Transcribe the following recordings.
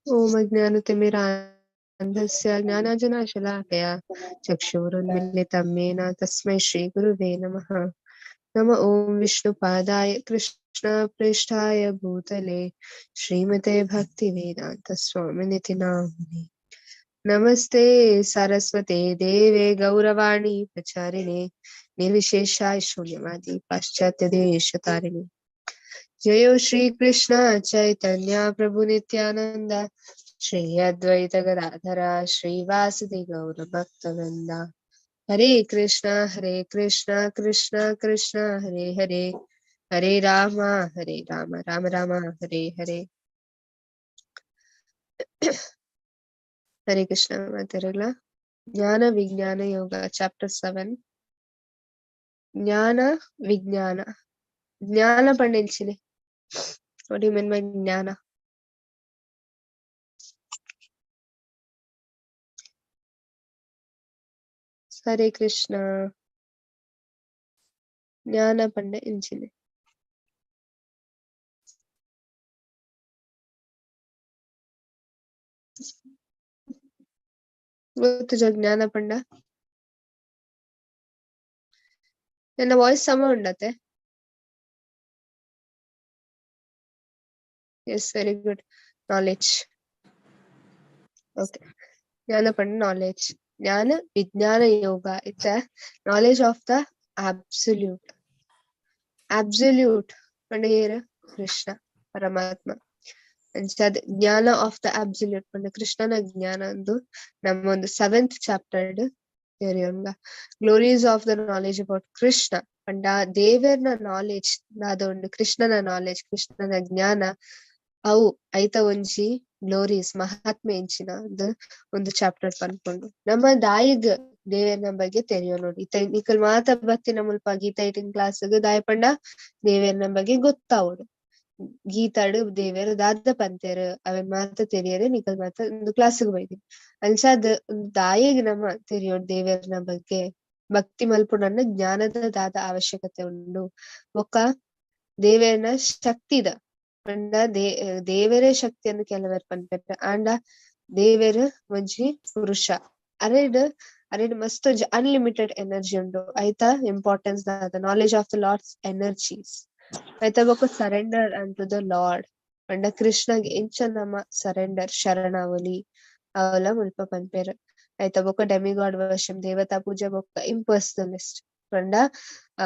ॐ अज्ञानतिमिरान्धस्य ज्ञानार्जनशलाकया चक्षुरुन्मिलितं येन तस्मै श्रीगुरुवे नमः। नम ॐ विष्णुपादाय कृष्णप्रेष्ठाय भूतले श्रीमते भक्तिवेदान्तस्वामिनिति नामिने। नमस्ते सरस्वते देवे गौरवाणी प्रचारिणे निर्विशेषाय शून्यवादी पाश्चात्यदेशतारिणे। जय श्री कृष्ण चैतन्य प्रभु नित्यानंद श्री अद्वैत गदाधर श्रीवासदि गौर भक्तवृंद। हरे कृष्णा कृष्ण कृष्ण हरे हरे, हरे राम राम राम हरे हरे। हरे कृष्ण ಮಾತಾಡಲ್ಲ. ಜ್ಞಾನ ವಿಜ್ಞಾನ ಯೋಗ ಚಾಪ್ಟರ್ 7. ಜ್ಞಾನ ವಿಜ್ಞಾನ. ಜ್ಞಾನ ಪಂಡಿಂಚಿನಿ. What do you mean by ಜ್ಞಾನ? ಹರೇ ಕೃಷ್ಣ. ಜ್ಞಾನ ಪಂಡ ಇಂಚಿನಿ. ಗೊತ್ತುಜ ಜ್ಞಾನ ಪಂಡ? ನನ್ನ ವಾಯ್ಸ್ ಸಮ ಉಂಡತೆ? Yes, very good. Knowledge. Okay. ಜ್ಞಾನ ಪಂಡ ನಾಲೆಜ್. ಜ್ಞಾನ ವಿಜ್ಞಾನ ಯೋಗ it's a knowledge of the absolute. Absolute ಪಂಡ ಏರು? ಕೃಷ್ಣ ಪರಮಾತ್ಮ. ಅಂಚಾದ್ ಜ್ಞಾನ ಆಫ್ the absolute ಪಂಡ ಕೃಷ್ಣನ ಜ್ಞಾನ ಅಂದು ನಮ್ಮ ಒಂದು 7th chapter ತೆರಿಯೊಂಗ. Glories of the knowledge about Krishna ಪಂಡ ದೇವರ್ನ ನಾಲೆಜ್ ದಾದ ಉಂಡು, ಕೃಷ್ಣನ ನಾಲೆಜ್, ಕೃಷ್ಣನ ಜ್ಞಾನ ಅವು ಐತ ಒಂಜಿ ಗ್ಲೋರೀಸ್ ಮಹಾತ್ಮೆ ಎಂಚಿನ ಒಂದು ಚಾಪ್ಟರ್ ಪನ್ಕೊಂಡು ನಮ್ಮ ದಾಯಿಗ್ ದೇವರ್ನ ಬಗ್ಗೆ ತೆರಿಯೋ ನೋಡಿ. ಇತ್ತ ನಿಕಲ್ ಮಾತ ಬತ್ತಿನ ಮುಲ್ಪ ಗೀತಾ 18 ಕ್ಲಾಸ್ ದಾಯ ಪಂಡ ದೇವರ್ನ ಬಗ್ಗೆ ಗೊತ್ತಾವಡು. ಗೀತಾಡು ದೇವೇರ್ ದಾದ ಪಂತೇರು ಅವನ್ ಮಾತ ತೆರಿಯರೆ ನಿಕಲ್ ಮಾತ ಒಂದು ಕ್ಲಾಸ್ಗೆ ಬೈದಿ. ಅಂಚಾದ್ ದಾಯಿಗ್ ನಮ್ಮ ತೆರಿಯೋ ದೇವರ್ನ ಬಗ್ಗೆ ಭಕ್ತಿ ಮಲ್ಪುನನ್ನ ಜ್ಞಾನದ ದಾದ ಅವಶ್ಯಕತೆ ಉಂಡು. ಬೊಕ್ಕ ದೇವೇರ್ನ ಶಕ್ತಿದ ಪಂಡ ದೇವರೇ ಶಕ್ತಿಯನ್ನು ಕೆಲವರು ಪನ್ಪೆರ್ ಆಂಡ ದೇವೇರ್ ಒಂಜಿ ಪುರುಷ. ಅರೆಡ್ ಅರೆಡ್ ಮಸ್ತ್ ಒಂಜಿ ಅನ್ಲಿಮಿಟೆಡ್ ಎನರ್ಜಿ ಉಂಡು. ಐತ ಇಂಪಾರ್ಟೆನ್ಸ್ ದಾದ knowledge of the Lord's energies. ಐತ ಬೊಕ್ಕ ಸರೆಂಡರ್ ಅಂಟು the lord ಪಂಡ ಕೃಷ್ಣಗ್ ಎಂಚ ನಮ ಸರೆಂಡರ್ ಶರಣಾವಲಿ ಅವಲ ಮುಲ್ಪ ಪನ್ಪೆರ್. ಐತ ಬೊಕ್ಕ ಡೆಮಿಗಾಡ್ ವರ್ಷಂ ದೇವತಾ ಪೂಜೆ ಬೊಕ್ಕ ಇಂಪರ್ಸನಲಿಸ್ಟ್ ಪಂಡ ಆ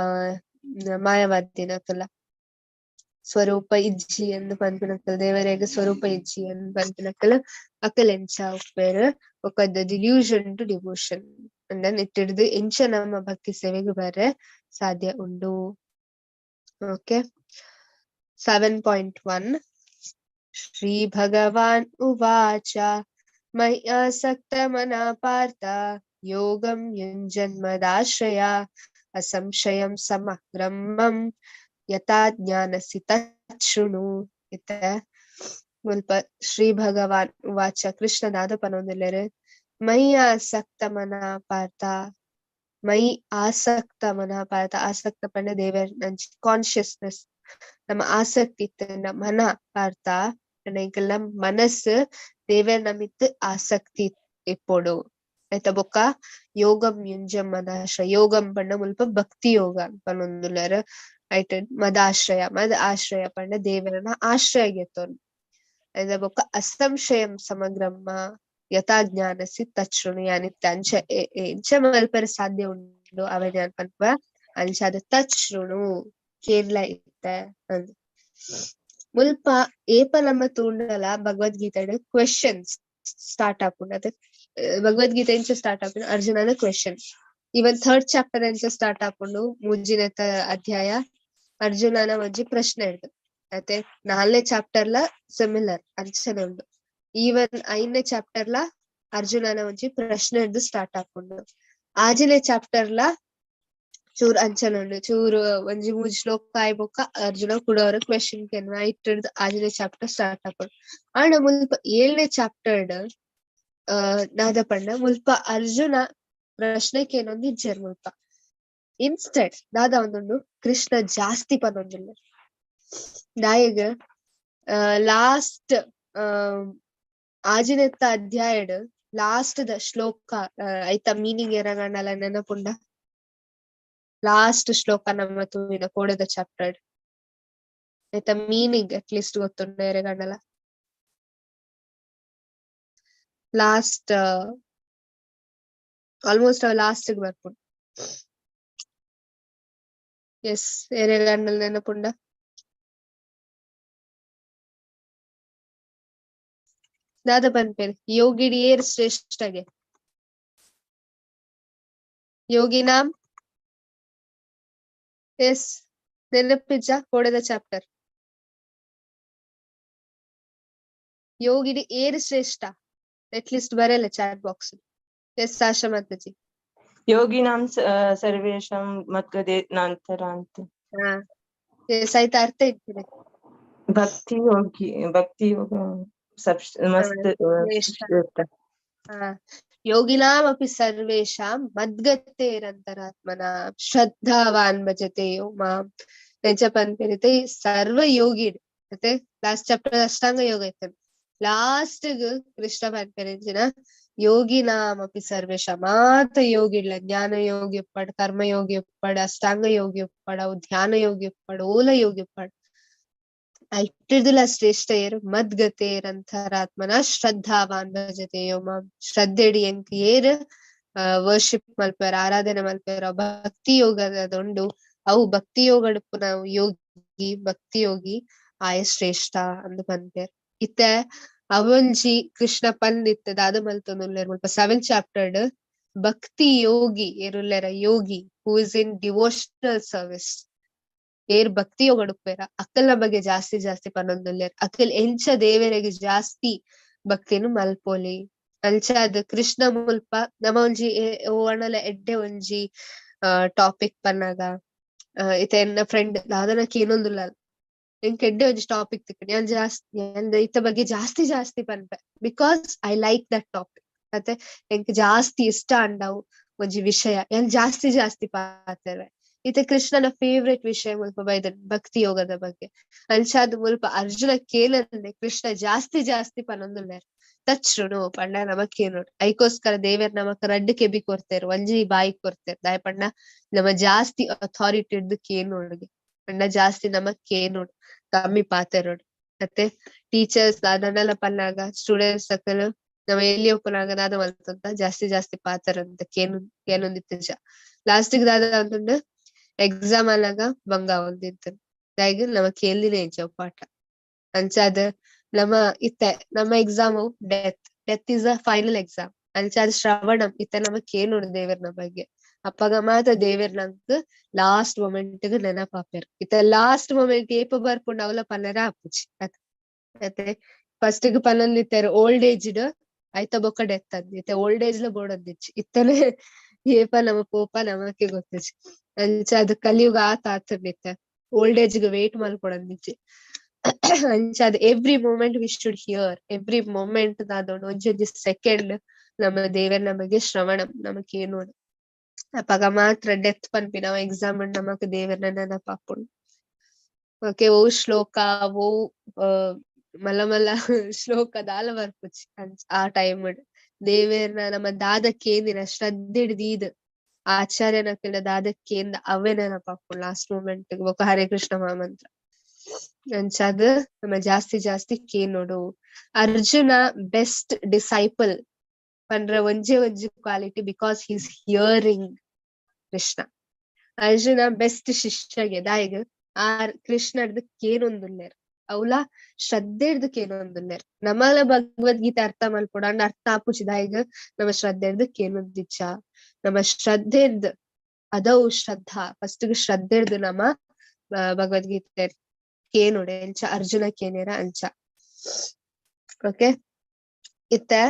ಮಾಯವಾದಿನಕಲ ಸ್ವರೂಪ ಇಜ್ಜಿ ಎಂದು ಪನ್ಪಿನಕಲ್, ದೇವರೆಗ್ ಸ್ವರೂಪ ಇಜ್ಜಿ ಎಂದು ಪನ್ಪಿನಕಲ್ ಅಕಲ್ ಎಂಚ ಉಪ್ಪೇರ್. ಬೊಕ್ಕ the delusion to devotion ಅಂಡ ನೆಟ್ಟಿಡ್ದು ಎಂಚ ನಮ್ಮ ಭಕ್ತಿ ಸೇವೆಗ್ ಬರ್ರೆ ಸಾಧ್ಯ ಉಂಡು. ಓಕೆ. 7.1 ಶ್ರೀ ಭಗವಾನ್ ಉವಾಚ ಮಯಿ ಆಸಕ್ತ ಮನಃ ಪಾರ್ಥ ಯೋಗಂ ಯುಂಜನ್ಮದಾಶ್ರಯ ಅಸಂಶಯಂ ಸಮಗ್ರಂ ಮಂ ಯಥಾ ಜ್ಞಾನಸಿ ತಚ್ಛೃಣು. ಇತ್ತ ಮುಲ್ಪ ಶ್ರೀ ಭಗವಾನ್ ಉವಾಚ ಕೃಷ್ಣ ದಾದ ಪನೊಂದುಲ್ಲೆರ್ ಮಯಿ ಆಸಕ್ತ ಮನಃ ಪಾರ್ಥ. ಮಯಿ ಆಸಕ್ತ ಮನಃ ಪಾರ್ಥ. ಆಸಕ್ತ ಪಂಡ ದೇವರ್ ನಂಚಿ ಕಾನ್ಶಿಯಸ್ನೆಸ್ ನಮ್ಮ ಆಸಕ್ತಿ ಇತ್ತಂಡ ಮನ ಪಾರ್ಥ ಎಂಕಲ್ನ ಮನಸ್ಸು ದೇವರ್ ನಮಿತ್ ಆಸಕ್ತಿ ಇಪ್ಪೊಡು. ಆಯ್ತಾ ಬೊಕ್ಕ ಯೋಗಂ ಯುಂಜಂ ಮದಾಶ್ರಯ. ಯೋಗಂ ಪಂಡ ಮುಲ್ಪ ಭಕ್ತಿ ಯೋಗ ಪನೊಂದುಲ್ಲೆರ್. ಐಟ್ ಮದಾಶ್ರಯ, ಮದ ಆಶ್ರಯ ಪಂಡ ದೇವರನ ಆಶ್ರಯ ಗೆತ್ತೊನ್. ಆಯ್ತಾ ಬೊಕ್ಕ ಅಸಂಶಯಂ ಸಮಗ್ರಮ್ಮ ಯಥಾ ಜ್ಞಾನಸಿ ತಚ್ಛೃಣು. ಯಾನಿತ್ತ ಅಂಚ ಎಂಚ ಮಲ್ಪೆರೆ ಸಾಧ್ಯ ಉಂಡು ಅವ ಜ್ಞಾನ ಪನ್ಪ ಅಂಚ ಅದ ತಚ್ಛೃಣು ಕೇರ್ಲ ಇತ್ತ ಅಂದ್. ಮುಲ್ಪ ಏಪ ನಮ್ಮ ತೂಂಡಲ ಭಗವದ್ಗೀತೆಡ್ ಕ್ವೆಶನ್ಸ್ ಸ್ಟಾರ್ಟ್ ಆಪುಂಡು. ಅದ ಭಗವದ್ಗೀತೆ ಎಂಚ ಸ್ಟಾರ್ಟ್ ಆಪುಂಡು? ಅರ್ಜುನನ ಕ್ವೆಶನ್. ಈವನ್ 3rd chapter ಎಂಚ ಸ್ಟಾರ್ಟ್ ಆಪುಂಡು? ಮೂಜಿನೆತ ಅಧ್ಯಾಯ ಅರ್ಜುನನ ಒಂಜಿ ಪ್ರಶ್ನೆ ಇಡ್ದು. ಅತೆ 4ನೇ ಚಾಪ್ಟರ್ ಲ ಸಿಮಿಲರ್ ಅಂಚನೆ ಉಂಡು. ಈವನ್ 5ನೇ ಚಾಪ್ಟರ್ ಲ ಅರ್ಜುನನ ಒಂಜಿ ಪ್ರಶ್ನೆ ಹಿಡ್ದು ಸ್ಟಾರ್ಟ್ ಆಪುಂಡು. 6ನೇ ಚಾಪ್ಟರ್ ಲ ಚೂರ್ ಅಂಚನೆ ಉಂಡು. ಚೂರು ಒಂಜಿ ಮೂಜಿ ಶ್ಲೋಕ ಆಯ್ ಬೊಕ್ಕ ಅರ್ಜುನ ಕುಡೋರ ಕ್ವೆಶನ್ ಕೆನ್ವ ಇಟ್ಟಿಡ್ದು 6ನೇ ಚಾಪ್ಟರ್ ಸ್ಟಾರ್ಟ್ ಆಪುಂಡು. ಆಂಡ ಮುಲ್ಪ 7ನೇ ಚಾಪ್ಟರ್ ದಾದ ಪಂಡ ಮುಲ್ಪ ಅರ್ಜುನ ಪ್ರಶ್ನೆ ಕೇನೊಂದು ಇಜ್ಜೆರ್ ಮುಲ್ಪ. ಇನ್ಸ್ಟೆಡ್ ದಾದ ಒಂದುಂಡು ಕೃಷ್ಣ ಜಾಸ್ತಿ ಪನೊಂದುಲ್ಲೆರ್. ದಾಯೆಗ್ ಲಾಸ್ಟ್ ಆಜಿನೆತ್ತ ಅಧ್ಯಾಯಡ್ ಲಾಸ್ಟ್ ದ ಶ್ಲೋಕ ಐತ ಮೀನಿಂಗ್ ಏರೆಗಾಂಡಲ ನೆನಪುಂಡ? ಲಾಸ್ಟ್ ಶ್ಲೋಕ ನಮ್ಮ ತೂವಿನ ಕೋಡೆದ ಚಾಪ್ಟರ್ ಐತ ಮೀನಿಂಗ್ ಅಟ್ ಲೀಸ್ಟ್ ಗೊತ್ತುಂಡ ಏರೆಗಾಂಡಲ? ಲಾಸ್ಟ್ ಆಲ್ಮೋಸ್ಟ್ ಅವ್ ಲಾಸ್ಟ್ ಬರ್ಪುಂಡು. ಎಸ್, ಏರೆಗಾಂಡಲ ನೆನಪುಂಡ? ದಾದ ಪನ್ಪೇರ್ ಯೋಗಿಡ್ ಏರ್ ಶ್ರೇಷ್ಠಗೆ? ಯೋಗಿನಾಮ್ ಎಸ್, ನೆನಪಿಜ್ಜ ಕೋಡೆದ ಚಾಪ್ಟರ್? ಯೋಗಿಡ್ ಏರ್ ಶ್ರೇಷ್ಠ ಅಟ್ ಲೀಸ್ಟ್ ಬರಲ್ಲ ಚಾಟ್ ಬಾಕ್ಸ್. ಎಸ್ ಆಶಾ ಮಾತಾಜಿ. ಯೋಗಿನಾಂ ಸರ್ವೇಷಾಂ ಮದ್ಗದೆ ನಾಂತರಾಂತ. ಹಾ ಎಸ್, ಆಯ್ತು, ಅರ್ಥ ಇರ್ತದೆ. ಭಕ್ತಿ ಯೋಗಿ, ಭಕ್ತಿ ಯೋಗ ಸಬ್ ಮಸ್ತ್ ಶ್ರೇಷ್ಠ. ಹಾ, ಯೋಗಿನಾಮಪಿ ಸರ್ವೇಷಾಂ ಮದ್ಗತೇರಂತರಾತ್ಮನ ಶ್ರದ್ಧಾವಾನ್ ಭಜತೆ ಯೋ ಮಾಂ. ಎಂಚ ಪನ್ಪೆರಿತೆ ಸರ್ವ ಯೋಗಿಡ್ ಮತ್ತೆ ಲಾಸ್ಟ್ ಚಾಪ್ಟರ್ ಅಷ್ಟಾಂಗ ಯೋಗ ಇತ್ತು. ಲಾಸ್ಟ್ ಕೃಷ್ಣ ಪನ್ಪೆರೆಂಚಿನ ಯೋಗಿನಾಮಪಿ ಸರ್ವೇಷ ಮಾತ ಯೋಗಿಡ್ಲ ಜ್ಞಾನ ಯೋಗಿ ಉಪ್ಪಡ್, ಕರ್ಮ ಯೋಗಿ ಉಪ್ಪಡ್, ಅಷ್ಟಾಂಗ ಯೋಗಿ ಉಪ್ಪಡ್, ಅವು ಧ್ಯಾನ ಯೋಗಿ ಉಪ್ಪಡ್, ಓಲ ಯೋಗಿ ಉಪ್ಪಡ್, ಐಟಿರ್ದುಲ ಶ್ರೇಷ್ಠ ಏರು ಮದ್ಗತೇರಂತರಾತ್ಮನ ಶ್ರದ್ಧಾವಾನ್ ಭಜತೆ ಯೋ ಮಾಂ. ಶ್ರದ್ಧೆಡಿ ಎಂಕ್ ಏರ್ ವರ್ಷಿಪ್ ಮಲ್ಪೆರ್, ಆರಾಧನೆ ಮಲ್ಪೆರ್, ಭಕ್ತಿ ಯೋಗದೊಂಡು ಅವು ಭಕ್ತಿ ಯೋಗಡುಪ್ಪುನ ಯೋಗಿ ಭಕ್ತಿ ಯೋಗಿ ಆಯ ಶ್ರೇಷ್ಠ ಅಂದ್ ಪನ್ಪೆರ್. ಇತ್ತೆ ಅವೊಂಜಿ ಕೃಷ್ಣ ಪಂದಿತ್ತೆ ದಾದ ಮಲ್ತೊಂದುಲ್ಲೆರ್ ಮುಲ್ಪ 7 ಚಾಪ್ಟರ್ಡ್ ಭಕ್ತಿ Yogi ಏರುಲ್ಲೆರ yogi who is in devotional service ಏರ್ ಭಕ್ತಿ ಯೋಗಡುಪ್ಪೆರ ಅಕ್ಕಲ್ನ ಬಗ್ಗೆ ಜಾಸ್ತಿ ಜಾಸ್ತಿ ಪನೊಂದುಲ್ಲೆರ್. ಅಕ್ಕಲ್ ಎಂಚ ದೇವೆರೆಗ್ ಜಾಸ್ತಿ ಭಕ್ತಿನ್ ಮಲ್ಪೊಲಿ ಅಂಚಾದ್ ಕೃಷ್ಣ ಮುಲ್ಪ ನಮ ಒಂಜಿ ಓವಣಲ ಎಡ್ಡೆ ಒಂಜಿ ಟಾಪಿಕ್ ಪನ್ನಗ ಇತ್ತೆ ಎನ್ನ ಫ್ರೆಂಡ್ ದಾದನ ಕೇನೊಂದುಲ್ಲ ಎಂಕ್ ಎಡ್ಡೆ ಒಂಜಿ ಟಾಪಿಕ್ ತಿಕ್ಕಂಡ್ ಯಾನ್ ಜಾಸ್ತಿ ಯಾನ್ ಇತ್ತ ಬಗ್ಗೆ ಜಾಸ್ತಿ ಜಾಸ್ತಿ ಪನ್ಪೆ because I like that topic. ಮತ್ತೆ ಎಂಕ್ ಜಾಸ್ತಿ ಇಷ್ಟ ಅಂಡವು ಒಂಜಿ ವಿಷಯ ಯಾನ್ ಜಾಸ್ತಿ ಜಾಸ್ತಿ ಪಾತೆರ್ವೆ. ಇತ್ತೆ ಕೃಷ್ಣನ ಫೇವ್ರೆಟ್ ವಿಷಯ ಮುಲ್ಪ ಬೈದನ್ ಭಕ್ತಿ ಯೋಗದ ಬಗ್ಗೆ. ಅಂಚಾದ್ ಮುಲ್ಪ ಅರ್ಜುನ ಕೇನಂದೆ ಕೃಷ್ಣ ಜಾಸ್ತಿ ಜಾಸ್ತಿ ಪನೊಂದುಲ್ಲೆರ್. ತಚ್ರುನು ಪಂಡ ನಮಕ್ ಕೇನೋಡು. ಐಕೋಸ್ಕರ ದೇವೆರ್ ನಮಕ್ ರಡ್ಡ್ ಕೆಬಿ ಕೊರ್ತೆರ್, ಒಂಜಿ ಬಾಯಿ ಕೊರ್ತೆರ್. ದಾಯೆ ಪಂಡ ನಮ ಜಾಸ್ತಿ ಅಥಾರಿಟಿ ಹಿಡ್ದು ಕೇನೋಡ್ಗೆ, ಪಂಡ ಜಾಸ್ತಿ ನಮಕ್ ಕೇನೋಡು, ಕಮ್ಮಿ ಪಾತೆರೋಡು. ಮತ್ತೆ ಟೀಚರ್ಸ್ ದಾದನಲ ಪನ್ನಾಗ ಸ್ಟೂಡೆಂಟ್ಸ್ ಅಕಲ್ ನಮ ಎಲ್ಲಿ ಒಪ್ಪುನಾಗ ದಾದ ಮಲ್ತಂತ ಜಾಸ್ತಿ ಜಾಸ್ತಿ ಪಾತೆರಂತ ಕೇನು ಕೇನೊಂದಿತ್ತಜ. ಲಾಸ್ಟ್ ದಾದ ಅಂತಂದು ಎಕ್ಸಾಮ್ ಅಲ್ಲಾಗ ಬಂಗ ಒಂದಿತ್ತು ದಾಯಗ್ ನಮ ಕೇಳಿನೇ ಇಜ್ಜ ಪಾಠ. ಅಂಚಾದ ನಮ್ಮ ಇತ್ತೆ ನಮ್ಮ exam death, death is a final exam. ಅಂಚಾದ ಶ್ರವಣಂ ಇತ್ತೆ ನಮ ಕೇನೋಡು ದೇವರ್ನ ಬಗ್ಗೆ. ಅಪ್ಪಗ ಮಾತ ದೇವೆರ್ ನಂಕ್ ಲಾಸ್ಟ್ ಮೊಮೆಂಟ್ ಗ್ ನೆನಪಾಪೆರ್. ಇತ್ತೆ ಲಾಸ್ಟ್ ಮೊಮೆಂಟ್ ಏಪ ಬರ್ಪುಂಡು ಅವಲ ಪನ್ನರ ಆಪುಜಿ. ಮತ್ತೆ ಫಸ್ಟ್ ಗ್ ಪನ್ನೊಂದಿತ್ತೆರ್ ಓಲ್ಡ್ ಏಜ್ ಡ್ ಐತ ಬೊಕ್ಕ ಡೆತ್ ಅಂದ್. ಇತ್ತೆ ಓಲ್ಡ್ ಏಜ್ ಲ ಬೋಡಂದಿಚ್ಚಿ ಇತ್ತನೆ ಏಪ ನಮ ಪೋಪ ನಮಕ್ಕೆ ಗೊತ್ತಿಜ್ಜಿ. ಅಂಚ ಅದು ಕಲಿಯುಗ ಆತ ಆತಂದಿತ್ತೆ ಓಲ್ಡ್ ಏಜ್ ಗ್ ವೇಟ್ ಮಲ್ಪೊಡಂದಿಜ್ಜಿ. ಅಂಚ ಅದು every moment we should hear, every moment ದಾದೋಡು ಒಂಜೊಂಜಿ ಸೆಕೆಂಡ್ ನಮ್ಮ ದೇವರ್ ನಮಗೆ ಶ್ರವಣ ನಮಕ್ ಕೇನೋಡು. ಅಪಗ ಮಾತ್ರ ಡೆತ್ ಪನ್ಪಿನ ಎಕ್ಸಾಮ್ ನಮಕ್ ದೇವರ್ನ ನೆನಪಾಪುಂಡು. ಓಕೆ, ಓ ಶ್ಲೋಕ ಓ ಮಲ್ಲ ಮಲ್ಲ ಶ್ಲೋಕ ದಾಲ ಬರ್ಪುಜಿ ಆ ಟೈಮ್ ದೇವೆರ್ನ ನಮ್ಮ ದಾದ ಕೇಂದಿನ ಶ್ರದ್ಧೆ ಹಿಡ್ದೀದ್ ಆಚಾರ್ಯನ ಕೆಲ ದಾದ ಕೇಂದ ಅವೇ ನೆನಪಾಪುಂಡು ಲಾಸ್ಟ್ ಮೂಮೆಂಟ್ ಬೊಕ ಹರೇ ಕೃಷ್ಣ ಮಹಾಮಂತ್ರ. ಅಂಚಾದ್ ನಮ್ಮ ಜಾಸ್ತಿ ಜಾಸ್ತಿ ಕೇನೋಡು. ಅರ್ಜುನ ಬೆಸ್ಟ್ ಡಿಸೈಪಲ್ ಪಂಡ್ರ ಒಂಜೇ ಒಂಜಿ quality because he is hearing Krishna. Arjuna best ಶಿಷ್ಯಗೆ ದಾಯಗ್ ಆ ಕೃಷ್ಣರ್ದು ಕೇನೊಂದುಲ್ಲೆರ್, ಅವ್ಲ ಶ್ರದ್ಧೆರ್ದು ಕೇನೊಂದುಲ್ಲೆರ್. ನಮಲ ಭಗವದ್ಗೀತೆ ಅರ್ಥ ಮಲ್ಪೊಡು ಅಂಡ ಅರ್ಥ ಆಪುಜಿ ದಾಯಗ್ ನಮ್ಮ ಶ್ರದ್ಧೆರ್ದು ಕೇನೊಂದಿಚ್ಚ. ನಮ್ಮ ಶ್ರದ್ಧೆರ್ದು ಅದವು ಶ್ರದ್ಧಾ ಫಸ್ಟ್ ಶ್ರದ್ಧೆರ್ದು ನಮ್ಮ ಭಗವದ್ಗೀತೆ ಕೇನೋಡೆ ಅಂಚ ಅರ್ಜುನ ಕೇನೇರ ಅಂಚ. ಓಕೆ, ಇತ್ತೆ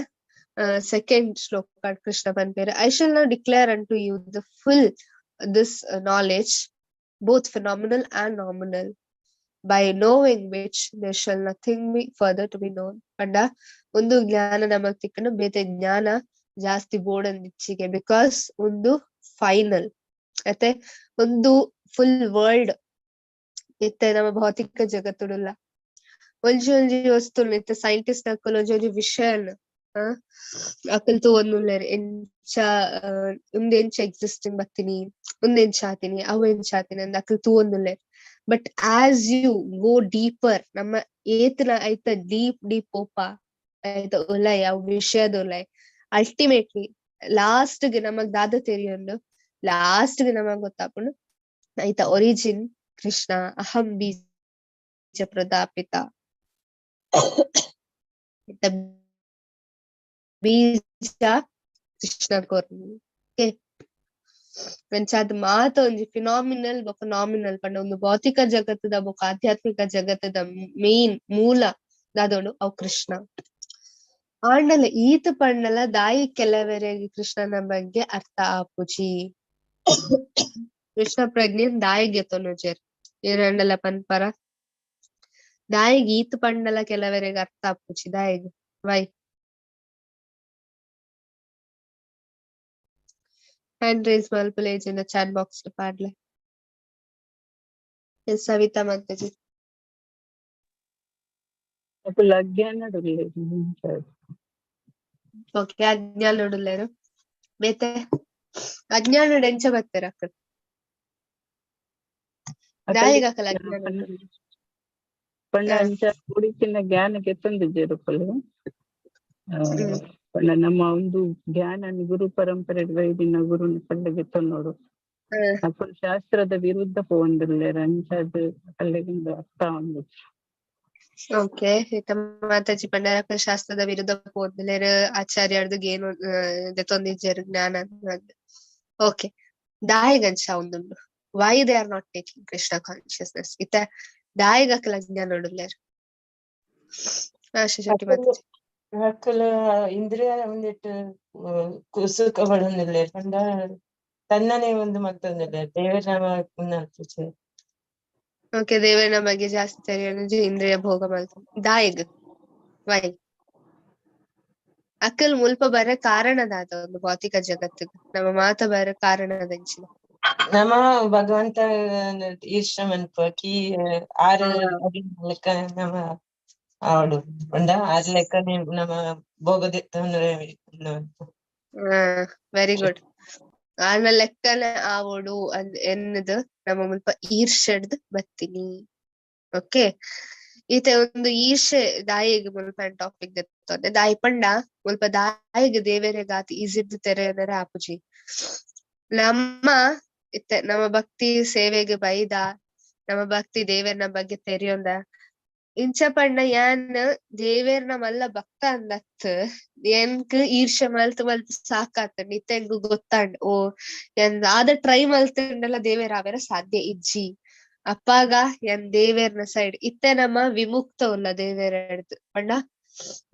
ಸೆಕೆಂಡ್ ಶ್ಲೋಕ Krishna ಪನ್ಪೇರು I shall now declare unto you the full this knowledge both phenomenal and nominal, by knowing which there shall nothing be further to be known. ಪಂಡ ಒಂದು ಜ್ಞಾನ ನಮಗ್ ತಿಕ್ಕನು ಬೇತೆ ಜ್ಞಾನ ಜಾಸ್ತಿ ಬೋಡಂದಿಚ್ಚಿಗೆ because ಒಂದು ಫೈನಲ್ ಅತ್ತೆ ಒಂದು ಫುಲ್ ವರ್ಲ್ಡ್ ಇತ್ತೆ ನಮ್ಮ ಭೌತಿಕ ಜಗತ್ತುಡುಲ್ಲ. ಒಂಜಿ ಒಂಜಿ ವಸ್ತುಲು ಇತ್ತೆ ಸೈಂಟಿಸ್ಟ್ ಅಕುಲು ಒಂಜಿ ಒಂಜಿ ವಿಷಯನ್ ಅಕುಲು ತೂವೊಂದುಲ್ಲೆರ್ ಎಂಚ ಉಂದು ಎಂಚ ಎಕ್ಸಿಸ್ಟಿಂಗ್ ಬತ್ತಿನಿ, ಉಂದು ಎಂಚ ಆತಿನಿ, ಅವು ಎಂಚ ಆತಿನಿ ಅಂದ್ ಅಕುಲು ತೂವೊಂದುಲ್ಲೆರ್. But as you go deeper, ನಮ್ಮ ಏತ್ನ ಐತ ಡೀಪ್ ಡೀಪ್ ಪೋಪ ಐತ ಉಲೈ, ಅವು ವಿಷಯದ ಉಲೈ, ಅಲ್ಟಿಮೇಟ್ಲಿ ಲಾಸ್ಟ್ ಗ್ ನಮಗ್ ದಾದ ತೆರಿಯುಂಡು? ಲಾಸ್ಟ್ ಗ್ ನಮಗ್ ಗೊತ್ತಾಪುಂಡು ಐತ ಒರಿಜಿನ್ ಕೃಷ್ಣ. ಅಹಂ ಬೀಜ ಪ್ರದಾಪಿತ, ಐತ ಬೀಜ ಕೃಷ್ಣ ಕೊರ್ನಿ. ಓಕೆ, ಅಂಚಾದ್ ಮಾತ ಒಂಜಿ ಫಿನಾಮಿನಲ್ ಬೊಕ ನಾಮಿನಲ್ ಪಂಡ ಒಂದು ಭೌತಿಕ ಜಗತ್ತದ ಬೊಕ ಆಧ್ಯಾತ್ಮಿಕ ಜಗತ್ತದ ಮೇನ್ ಮೂಲ ದಾದೋಡು? ಅವು ಕೃಷ್ಣ. ಆಂಡಲ ಈತ್ ಪಂಡಲ ದಾಯಿ ಕೆಲವರೆಗ್ ಕೃಷ್ಣನ ಬಗ್ಗೆ ಅರ್ಥ ಆಪುಜಿ? ಕೃಷ್ಣ ಪ್ರಜ್ಞೆನ್ ದಾಯಿಗ್ ಗೆತೊನುಜೆರ್? ಏರಾಂಡಲ ಪನ್ಪರ? ದಾಯಿಗ್ ಈತ್ ಪಂಡಲ ಕೆಲವರೆಗ್ ಅರ್ಥ ಆಪುಜಿ? ದಾಯಿಗ್? ವೈ? ಹ್ಯಾಂಡ್ ರೈಸ್ ಮಲ್ಪುಲೆ, ಇಜ್ಜಿಂಡ ಚಾಟ್ ಬಾಕ್ಸ್ ಪಾಡ್ಲೆ. ಎಸ್, ಸವಿತಾ ಮಾತಾಜಿ. ಅಕುಲು ಅಜ್ಞಾನಡುಲ್ಲೆರ್. ಓಕೆ, ಅಜ್ಞಾನಡುಲ್ಲೆರ್. ಬೇತೆ? ಅಜ್ಞಾನಡ್ ಎಂಚ ಬತ್ತೆರ್ ಅಕುಲು? ದಾಯಿಗ್ ಅಕಲ್ ಅಜ್ಞಾನ? ಪಂಡ ಅಂಚ ಕುಡಿತಿನ ಜ್ಞಾನ ಗೆತ್ತೊಂದಿಜ್ಜೆರ್ ಅಕುಲು. ಪಂಡ ನಮ್ಮ ಒಂದು ಜ್ಞಾನ ಗುರು ಪರಂಪರೆ ಬೈದಿನ ಗುರುನ ಪಂಡ ಗೆತ್ತೊನ್ನೋಡು. ಅಕುಲು ಶಾಸ್ತ್ರದ ವಿರುದ್ಧ ಪೋವೊಂದುಲ್ಲೆರ್, ಅಂಚಾದ್ ಅಕಲೆಗ್ ಅರ್ಥ ಆವೊಂದಿಜ್ಜಿ. ಓಕೆ, ಇತ್ತ ಮಾತಾಜಿ ಪಂಡರ ಅಕುಲು ಶಾಸ್ತ್ರದ ವಿರುದ್ಧ ಪೋವೊಂದುಲ್ಲೆರ್, ಆಚಾರ್ಯರ್ದ್ ಗೇನು ದೆತೊಂದಿಜ್ಜೆರ್ ಜ್ಞಾನ. Okay, ದಾಯಿಗಂಚ ಉಂದುಂಡು? Why they are not taking Krishna consciousness? ಇತ್ತ ದಾಯಿಗ್ ಅಕಲ್ ಅಜ್ಞಾನಡುಲ್ಲೆರ್? ಆಶಾ ಶೆಟ್ಟಿ ಮಾತಾಜಿ. ಅಕುಲು ಇಂದ್ರಿಯ ಒಂದಿಟ್ಟು ಸುಖ ಪಡೊಂದುಲ್ಲೆರ್ ಪಂಡ ತನ್ನನೇ ಒಂದು ಮಲ್ತೊಂದುಲ್ಲೆರ್, ದೇವರ ಮಲ್ಪುಜೆ. ಓಕೆ, ದೇವರ ಬಗ್ಗೆ ಜಾಸ್ತಿ ತೆರಿಯೊಂದು ಇಂದ್ರಿಯ ಭೋಗ ಮಲ್ತ. ದಾಯಿಗ್? ವೈ? ಅಕಲ್ ಮುಲ್ಪ ಬರ ಕಾರಣ ದಾದ? ಒಂದು ಭೌತಿಕ ಜಗತ್ತಿಗ್ ನಮ್ಮ ಮಾತ ಬರ ಕಾರಣದಂಚಿನ? ನಮ ಭಗವಂತ ಈರ್ಷ ಮನ್ಪುವ ಕಿ ಆರು ಲೆಕ್ಕ ನಮ ಆವಡು ಪಂಡ ಆರ್ ಲೆಕ್ಕನೆ ನಮ ಭೋಗ. Very good. ಆರ್ನ ಲೆಕ್ಕನೆ ಆವೊಡು ಅಂದ್ ಎನ್ನುದು ನಮ್ಮ ಮುಲ್ಪ ಈರ್ಷೆಡ್ದ್ ಬತ್ತಿನಿ. ಓಕೆ, ಈತೆ ಒಂದು ಈರ್ಷೆ ದಾಯಿಗ್ ಮುಲ್ಪ ಟಾಪಿಕ್ ದೆತ್ತೊಂದೆ. ದಾಯಿ ಪಂಡ ಮುಲ್ಪ ದಾಯಿಗ್ ದೇವೆರೆಗಾತ್ ಈಸಿಡ್ದ್ ತೆರೆಯೆರೆ ಆಪುಜಿ. ನಮ್ಮ ಇತ್ತೆ ನಮ್ಮ ಭಕ್ತಿ ಸೇವೆಗೆ ಬೈದ, ನಮ್ಮ ಭಕ್ತಿ ದೇವೆರ್ನ ಬಗ್ಗೆ ತೆರಿಯೊಂದ. ಇಂಚ ಪಂಡ ಯಾನ್ ದೇವೆರ್ನ ಮಲ್ಲ ಭಕ್ತ ಅಂದತ್. ಎನ್ಕ್ ಈರ್ಷೆ ಮಲ್ತ್ ಮಲ್ತ್ ಸಾಕಾತಂಡ್. ಇತ್ತೆ ಎಂಕ್ ಗೊತ್ತಾಂಡ್, ಓ ಯಾನ್ ದಾದ ಟ್ರೈ ಮಲ್ತುಂಡಲ ದೇವೆರ್ ಆವೆರೆ ಸಾಧ್ಯ ಇಜ್ಜಿ. ಅಪ್ಪಾಗ ಯಾನ್ ದೇವೆರ್ನ ಸೈಡ್. ಇತ್ತೆ ನಮ್ಮ ವಿಮುಕ್ತ ಉಲ್ಲ ದೇವೆರೆಡ್ದ್. ಪಂಡ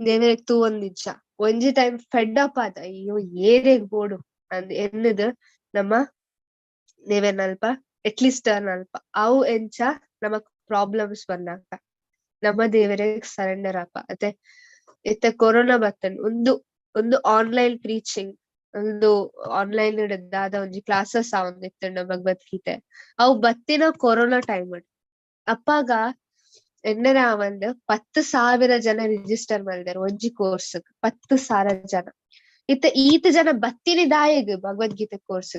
ದೇವೆರೆಗ್ ತೂವೊಂದಿಜ್ಜ. ಒಂಜಿ ಟೈಮ್ ಫೆಡ್ ಅಪ್ ಆದ ಅಯ್ಯೋ ಏರೆಗ್ ಬೋಡು ಅಂದ್ ಎನ್ನುದು ನಮ್ಮ ದೇವೆರ್ನಲ್ಪ ಅಟ್ಲೀಸ್ಟ್ ಅಲ್ಪ ಅವು ಎಂಚ ನಮಕ್ ಪ್ರಾಬ್ಲಮ್ಸ್ ಬಂದಾಗ ನಮ್ಮ ದೇವರಿಗೆ ಸರೆಂಡರ್ ಆಪ ಅತೆ. ಇತ್ತೆ ಕೊರೋನಾ ಬತ್ತಂಡ್, ಒಂದು ಒಂದು ಆನ್ಲೈನ್ ಪ್ರೀಚಿಂಗ್, ಒಂದು ಆನ್ಲೈನ್ ದಾದ ಒಂಜಿ ಕ್ಲಾಸಸ್ ಆವೊಂದಿತ್ತುಂಡ ಭಗವದ್ಗೀತೆ, ಅವು ಬತ್ತಿನ ಕೊರೋನಾ ಟೈಮ್. ಅಪ್ಪಾಗ ಎನ್ನರ ಒಂದ್ 10,000 ಜನ ರಿಜಿಸ್ಟರ್ ಮಲ್ದೆರ್ ಒಂಜಿ ಕೋರ್ಸ್, 10,000 ಜನ. ಇತ್ತೆ ಈತ್ ಜನ ಬತ್ತಿನಿ ದಾಯೆಗ್ ಭಗವದ್ಗೀತೆ ಕೋರ್ಸ್?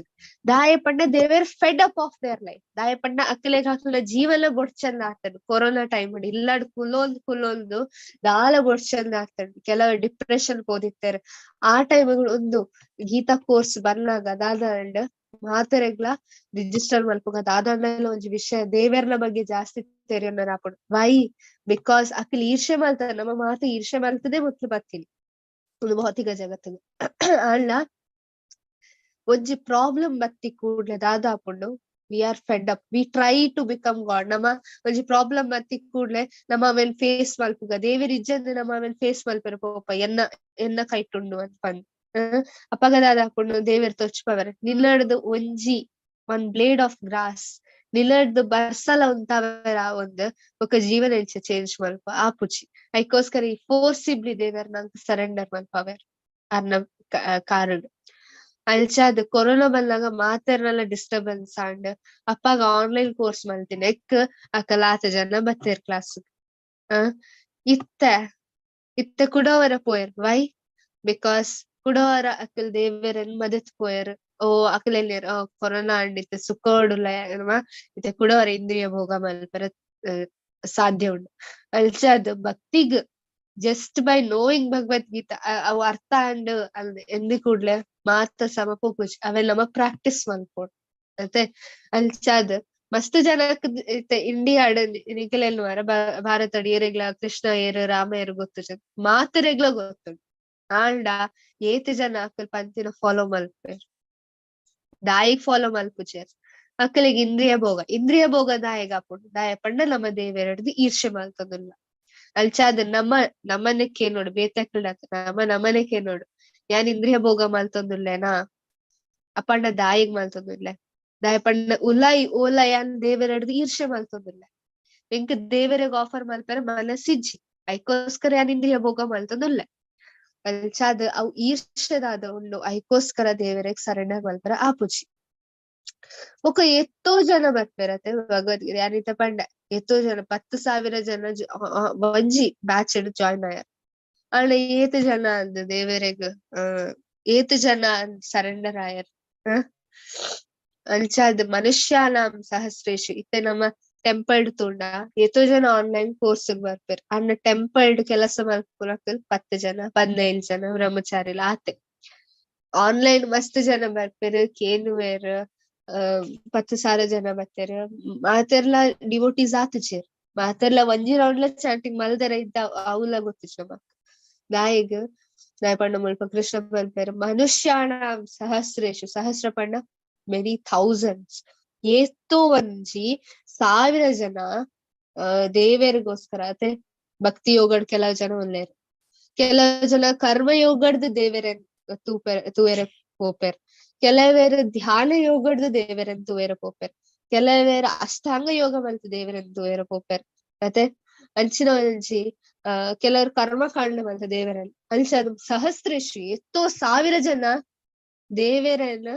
ದಾಯೆ ಪಂಡ they were fed up of their life. ದಾಯೆ ಪಂಡ ಅಕ್ಲೆಗ್ ಅಕ್ಲೆನ ಜೀವನ ಬೊಡ್ಚಂದ್ ಆತಂಡ್. ಕೊರೋನಾ ಟೈಮ್ ಇಲ್ಲಡ್ ಕುಲೊಂದು ಕುಲೊಂದು ದಾಲ ಬೊಡ್ಚಂದ್ ಆತಂಡ್. ಕೆಲವು ಡಿಪ್ರೆಷನ್ ಪೋದಿತ್ತೆರ್. ಆ ಟೈಮ್ ಒಂದು ಗೀತಾ ಕೋರ್ಸ್ ಬನ್ನಾಗ ದಾದ ಅಂಡ್ ಮಾತೆರೆಗ್ಲಾ ರಿಜಿಸ್ಟರ್ ಮಲ್ಪುಗ. ದಾದಾಂಡಲ ಒಂಜಿ ವಿಷಯ ದೇವೆರ್ನ ಬಗ್ಗೆ ಜಾಸ್ತಿ ತೆರಿಯೊನರ ಆಪುಂಡು. ವೈ? Because ಅಕ್ಲ್ ಈರ್ಷೆ ಮಲ್ತ, ನಮ್ಮ ಮಾತ ಈರ್ಷೆ ಮಲ್ತದೆ ಮೊದ್ಲು ಬತ್ತಿನಿ ಒಂದು ಭೌತಿಕ ಜಗತ್ತಿಗೆ. ಆಂಡ ಒಂಜಿ ಪ್ರಾಬ್ಲಮ್ ಬತ್ತಿ ಕೂಡ್ಲೆ ದಾದ ಆಪುಂಡು? We are fed up, we try to become God. ನಮ್ಮ ಒಂಜಿ ಪ್ರಾಬ್ಲಮ್ ಬತ್ತಿ ಕೂಡ್ಲೆ ನಮ್ಮ ಅವೆನ್ ಫೇಸ್ ಮಲ್ಪುಗ. ದೇವೆರ್ ಇಜ್ಜಂದೆ ನಮ್ಮ ಅವೆನ್ ಫೇಸ್ ಮಲ್ಪೆರೆ ಪೋಪ, ಎನ್ನ ಎನ್ನ ಕೈಟುಂಡು ಅಂತ ಪಂದ್. ಅಪಗ ದಾದ ಆಪುಂಡು? ದೇವೆರ್ ತೊಚ್ಪವೆರ್, ನಿನ್ನಡ್ದು ಒಂಜಿ ಒನ್ ಬ್ಲೇಡ್ ಆಫ್ ಗ್ರಾಸ್ ನಿನ್ನಡ್ದು ಬರ್ಸಲ ಉಂತಾವೆರ ಒಂದ್ ಬೊಕ ಜೀವನ ಎಂಚ ಚೇಂಜ್ ಮಲ್ಪ ಆಪುಜಿ. ಐಕೋಸ್ಕರ ಈ ಫೋರ್ಸಿಬ್ಲಿ ದೇವೆರ್ ನಂಕ್ ಸರೆಂಡರ್ ಮಲ್ಪವೆರ್ ಅರ್ನ ಕಾರುಡ್. ಅಂಚಾದ್ ಕೊರೋನಾ ಬಂದಾಗ ಮಾತೆರ್ನಲ ಡಿಸ್ಟರ್ಬೆನ್ಸ್ ಆಂಡ್. ಅಪ್ಪಾಗ ಆನ್ಲೈನ್ ಕೋರ್ಸ್ ಮಲ್ತಿನ ಎಕ್ ಅಕಲ್ ಆತ ಜನ ಬತ್ತೆರ್ ಕ್ಲಾಸ್. ಆ ಇತ್ತೆ ಇತ್ತೆ ಕುಡವರ ಪೋಯೆರ್. ವೈ? Because ಕುಡವರ ಅಕಲ್ ದೇವೆರೆನ್ ಮದತ್ ಪೋಯೆರ್. ಓ ಅಕಲ್ ಎನ್ನಿಯೆರ್, ಕೊರೋನಾ ಆಂಡ್ ಇತ್ತೆ ಸುಖೋಡುಲ್ಲ ಇತ್ತೆ ಕುಡವರ ಇಂದ್ರಿಯ ಭೋಗ ಮಲ್ಪೆರೆ ಸಾಧ್ಯ ಉಂಡು. ಅಂಚಾದ್ ಭಕ್ತಿಗ್ ಜಸ್ಟ್ ಬೈ ನೋಯಿಂಗ್ ಭಗವದ್ಗೀತಾ ಅವು ಅರ್ಥ ಆಂಡ್ ಎಂದಿ ಕೂಡ್ಲೆ ಮಾತ ಸಮ ಪೋಪುಜಿ. ಅವೆನ್ ನಮ ಪ್ರಾಕ್ಟೀಸ್ ಮಲ್ಪೊಡು ಅತೆ. ಅಂಚಾದ್ ಮಸ್ತ್ ಜನಕ್ ಇತ್ತೆ ಇಂಡಿಯಾಡ್ ನಿಕುಲು ಎನ್ನುವರ ಭಾರತಡ್ ಏರೆಗ್ಲಾ ಕೃಷ್ಣ ಏರ್ ರಾಮ ಏರ್ ಗೊತ್ತುಜಿ, ಮಾತೆರೆಗ್ಲಾ ಗೊತ್ತುಂಡು. ಆಂಡ ಏತ್ ಜನ ಅಕುಲ್ ಪಂತಿನ ಫಾಲೋ ಮಲ್ಪೆರ್? ದಾಯಿಗ್ ಫಾಲೋ ಮಲ್ಪುಜೆರ್? ಅಕಲೆಗ್ ಇಂದ್ರಿಯ ಭೋಗ, ಇಂದ್ರಿಯ ಭೋಗ ದಾಯೆಗ್ ಆಪುಂಡು? ದಾಯ ಪಂಡ ನಮ್ಮ ದೇವೆರೆಡ್ದ್ ಈರ್ಷೆ ಮಲ್ತೊಂದುಲ್ಲ. ಅಂಚಾದ್ ನಮ್ಮ ನಮ್ಮನೆ ಕೇನೋಡು, ಬೇತೆಕ್ಲ್ಡ ನಮ್ಮ ನಮ್ಮನೆ ಕೇನೋಡು, ಯಾನ್ ಇಂದ್ರಿಯ ಭೋಗ ಮಲ್ತೊಂದುಲ್ಲೆನಾ? ಅಪಂಡ ದಾಯಿಗ್ ಮಲ್ತೊಂದುಲ್ಲೆ? ದಾಯ ಪಂಡ ಉಲಾಯಿ ಓಲ ಯಾನ್ ದೇವೆರೆಡ್ದ್ ಈರ್ಷೆ ಮಲ್ತೊಂದುಲ್ಲೆ, ಎಂಕ್ ದೇವೆರೆಗ್ ಆಫರ್ ಮಲ್ಪೆರೆ ಮನಸ್ಸಿಜ್ಜಿ, ಐಕೋಸ್ಕರ ಯಾನ್ ಇಂದ್ರಿಯ ಭೋಗ ಮಲ್ತೊಂದುಲ್ಲೆ. ಅಂಚಾದ್ ಅವು ಈರ್ಷೆದಾದ ಉಂಡು, ಐಕೋಸ್ಕರ ದೇವೆರೆಗ್ ಸರೆಂಡರ್ ಮಲ್ಪೆರೆ ಆಪುಜಿ. ಬೊಕ ಏತೋ ಜನ ಬರ್ಪೆರತೆ ಭಗವದ್ಗೀತೆ ಯಾನಿತ್ತ ಪಂಡೆ, ಏತೋ ಜನ 10,000 ಜನ ಒಂಜಿ ಬ್ಯಾಚ್ ಜಾಯಿನ್ ಆಯೆರ್. ಆಂಡ ಏತ್ ಜನ ಅಂದ್ ದೇವೆರೆಗ್ ಏತ್ ಜನ ಸರೆಂಡರ್ ಆಯೆರ್? ಅಂಚಾದ್ ಮನುಷ್ಯಾನಾಂ ಸಹಸ್ರೇಶು. ಇತ್ತೆ ನಮ್ಮ ಟೆಂಪಲ್ಡ್ ತೂಂಡ ಏತೋ ಜನ ಆನ್ಲೈನ್ ಕೋರ್ಸ್ ಬರ್ಪೆರ್. ಆಂಡ ಟೆಂಪಲ್ಡ್ ಕೆಲಸ ಮಲ್ಪುನಕುಲು 10 ಜನ 15 ಜನ ಬ್ರಹ್ಮಚಾರಿಲ ಆತೆ. ಆನ್ಲೈನ್ ಮಸ್ತ್ ಜನ ಬರ್ಪೆರ್, ಕೇನುವೆರ್, 10,000 ಜನ ಬರ್ಪೆರ್. ಮಾತೆರ್ಲಾ ಡಿವೋಟೀಸ್ ಆತುಜೆರ್, ಮಾತೆರ್ಲಾ ಒಂಜಿ ರೌಂಡ್ ಲ ಚಾಂಟಿಂಗ್ ಮಲ್ದೆರ ಇದ್ದ ಅವುಲ ಗೊತ್ತಿಜ್ಜಿ ನಮಕ್. ದಾಯೆಗ್ ದಾಯ ಪಂಡ ಮುಲ್ಪ ಕೃಷ್ಣ ಪನ್ಪೆರ್ ಮನುಷ್ಯಾಣಾಂ ಸಹಸ್ರೇಶು, ಸಹಸ್ರ ಪಂಡ ಮೆನಿ ಥೌಸಂಡ್ಸ್, ಏತೋ ಒಂಜಿ ಸಾವಿರ ಜನ ದೇವೆರಿಗೋಸ್ಕರ ಅತೆ ಭಕ್ತಿ ಯೋಗಡ್ ಕೆಲವು ಜನ ಉಲ್ಲೆರ್, ಕೆಲವು ಜನ ಕರ್ಮ ಯೋಗಡ್ದು ದೇವೆರೆನ್ ತೂವೆರೆ ಪೋಪೆರ್, ಕೆಲವೆರ್ ಧ್ಯಾನ ಯೋಗಡ್ದು ದೇವೆರೆನ್ ತೂವೆರೆ ಪೋಪೆರ್, ಕೆಲವೆರ್ ಅಷ್ಟಾಂಗ ಯೋಗ ಮಲ್ತ್ ದೇವೆರೆನ್ ತೂವೆರೆ ಪೋಪೆರ್ ಅತೆ. ಅಂಚಿನ ಒಂಜಿ ಕೆಲವರು ಕರ್ಮಕಾಂಡ ಮಲ್ತ ದೇವೆರೆನ್. ಅಂಚಾದ್ ಸಹಸ್ರೇಶು ಎತ್ತೋ ಸಾವಿರ ಜನ ದೇವೆರೆನ್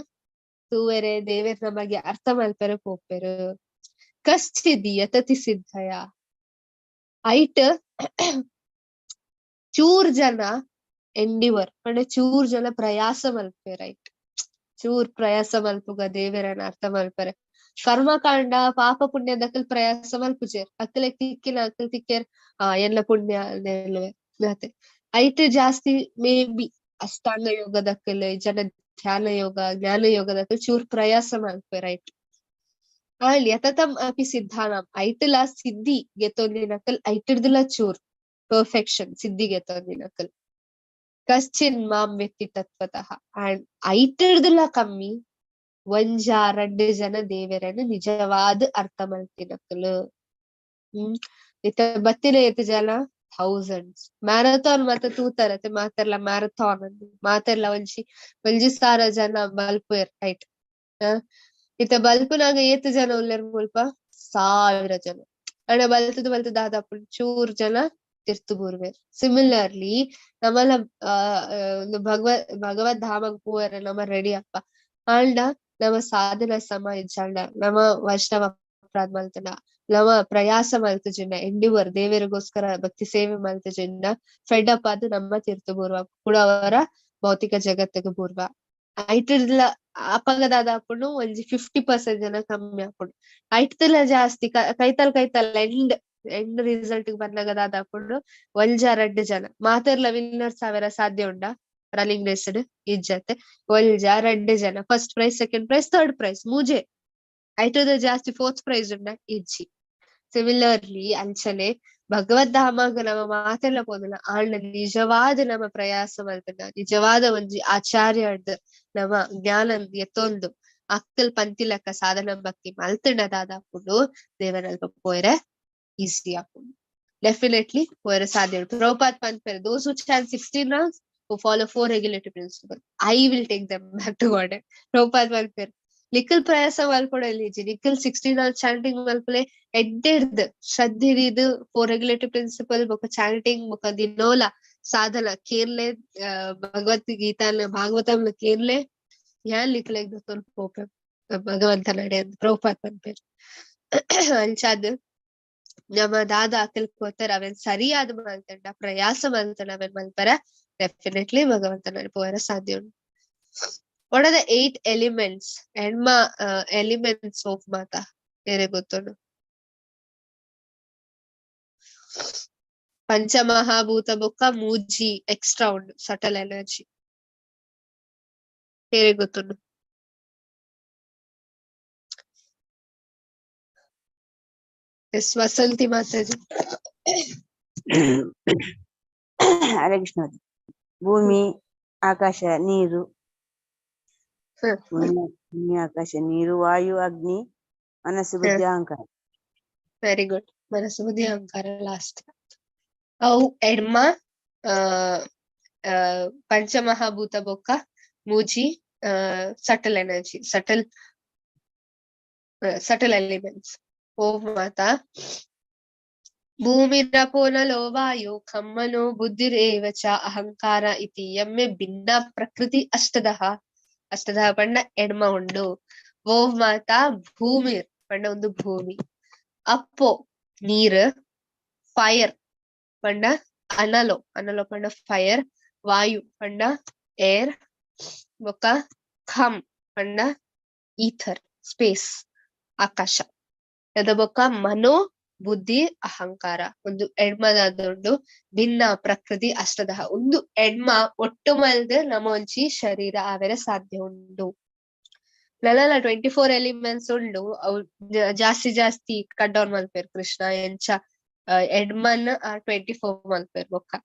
ತೂವೆರೆ, ದೇವೆರ್ನ ಬಗ್ಗೆ ಅರ್ಥ ಮಲ್ಪೆರೆ ಪೋಪೆರ್. ಕಶ್ಚಿದ್ ಯತತಿ ಸಿದ್ಧಯ, ಐಟ್ ಚೂರ್ ಜನ ಎಂಡಿವರ್ ಪಂಡ ಚೂರ್ ಜನ ಪ್ರಯಾಸ ಮಲ್ಪೆರ್. ಐಟ್ ಚೂರ್ ಪ್ರಯಾಸ ಮಲ್ಪುಗ ದೇವೆರನ್ನ ಅರ್ಥ ಮಲ್ಪೆರೆ. ಕರ್ಮಕಾಂಡ ಪಾಪ ಪುಣ್ಯದಕಲ್ ಪ್ರಯಾಸ ಮಲ್ಪುಜೆರ್, ಅಕ್ಲೆಗ್ ತಿಕ್ಕಿನ ಅಕ್ಲ್ ತಿಕ್ಕೇರ್ ಎಲ್ಲ ಪುಣ್ಯ ಅತೆ. ಐಟ್ ಜಾಸ್ತಿ ಮೇ ಬಿ ಅಷ್ಟಾಂಗ ಯೋಗದಕ್ಕಲ್ ಜನ ಧ್ಯಾನ ಯೋಗ ಜ್ಞಾನ ಯೋಗದಕ್ಕಲ್ ಚೂರ್ ಪ್ರಯಾಸ ಮಲ್ಪೆರ್ ಐಟ್. ಆಂಡ್ ಯತತಂ ಅಪಿ ಸಿದ್ಧಾನಾಂ, ಐಟ್ಲಾ ಸಿದ್ಧಿ ಗೆತೊಂದಿನಕಲ್ ಐಟಿರ್ದುಲ ಚೂರ್ ಪರ್ಫೆಕ್ಷನ್ ಸಿದ್ಧಿ ಗೆತೊಂದಿನಕಲ್. ಕಶ್ಚಿನ್ ಮಾಂ ವ್ಯಕ್ತಿ ತತ್ವತಃ, ಅಂಡ್ ಐಟಿರ್ದುಲ ಕಮ್ಮಿ ಒಂಜ ರಡ್ಡ್ ಜನ ದೇವೆರನ್ನು ನಿಜವಾದ ಅರ್ಥ ಮಲ್ತಿನಕುಲು. ಇತ್ತ ಬತ್ತಿನ ಏತ್ ಜನ? ಥೌಸಂಡ್ಸ್. ಮ್ಯಾರಥಾನ್ ಮಾತ ತೂತಾರತೆ, ಮಾತೆರ್ಲ ಮ್ಯಾರಥಾನ್ ಅಂದ್ ಮಾತೆರ್ಲ ಒಂಜಿ ಒಂಜಿ ಸಾರ ಜನ ಬಲ್ಪುವೆರ್ ರೈಟ್. ಇತ್ತ ಬಲ್ಪುನಾಗ ಏತ್ ಜನ ಉಲ್ಲೆರ್ ಮುಲ್ಪ? 1000 ಜನ. ಆಂಡ ಬಲ್ತುದು ಬಲ್ತುದು ದಾದಾಪುಂಡು ಚೂರ್ ಜನ ತಿರ್ತು ಬೂರ್ವೆರ್. ಸಿಮಿಲರ್ಲಿ ನಮಲ ಭಗವದ್ ಧಾಮಗ್ ಪೋವೆರೆ ನಮ ರೆಡಿ ಅಪ್ಪ, ಆಂಡ ನಮ ಸಾಧನ ಸಮ ಇಜ್ಜಾಂಡ, ನಮ ವೈಷ್ಣವ ಅಪರಾಧ ಮಲ್ತುಂಡ, ನಮ ಪ್ರಯಾಸ ಮಲ್ತುಜಿಂಡ, ಎಂಡಿವರ್ ದೇವೆರಿಗೋಸ್ಕರ ಭಕ್ತಿ ಸೇವೆ ಮಲ್ತುಜಿಂಡ ಫೆಡ್ ಅಪ್ ಆದ್ ನಮ್ಮ ತೀರ್ಥ ಬೂರ್ವ ಕೂಡ ಅವರ ಭೌತಿಕ ಜಗತ್ತಿಗೆ ಬೂರ್ವ. ಐಟಿರ್ಲ ಅಪಗ ದಾದಾಪುಂಡು ಒಂಜಿ 50% ಜನ ಕಮ್ಮಿ ಆಪುಂಡು. ಐಟ್ದಲ ಜಾಸ್ತಿ ಕೈತಲ್ ಕೈತಲ್ ಎಂಡ್ ಎಂಡ್ ರಿಸಲ್ಟ್ ಬನ್ನಗ ದಾದಾಪುಂಡು ಒಂಜ ರಡ್ಡ್ ಜನ ಮಾತೆರ್ಲ ವಿನ್ನರ್ಸ್ ಆವೆರ ಸಾಧ್ಯ ಉಂಡಾ? Running race ಇಜ್ಜತೆ. ಒಂಜ ರಡ್ಡ್ ಜನ first prize, second prize, third prize ಮೂಜೆ, ಐಟದ ಜಾಸ್ತಿ ಫೋರ್ತ್ ಪ್ರೈಸ್ ಉಂಡ ಇಜ್ಜಿ. ಸಿಮಿಲರ್ಲಿ ಅಂಚನೆ ಭಗವದ್ಧಾಮಗ್ ನಮ ಮಾತೆರ್ಲ ಪೋದಿಲ್ಲ, ಆಂಡ ನಿಜವಾದ ನಮ್ಮ ಪ್ರಯಾಸ ಮಲ್ತುಂಡ, ನಿಜವಾದ ಒಂಜಿ ಆಚಾರ್ಯರ್ದ್ ನಮ ಜ್ಞಾನ ಎತ್ತೊಂದು ಅಕ್ಕಲ್ ಪಂತಿಲಕ್ಕ ಸಾಧನ ಭಕ್ತಿ ಮಲ್ತುಂಡ ದಾದಾಪುಂಡು ದೇವನಲ್ಪ ಪೋಯೆರೆ ಈಸಿ ಆಪುಂಡು. ಡೆಫಿನೆಟ್ಲಿ ಪೋಯೆರೆ ಸಾಧ್ಯ ಉಂಡು. ಪ್ರಭುಪಾದ್ ಪನ್ಪೆರ್, those who chant 16 rounds who follow 4 regulative principles, I will take them back to God. Prabhupada ಪನ್ಪೆರ್ ನಿಕಲ್ ಪ್ರಯಾಸ ಮಲ್ಪೊಡಲ್ಲಿಜಿ, ನಿಕಲ್ 16 ರೌಂಡ್ಸ್ ಚಾಂಟಿಂಗ್ ಮಲ್ಪುಲೆ, ಎಡ್ಡೆರ್ದ್ ಶ್ರದ್ಧೆಡಿದ್ 4 ರೆಗ್ಯುಲೇಟಿವ್ ಪ್ರಿನ್ಸಿಪಲ್ ಬೊಕ ಚಾಂಟಿಂಗ್ ಬೊಕ ದಿನೋಲ ಸಾಧನ ಕೇರ್ಲೆ, ಭಗವದ್ಗೀತಾನ ಭಾಗವತಂನ ಕೇರ್ಲೆ, ಯಾನ್ ನಿಕ್ಲೆಗ್ ದೆತೊಂದು ಪೋಪೆ ಭಗವಂತ ನಡೆ ಅಂದ್ ಪ್ರಭುಪಾದ್ ಪನ್ಪೆರ್. ಅಂಚಾದ್ ನಮ್ಮ ದಾದ ಅಕಲ್ ಕೋತರ್ ಅವೆನ್ ಸರಿಯಾದ ಮಲ್ತಂಡ ಪ್ರಯಾಸ ಮಲ್ತಂಡ ಅವೆನ್ ಮಲ್ಪರ ಡೆಫಿನೆಟ್ಲಿ ಭಗವಂತನ ಪೋಯರ ಸಾಧ್ಯ ಉಂಡು. What are the 8 elements? ಎಣ್ಮ ಎಲಿಮೆಂಟ್ಸ್ ಆಫ್ ಮಾತಾ ಬೇರೆ ಗೊತ್ತುಂಡು. ಪಂಚಮಹಾಭೂತ ಬೊಕ್ಕ ಮೂಜಿ ಎಕ್ಸ್ಟ್ರಾ ಉಂಡು ಸಟಲ್ ಎನರ್ಜಿ ಬೇರೆ ಗೊತ್ತುಂಡು. ಎಸ್ ವಸಂತಿ ಮಾತಾಜಿ. ಹರೇ ಕೃಷ್ಣ. ಭೂಮಿ, ಆಕಾಶ, ನೀರು, ಭೂಮಿ, ಆಕಾಶ, ನೀರು, ವಾಯು, ಅಗ್ನಿ, ಮನಸ್ಸು, ಬುದ್ಧಿ, ಅಹಂಕಾರ. Very good. ಮನಸ್ಸು, ಬುದ್ಧಿ, ಅಹಂಕಾರ ಲಾಸ್ಟ್. ಅವು ಎಡ್ಮ ಪಂಚಮಹಾಭೂತ ಬೊಕ್ಕ ಮೂಜಿ subtle energy, subtle subtle elements. ಓ ಮಾತಾ ಭೂಮಿರಪೋ ನಲೋ ವಾಯು ಖಮ್ಮನೋ ಬುದ್ಧಿರೇವ ಚ ಅಹಂಕಾರ ಇತಿ ಯಮ್ಮೆ ಭಿನ್ನ ಪ್ರಕೃತಿ ಅಷ್ಟದಃ. ಅಷ್ಟದಃ ಪಂಡ ಎಡ್ಮ ಉಂಡು. ಓ ಮಾತಾ ಭೂಮಿ ಪಂಡ ಒಂದು ಭೂಮಿ, ಅಪ್ಪೋ ನೀರು, ಫೈರ್ ಪಂಡ ಅನಲೋ, ಅನಲೋ ಪಂಡ ಫೈರ್, ವಾಯು ಪಂಡ ಏರ್, ಬೊಕ್ಕ ಖಮ್ ಪಂಡ ಈಥರ್ ಸ್ಪೇಸ್ ಆಕಾಶ. ಅದ ಬೊಕ್ಕ ಮನೋ ಬುದ್ಧಿ ಅಹಂಕಾರ ಒಂದು ಎಡ್ಮದಾದುಂಡು. ಭಿನ್ನ ಪ್ರಕೃತಿ ಅಷ್ಟದಹ ಒಂದು ಎಡ್ಮ ಒಟ್ಟು ಮಲ್ದ್ ನಮ್ಮ ಒಂಜಿ ಶರೀರ ಆವೆರೆ ಸಾಧ್ಯ ಉಂಡು. ಲಲಲ 24 ಎಲಿಮೆಂಟ್ಸ್ ಉಂಡು. ಅವು ಜಾಸ್ತಿ ಜಾಸ್ತಿ ಕಟ್ ಡೌನ್ ಮಲ್ಪೇರ್ ಕೃಷ್ಣ ಎಂಚ ಎಡ್ಮನ್ 24 ಮಲ್ಪೇರ್ ಬೊಕ್ಕ.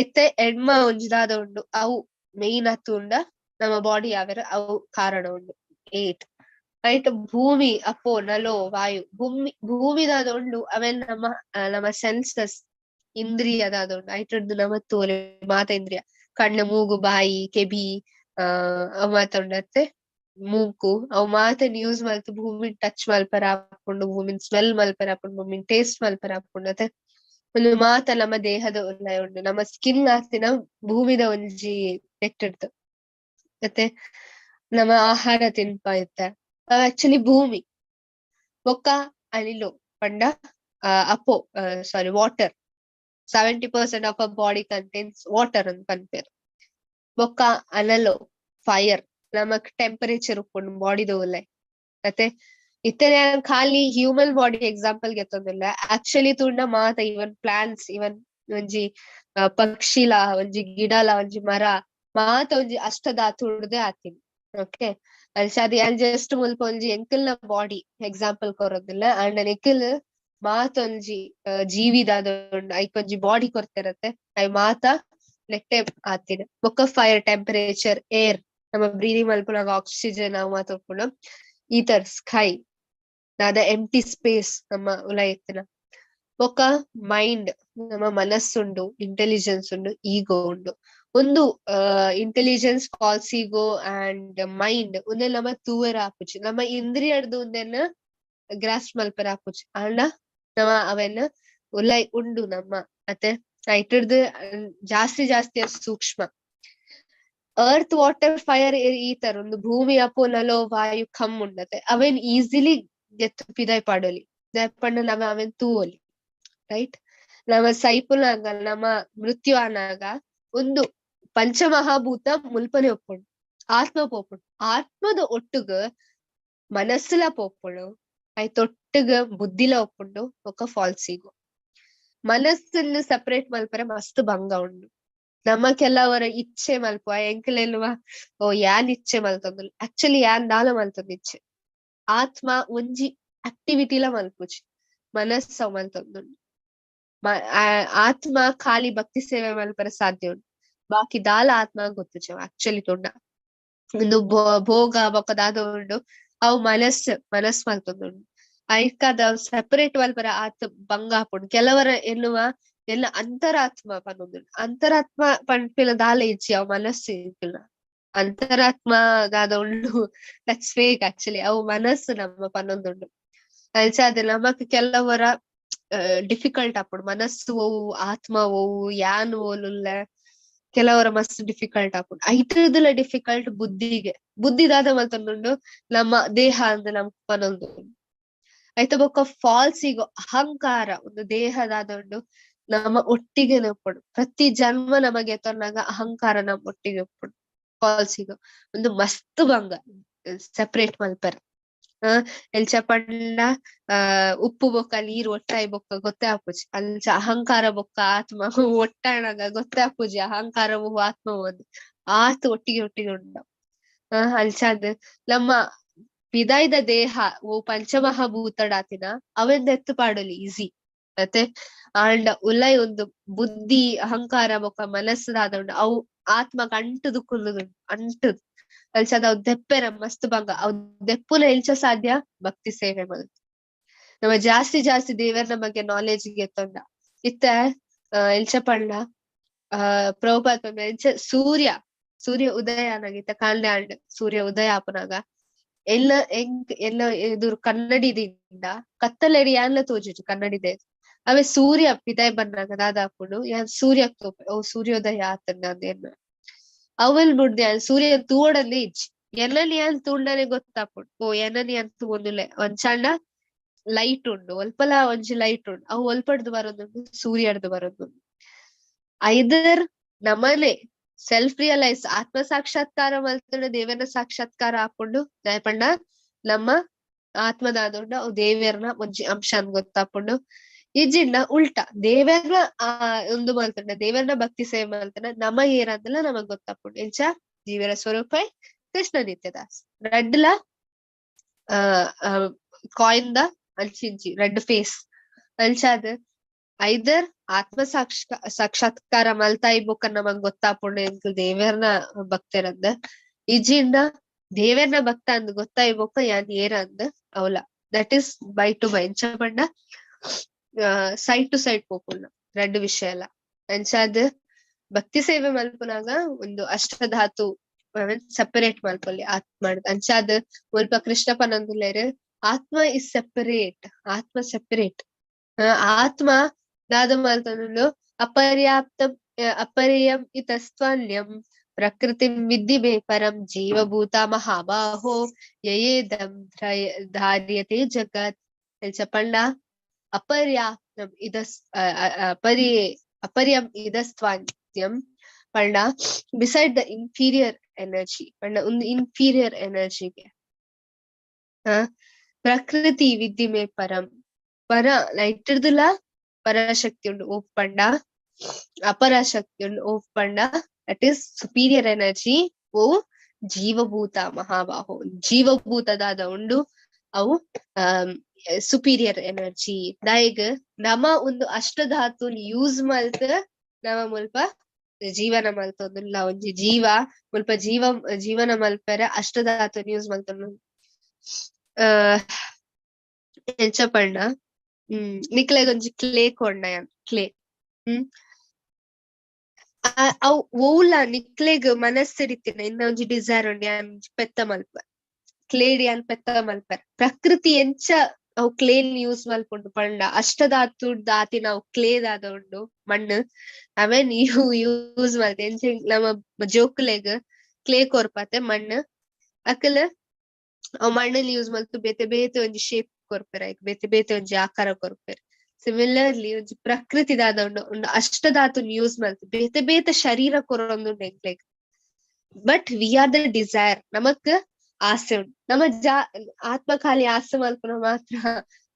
ಇತ್ತೆ ಎಡ್ಮ ಒಂಜಿ ದಾದ ಉಂಡು ಅವು ಮೇನ್ ಅತ್ತುಂಡ ನಮ್ಮ ಬಾಡಿ ಆವೆರೆ ಅವು ಕಾರಣ ಉಂಡು. 8 ರೈಟ್. ಭೂಮಿ ಅಪೋ ನಲೋ ವಾಯು ಭೂಮಿ ಭೂಮಿದಾದ ಉಂಡು ಅವೆನ್ ನಮ್ಮ ನಮ್ಮ ಸೆನ್ಸಸ್ ಇಂದ್ರಿಯದಾದ ಉಂಡು. ಐಟುಡ್ದು ನಮ್ಮ ತೋಲೆ ಮಾತ ಇಂದ್ರಿಯ ಕಣ್ಣು, ಮೂಗು, ಬಾಯಿ, ಕೆಬಿ, ಅವು ಮಾತ ಉಂಡತ್ತೆ ಮೂಗು ಅವು ಮಾತನ್ ಯೂಸ್ ಮಲ್ತ್ ಭೂಮಿನ್ ಟಚ್ ಮಲ್ಪರ ಆಪುಂಡು, ಭೂಮಿನ್ ಸ್ಮೆಲ್ ಮಲ್ಪರ ಆಪುಂಡು, ಭೂಮಿನ್ ಟೇಸ್ಟ್ ಮಲ್ಪರ ಆಪುಂಡು. ಅತ್ತೆ ಒಂದು ಮಾತ ನಮ್ಮ ದೇಹದ ಉಲ್ಲಯ ಉಂಡು. ನಮ್ಮ ಸ್ಕಿನ್ ಆತಿನ ಭೂಮಿದ ಒಂಜಿ ನೆಟ್ಟಿಡ್ದು ಮತ್ತೆ ನಮ್ಮ ಆಹಾರ ತಿನ್ಪ ಇತ್ತೆ ಆಕ್ಚುಲಿ ಭೂಮಿ. ಬೊಕ್ಕ ಅನಿಲು ಪಂಡ ಅಪೋ sorry water. 70% of a body contains water ಅಂತ ಪನ್ಪೇರ್. ಬೊಕ್ಕ ಅನಲೋ ಫೈರ್ ನಮಕ್ ಟೆಂಪರೇಚರ್ ಉಪ್ಪುಂಡು ಬಾಡಿದ ಉಲ್ಲೆ. ಮತ್ತೆ ಇತ್ತನೆ ಖಾಲಿ ಹ್ಯೂಮನ್ ಬಾಡಿ ಎಕ್ಸಾಂಪಲ್ ಗೆತ್ತೊಂದಿಲ್ಲ. ಆಕ್ಚುಲಿ ತೂಂಡ ಮಾತ ಈವನ್ ಪ್ಲಾಂಟ್ಸ್, ಇವನ್ ಒಂಜಿ ಪಕ್ಷಿಲ, ಒಂಜಿ ಗಿಡಲ, ಒಂಜಿ ಮರ ಮಾತ ಒಂಜಿ ಅಷ್ಟಧಾತು ಉಡ್ದೆ ಆತಿನಿ. ಓಕೆ ಅಂಚಾದ್ ಯಾನ್ ಜಸ್ಟ್ ಮುಲ್ಪ ಒಂಜಿ ಎಂಕಲ್ನ ಬಾಡಿ ಎಕ್ಸಾಂಪಲ್ ಕೊರೊಂದಿಲ್ಲ. ಅಂಡ್ ಎಂಕಲ್ ಮಾತ ಒಂಜಿ ಜೀವಿದಾದ ಉಂಡು ಐಕ್ ಒಂಜಿ ಬಾಡಿ ಕೊರ್ತಿರತ್ತೆ ಅಯ್ ಮಾತ ನೆಟ್ಟೆ ಆತಿನ. ಬೊಕ್ಕ ಫೈರ್, ಟೆಂಪರೇಚರ್, ಏರ್ ನಮ್ಮ ಬ್ರೀದಿಂಗ್ ಮಲ್ಪುನಗ ಆಕ್ಸಿಜನ್ ಅವು ಮಾತ ಉಪ್ಪುಂಡು. ಈಥರ್, ಸ್ಕೈ ದಾದ ಎಂಟಿ ಸ್ಪೇಸ್ ನಮ್ಮ ಉಲ ಇತ್ತಿನ. ಬೊಕ್ಕ ಮೈಂಡ್ ನಮ್ಮ ಮನಸ್ಸುಂಡು, ಇಂಟೆಲಿಜೆನ್ಸ್ ಉಂಡು, ಈಗೋ ಉಂಡು. ಒಂದು intelligence, false ego and mind ಉಂದೆನ್ ನಮ್ಮ ತೂವೆರ ಆಪುಜಿ, ನಮ್ಮ ಇಂದ್ರಿಯಡ್ದು ಉಂದೆನ್ ಗ್ರಾಸ್ಪ್ ಮಲ್ಪೆರೆ ಆಪುಜಿ. ಆಂಡ ನಮ್ಮ ಅವೆನ್ ಉಲೈ ಉಂಡು ನಮ್ಮ ಅತ್ತೆ ಐಟುಡ್ದು ಜಾಸ್ತಿ ಜಾಸ್ತಿ ಸೂಕ್ಷ್ಮ. ಅರ್ತ್, ವಾಟರ್, ಫೈರ್, ಈಥರ್ ಒಂದು ಭೂಮಿ, ಅಪೋ, ನಲೋ, ವಾಯು, ಖಮ್ ಉಂಡತೆ ಅವೆನ್ ಈಸಿಲಿ ಗೆತ್ತು ಪಿದಾಯ್ ಪಾಡೊಲಿ. ದಾಯೆ ನಮ ಅವೆನ್ ತೂವೊಲಿ ರೈಟ್. ನಮ್ಮ ಸೈಪುನಾಗ ನಮ್ಮ ಮೃತ್ಯು ಆನಾಗ ಒಂದು ಪಂಚಮಹಾಭೂತ ಮುಲ್ಪನೆ ಒಪ್ಪುಂಡು, ಆತ್ಮ ಪೋಪುಂಡು. ಆತ್ಮದ ಒಟ್ಟುಗ ಮನಸ್ಸುಲ ಪೋಪುಂಡು, ಐತೊಟ್ಟುಗ ಬುದ್ಧಿಲ ಒಪ್ಪುಂಡು, ಬೊಕ್ಕ ಫಾಲ್ಸ್ ಈಗೋ. ಮನಸ್ಸನ್ನು ಸಪರೇಟ್ ಮಲ್ಪರೆ ಮಸ್ತ್ ಭಂಗ ಉಂಡು. ನಮ್ಮ ಕೆಲವರ ಇಚ್ಛೆ ಮಲ್ಪುವ ಎಂಕಲೆಲ್ವ ಓ ಯಾನ್ ಇಚ್ಛೆ ಮಲ್ತೊಂದುಲ್ಲ, ಆಕ್ಚುಲಿ ಯಾನ್ ದಾಲ ಮಲ್ತೊಂದು ಇಚ್ಛೆ. ಆತ್ಮ ಒಂಜಿ ಆಕ್ಟಿವಿಟಿಲ ಮಲ್ಪುಜಿ, ಮನಸ್ಸು ಮಲ್ತೊಂದುಂಡು. ಆತ್ಮ ಖಾಲಿ ಭಕ್ತಿ ಸೇವೆ ಮಲ್ಪರೆ ಸಾಧ್ಯ ಉಂಡು, ಬಾಕಿ ದಾಲ ಆತ್ಮ ಗೊತ್ತುಜಿ ಆಕ್ಚುಲಿ ತೂಂಡ. ಒಂದು ಭೋಗ ಬೊಕ್ಕ ದಾದ ಉಂಡು ಅವು ಮನಸ್ಸು ಮನಸ್ ಮಲ್ತೊಂದುಂಡು. ಐಕಾದ ಸೆಪರೇಟ್ ಮಲ್ಪರೆ ಆತ್ ಭಂಗ ಆಪುಂಡು. ಕೆಲವರ ಎನ್ನುವ ಎಲ್ಲ ಅಂತರಾತ್ಮ ಪನ್ನೊಂದುಂಡು. ಅಂತರಾತ್ಮ ಪನ್ಪಿನ ದಾಲ ಇಜ್ಜಿ, ಅವು ಮನಸ್ಸು ಇತ್ತಿಲ್ಲ. ಅಂತರಾತ್ಮ ದಾದ ಉಂಡು that's fake actually, ಅವು ಮನಸ್ಸು ನಮ್ಮ ಪನ್ನೊಂದುಂಡು. ಅಂಚಾದ್ ನಮಕ್ ಕೆಲವರ ಡಿಫಿಕಲ್ಟ್ ಆಪುಂಡು. ಮನಸ್ಸು ಓವು ಆತ್ಮ ಓವು ಯಾನ್ ಓಲುಲ್ಲ ಕೆಲವರ ಮಸ್ತ್ ಡಿಫಿಕಲ್ಟ್ ಆಪುಂಡು. ಐತರದಲ ಡಿಫಿಕಲ್ಟ್ ಬುದ್ಧಿಗೆ. ಬುದ್ಧಿ ದಾದ ಮಲ್ತೊಂದುಂಡು ನಮ್ಮ ದೇಹ ಅಂದ್ ನಮ್ಕ್ ಪನೊಂದುಂಡು. ಐತ ಬೊಕ್ಕ ಫಾಲ್ಸ್ ಈಗೋ, ಅಹಂಕಾರ ಒಂದು ದೇಹದಾದ ಉಂಡು ನಮ್ಮ ಒಟ್ಟಿಗೆ ಉಪ್ಪುಂಡು. ಪ್ರತಿ ಜನ್ಮ ನಮಗೆ ಎತ್ತೊನ್ನಾಗ ಅಹಂಕಾರ ನಮ್ಮ ಒಟ್ಟಿಗೆ ಉಪ್ಪುಂಡು. ಫಾಲ್ಸ್ ಈಗೋ ಒಂದು ಮಸ್ತ್ ಭಂಗ ಸೆಪರೇಟ್ ಮಲ್ಪೆರೆ. ಎಲ್ಚ ಪಂಡ ಆ ಉಪ್ಪು ಬೊಕ್ಕ ನೀರು ಒಟ್ಟಾಯಿ ಬೊಕ್ಕ ಗೊತ್ತೇ ಆಪುಜಿ. ಅಂಚ ಅಹಂಕಾರ ಬೊಕ್ಕ ಆತ್ಮ ಒಟ್ಟಾಣಗ ಗೊತ್ತೇ ಆಪುಜಿ ಅಹಂಕಾರವು ಆತ್ಮವು ಅಂದ್ ಆತ್ ಒಟ್ಟಿಗೆ ಒಟ್ಟಿಗೆ ಉಂಡು. ಅಂಚಾದ್ ನಮ್ಮ ಪಿದಾಯ್ದ ದೇಹ ಓ ಪಂಚಮಹಾಭೂತಡಾತಿನ ಅವೆಂದ ಎತ್ತು ಪಾಡೊಲಿ ಈಸಿ ಮತ್ತೆ. ಆಂಡ ಉಲೈ ಒಂದು ಬುದ್ಧಿ ಅಹಂಕಾರ ಬೊಕ್ಕ ಮನಸ್ಸುದಾದ ಉಂಡು ಅವು ಆತ್ಮಗ್ ಅಂಟುದು ಕುಲ್ಲುದು ಅಂಟುದು. ಅಂಚಾದ್ ಅವು ದೆಪ್ಪೆರ ಮಸ್ತ್ ಬಂಗ. ಅವು ದೆಪ್ಪುನ ಎಂಚ ಸಾಧ್ಯ? ಭಕ್ತಿ ಸೇವೆ ಮಲ್ತ್. ನಮ್ಮ ಜಾಸ್ತಿ ಜಾಸ್ತಿ ದೇವರ ಬಗ್ಗೆ ನಾಲೆಜ್ ಗೆತ್ತೊಂಡ ಇತ್ತೆ ಎಂಚ ಪಂಡ ಪ್ರಭುಪಾದ ಪನ್ಪೆರ್ ಎಂಚ ಸೂರ್ಯ ಸೂರ್ಯ ಉದಯ ಆನಗ ಇತ್ತೆ ಕಾಂಡೆ ಆಂಡ್ ಸೂರ್ಯ ಉದಯ ಆಪುನಗ ಎಲ್ಲ ಎಂಕ್ ಎಲ್ಲ ಎದುರು ಕನ್ನಡಿದಿಂದ ಕತ್ತಲೆಡ್ ಯಾನ್ಲ ತೋಜುಜಿ ಕನ್ನಡಿದೆ. ಅವೆ ಸೂರ್ಯ ಪಿದಾಯ್ ಬನ್ನಗ ದಾದ ಆಪುಂಡು ಯಾನ್ ಸೂರ್ಯಗ್ ತೋಪೆ, ಓ ಸೂರ್ಯೋದಯ ಆತುಂಡ ಅಂದ್ ಎನ್ನುವೆ. ಅವೆಲ್ ಬುಡ್ದು ಯಾನ್ ಸೂರ್ಯ ತೂವೊಡಂದೇ ಇಜ್ಜಿ, ಎನ್ನನ್ ಯಾನ್ ತೂಂಡನೆ ಗೊತ್ತಾಪುಂಡು ಓ ಎನ್ನನ್ ಯಾನ್ ತೂವೊಂದುಲ್ಲೆ. ಒಂಚಾಂಡ ಲೈಟ್ ಉಂಡು ಒಲ್ಪಲ ಒಂಜಿ ಲೈಟ್ ಉಂಡು, ಅವು ಒಲ್ಪಡ್ದು ಬರೊಂದುಂಡು ಸೂರ್ಯಡ್ದು ಬರೊಂದುಂಡು. ಐದರ್ ನಮನೆ ಸೆಲ್ಫ್ ರಿಯಲೈಸ್ ಆತ್ಮ ಸಾಕ್ಷಾತ್ಕಾರ ಮಲ್ತುಂಡ ದೇವನ ಸಾಕ್ಷಾತ್ಕಾರ ಆಪುಂಡು. ದಾಯೆ ಪಂಡ ನಮ್ಮ ಆತ್ಮದಾದುಂಡು ಅವು ದೇವೆರ್ನ ಒಂಜಿ ಅಂಶ ಅಂದ್ ಗೊತ್ತಾಪುಂಡು. ಇಜ್ಜಿಂಡ ಉಲ್ಟಾ ದೇವೆರ್ನ ಆ ಉಂದು ಮಲ್ತುಂಡ ದೇವೆರ್ನ ಭಕ್ತಿ ಸೇವೆ ಮಲ್ತುಂಡ ನಮ ಏರಂದಲ ನಮಗ್ ಗೊತ್ತಾಪುಂಡು. ಎಂಚ ಜೀವರ ಸ್ವರೂಪ ಕೃಷ್ಣ ನಿತ್ಯದಾಸ್ ರಡ್ಡ್ಲ ಕಾಯಿನ್ the ಅಂಚಿಂಚಿ ರೆಡ್ ಫೇಸ್. ಅಂಚಾದ್ ಐದರ್ ಆತ್ಮ ಸಾಕ್ಷಾತ್ಕಾರ ಮಲ್ತಾಯಿ ಬೊಕ್ಕ ನಮಗ್ ಗೊತ್ತಾಪುಂಡು ಎಂಕ್ ದೇವೆರ್ನ ಭಕ್ತೆರಂದ್. ಇಜ್ಜಿಂಡ ದೇವೆರ್ನ ಭಕ್ತ ಅಂದ್ ಗೊತ್ತಾಯಿ ಬೊಕ್ಕ ಯಾನ್ ಏರಂದ್ ಅವಲ. That is by to by ಎಂಚ ಪಂಡ ಸೈಡ್ ಟು ಸೈಡ್ ಪೋಪುಂಡು ರಡ್ಡ್ ವಿಷಯ ಅಲ್ಲ. ಅಂಚಾದ್ ಭಕ್ತಿ ಸೇವೆ ಮಲ್ಪುನಾಗ ಒಂದು ಅಷ್ಟಧಾತು ಸೆಪರೇಟ್ ಮಲ್ಪೊಲಿ ಆತ್ಮ. ಅಂಚಾದ್ ಮುಲ್ಪ ಕೃಷ್ಣ ಪನೊಂದುಲ್ಲೆರ್ ಆತ್ಮ is separate, ಆತ್ಮ ಸೆಪರೇಟ್. ಆತ್ಮ ದಾದ ಮಲ್ತೊಂದುಂಡು ಅಪರ್ಯಾಪ್ತ ಅಪರ್ಯಂ ಇತಸ್ತ್ವನ್ಯಂ ಪ್ರಕೃತಿ ವಿದ್ಧಿ ಮೇ ಪರಂ ಜೀವಭೂತ ಮಹಾಬಾಹೋ ಯಯೇದಂ ಧಾರ್ಯತೆ ಜಗತ್. ಎಂಚ ಪಂಡ ಅಪರ್ಯಾಪ್ತಂ ಇದಸ್ ಅಪರ್ಯಂ ಇದಸ್ತ್ವಾನ್ಯಂ ಪಂಡ ಬಿಸೈಡ್ the inferior energy ಪಂಡ ಒಂದು ಇನ್ಫೀರಿಯರ್ ಎನರ್ಜಿಗೆ ಪ್ರಕೃತಿ ವಿದ್ಧಿ ಮೇ ಪರಂ ಪರ ಲೈಟ್ ಪರಾಶಕ್ತಿ ಉಂಡು ಓ ಪಂಡ ಅಪರಾಶಕ್ತಿ ಉಂಡು ಓ ಪಂಡ that is superior energy ಓ ಜೀವಭೂತ ಮಹಾಬಾಹು ಜೀವಭೂತದಾದ ಉಂಡು ಅವು ಸುಪೀರಿಯರ್ ಎನರ್ಜಿ. ದಾಯೆಗ್ ನಮ ಒಂದು ಅಷ್ಟಧಾತು ಯೂಸ್ ಮಲ್ತ್ ನಮ ಮುಲ್ಪ ಜೀವನ ಮಲ್ತೊಂದುಲ್ಲ. ಒಂಜಿ ಜೀವ ಮುಲ್ಪ ಜೀವ ಜೀವನ ಮಲ್ಪೆರೆ ಅಷ್ಟಧಾತು ಯೂಸ್ ಮಲ್ತೊಂದು. ಎಂಚ ಪಂಡ ನಿಕ್ಲೆಗ್ ಒಂಜಿ ಕ್ಲೇ ಕೊರ್ಂಡ ಯಾನ್ ಕ್ಲೇ ಅವು ಒವ್ಲ ನಿಕ್ಲೆಗ್ ಮನಸ್ಸಿಡಿತ್ತಿನ ಇನ್ನ ಒಂಜಿ ಡಿಸೈರ್ ಉಂಡು ಯಾನ್ ಪೆತ್ತ ಮಲ್ಪ ಕ್ಲೇಡ್ ಯಾನ್ ಪೆತ್ತ ಮಲ್ಪೆರೆ. ಪ್ರಕೃತಿ ಎಂಚ ಅವು ಕ್ಲೇನ್ ಯೂಸ್ ಮಲ್ಪುಂಡು ಪಂಡ ಅಷ್ಟಧಾತು ದಾತಿನ ಅವು ಕ್ಲೇ ದಾದ ಉಂಡು ಮಣ್ಣು ಅವೆನ್ ಯೂಸ್ ಮಲ್ತ್ ಎಂಚ ನಮ್ಮ ಜೋಕುಲೆಗ್ ಕ್ಲೇ ಕೊರ್ಪತೆ ಮಣ್ಣು ಅಕಲ್ ಅವು ಮಣ್ಣಲ್ಲಿ ಯೂಸ್ ಮಲ್ತು ಬೇತೆ ಬೇತೆ ಒಂಜಿ ಶೇಪ್ ಕೊರ್ಪೆರ್ ಐಕ್ ಬೇತೆ ಬೇತೆ ಒಂಜಿ ಆಕಾರ ಕೊರ್ಪೆರ್. ಸಿಮಿಲರ್ಲಿ ಒಂಜಿ ಪ್ರಕೃತಿ ದಾದ ಉಂಡು ಉಂಡು ಅಷ್ಟಧಾತುನ್ ಯೂಸ್ ಮಲ್ತ್ ಬೇತೆ ಬೇತೆ ಶರೀರ ಕೊರೊಂದುಂಡು ಎಂಕ್ಲೆಗ್. But we are the desire, ನಮಕ್ ಆಸೆ ಉಂಡು ನಮ ಆತ್ಮ ಖಾಲಿ ಆಸೆ ಮಲ್ಪುನ ಮಾತ್ರ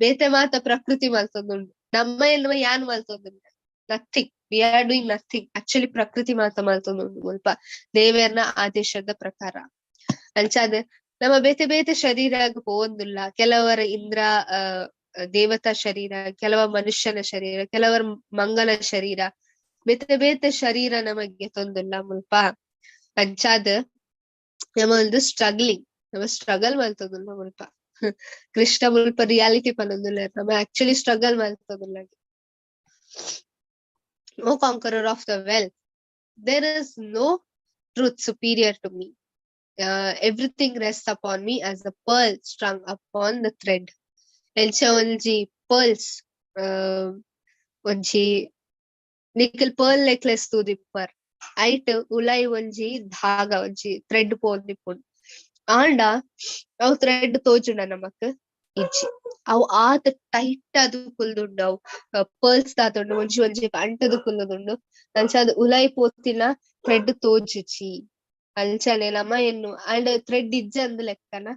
ಬೇತೆ ಮಾತ ಪ್ರಕೃತಿ ಮಲ್ತೊಂದುಂಡು. ನಮ್ಮ ಎನ್ನುವ ಯಾನ್ ಮಲ್ತೊಂದುಂಡು nothing, we are doing nothing actually. ಪ್ರಕೃತಿ ಮಾತ ಮಲ್ತೊಂದುಂಡು ಮುಲ್ಪ ದೇವೆರ್ನ ಆದೇಶದ ಪ್ರಕಾರ. ಅಂಚಾದ್ ನಮ್ಮ ಬೇತೆ ಬೇತೆ ಶರೀರಗ್ ಪೋವೊಂದುಲ್ಲ. ಕೆಲವರ ಇಂದ್ರ ದೇವತಾ ಶರೀರ, ಕೆಲವ ಮನುಷ್ಯನ ಶರೀರ, ಕೆಲವರ ಮಂಗನ ಶರೀರ, ಬೇತೆ ಬೇತೆ ಶರೀರ ನಮಗೆ ತೊಂದುಲ್ಲ ಮುಲ್ಪ. ಅಂಚಾದ್ ನಮ್ಮ ಒಂದು ಸ್ಟ್ರಗ್ಲಿಂಗ್, ನಮ್ಮ ಸ್ಟ್ರಗಲ್ ಮಲ್ತೊಂದುಲ್ಲ ಮುಲ್ಪ. ಕೃಷ್ಣ ಮುಲ್ಪ ರಿಯಾಲಿಟಿ ಪನೊಂದುಲ್ಲ ನಮ್ಮ ಆಕ್ಚುಲಿ ಸ್ಟ್ರಗಲ್ ಮಲ್ತೊಂದುಲ್ಲ. O conqueror of the wealth, there is no truth superior to me. Everything rests upon me as a pearl strung upon the thread. ಎಂಚ ಒಂಜಿ ಪರ್ಲ್ಸ್ ಒಂಜಿ ನಿಕಲ್ ಪರ್ಲ್ ನೆಕ್ಲೆಸ್ ತೂದಿಪ್ಪರ್ ಐಟ್ ಉಲಾಯಿ ಒಂಜಿ ಧಾಗ ಒಂಜಿ ಥ್ರೆಡ್ ಪೋಂದಿಪ್ಪುಂಡು. ಆಂಡ ಅವು ಥ್ರೆಡ್ ತೋಜುಂಡ ನಮಕ್? ಇಜ್ಜಿ. ಅವು ಆತ ಟೈಟ್ ಆದ್ ಕುಲ್ದುಂಡು, ಅವು ಪರ್ಲ್ಸ್ ದಾತುಂಡು, ಒಂಜಿ ಒಂಜಿ ಅಂಟುದು ಕುಲ್ಲುದುಂಡು. ಅಂಚಾದ್ ಉಲಾಯಿ ಪೋತಿನ ಥ್ರೆಡ್ ತೋಜುಜಿ. ಅಂಚನೆ ನಮ ಎನ್ನು ಅಂಡ್ ಥ್ರೆಡ್ ಇಜ್ಜಂದ್ ಲೆಕ್ಕನ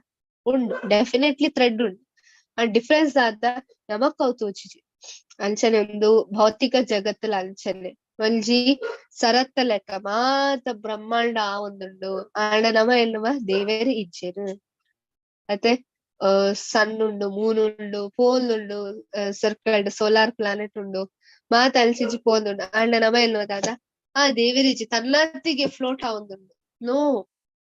ಉಂಡು, ಡೆಫಿನೆಟ್ಲಿ ಥ್ರೆಡ್ ಉಂಡು. ಅಂಡ್ ಡಿಫ್ರೆನ್ಸ್ ದಾದ ನಮಕ್ ಅವು ತೋಜುಜಿ. ಅಂಚನೆ ಒಂದು ಭೌತಿಕ ಜಗತ್ತುಲ ಅಂಚನೆ ಒಂಜಿ ಸರತ್ತ ಲೆಕ್ಕ ಮಾತ ಬ್ರಹ್ಮಾಂಡ ಆವೊಂದುಂಡು. ಆಂಡ ನಮ ಎನ್ನುವ ದೇವೆರ್ ಇಜ್ಜೆರ್. ಅತೆ ಸನ್ ಉಂಡು, ಮೂನ್ ಉಂಡು, ಪೋಲ್ ಉಂಡು, ಸರ್ಕಲ್ಡ್ ಸೋಲಾರ್ ಪ್ಲಾನೆಟ್ ಉಂಡು, ಮಾತ ಅಂಚಿಂಚಿ ಪೋಂದುಂಡು. ಆಂಡ ನಮ ಎನ್ನುವ ದಾದ ಆ ದೇವೆರಿಜ್ಜಿ, ತನ್ನತ್ತಿಗೆ ಫ್ಲೋಟ್ ಆವೊಂದುಂಡು. No,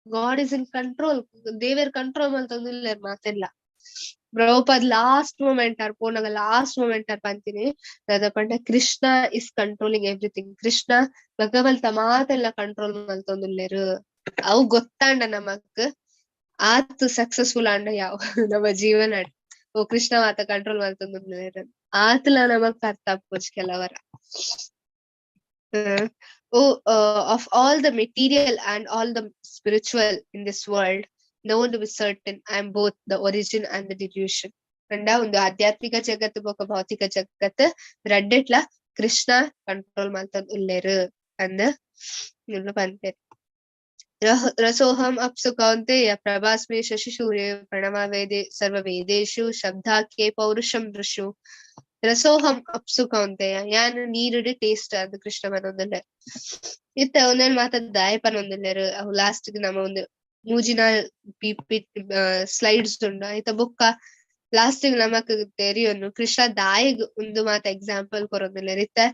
God is in control. ದೇವೆರ್ ಕಂಟ್ರೋಲ್ ಮಲ್ತೊಂದುಲ್ಲೆರ್ ಮಾತೆಲ್ಲ. ಪ್ರಭುಪಾದ್ ಲಾಸ್ಟ್ ಮೊಮೆಂಟ್ ಆರ್ ಪೋನಾಗ ಲಾಸ್ಟ್ ಮೊಮೆಂಟ್ ಆರ್ ಪಂತೀನಿ ದಾದ ಪಂಡ Krishna is controlling everything. Krishna ಭಗವಂತ ಮಾತೆಲ್ಲ ಕಂಟ್ರೋಲ್ ಮಲ್ತೊಂದುಲ್ಲೆರ್. ಅವು ಗೊತ್ತಾಂಡ ನಮಕ್ ಆತ್ ಸಕ್ಸಸ್ಫುಲ್ ಆಂಡ ಯಾವ ನಮ್ಮ ಜೀವನ. ಓ ಕೃಷ್ಣ ಮಾತ ಕಂಟ್ರೋಲ್ ಮಲ್ತೊಂದುಲ್ಲೆರ್ ಆತ್ಲ ನಮಕ್ ಅರ್ಥ ಆಪುಜಿ ಕೆಲವರ. Oh, of all the material and all the spiritual in this world, known to be certain, I am both the origin and the delusion. ಪಂಡ ಒಂದು ಆಧ್ಯಾತ್ಮಿಕ ಜಗತ್ತು ಬೊಕ ಭೌತಿಕ ಜಗತ್ತು ರಡ್ಡೆಟ್ಲ ಕೃಷ್ಣ ಕಂಟ್ರೋಲ್ ಮಲ್ತೊಂದು ಉಲ್ಲೆರ್ ಅಂದ್ ಪನ್ಪೆರ್. ರಸೋಹಂ ಅಪ್ಸು ಕೌಂತೆಯ ಪ್ರಭಾಸ್ಮಿ ಶಶಿ ಸೂರ್ಯ ಪ್ರಣವ ವೇದೆ ಸರ್ವ ವೇದೇಶು ಶಬ್ದಾಖ್ಯೆ ಪೌರುಷಂ ಋಷು. ರಸೋಹಂ ಅಪ್ಸು ಕೌಂತೆಯ ಯಾನ್ ನೀರುಡು ಟೇಸ್ಟ್ ಅದು ಕೃಷ್ಣ ಪನೊಂದುಲ್ಲೆರ್. ಇತ್ತೆ ಒಂದೊಂದು ಮಾತ ದಾಯ ಪನೊಂದುಲ್ಲೆರ್. ಅವು ಲಾಸ್ಟ್ ನಮ ಒಂದು ಮೂಜಿನ ಪಿ ಸ್ಲೈಡ್ಸ್ ಉಂಡು ಐತ ಬೊಕ್ಕ ಲಾಸ್ಟ್ ನಮಕ್ ತೆರಿಯೊಂದು ಕೃಷ್ಣ ದಾಯಗ್ ಒಂದು ಮಾತ ಎಕ್ಸಾಂಪಲ್ ಕೊರೊಂದುಲ್ಲೆರ್. ಇತ್ತೆ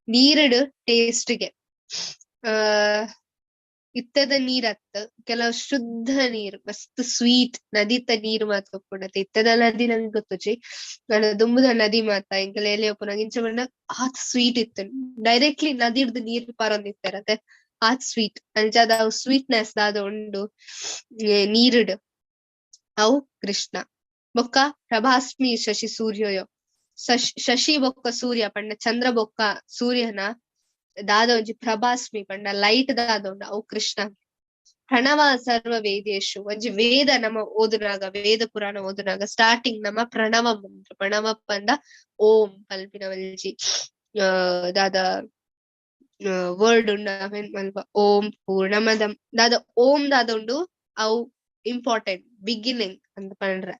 ನೀರುಡು ಟೇಸ್ಟ್ ಗೆ ಇತ್ತದ ನೀರತ್ ಕೆಲವು ಶುದ್ಧ ನೀರು ಮಸ್ತ್ ಸ್ವೀಟ್ ನದಿತ ನೀರು ಮಾತ ಉಪ್ಪುಂಡತೆ. ಇತ್ತದ ನದಿ ನಂಗೆ ಗೊತ್ತುಜಿ, ನನ್ನ ದುಂಬುದ ನದಿ ಮಾತ ಎಂಕಲ್ ಎಲ್ಲಿ ಉಪ್ಪುನಾಗ ಇಂಚ ಪಂಡ ಆತ್ ಸ್ವೀಟ್ ಇತ್ತು. ಡೈರೆಕ್ಟ್ಲಿ ನದಿರ್ದು ನೀರ್ ಪರೊಂದಿತ್ತಾರತೆ, ಆತ್ ಸ್ವೀಟ್. ಅಂಚಾದ ಅವು ಸ್ವೀಟ್ನೆಸ್ ದಾದ ಉಂಡು ನೀರುಡು ಅವು ಕೃಷ್ಣ. ಬೊಕ್ಕ ಪ್ರಭಾಸ್ಮಿ ಶಶಿ ಸೂರ್ಯೋಯೋ ಶಶಿ ಬೊಕ್ಕ ಸೂರ್ಯ ಪಂಡ ಚಂದ್ರ ಬೊಕ್ಕ ಸೂರ್ಯನ ದಾದ ಒಂಜಿ ಪ್ರಭಾಸ್ಮಿ ಪಂಡ ಲೈಟ್ ದಾದ ಉಂಡು ಅವು ಕೃಷ್ಣ. ಪ್ರಣವ ಸರ್ವ ವೇದೇಶು ಒಂಜಿ ವೇದ ನಮ್ಮ ಓದುನಾಗ ವೇದ ಪುರಾಣ ಓದುನಾಗ ಸ್ಟಾರ್ಟಿಂಗ್ ನಮ್ಮ ಪ್ರಣವ ಮಂತ್ರ ಪ್ರಣವ ಪಂಡ ಓಂ ಪಲ್ಪಿನ ಒಂಜಿ ದಾದ ವರ್ಡ್ ಉಂಡು ಅವೆನ್ ಮಲ್ಪ ಓಂ ಪೂರ್ಣಮದಂ ದಾದ ಓಂ ದಾದ ಉಂಡು ಅವು ಇಂಪಾರ್ಟೆಂಟ್ ಬಿಗಿನಿಂಗ್ ಅಂತ ಪಂಡ್ರೆ.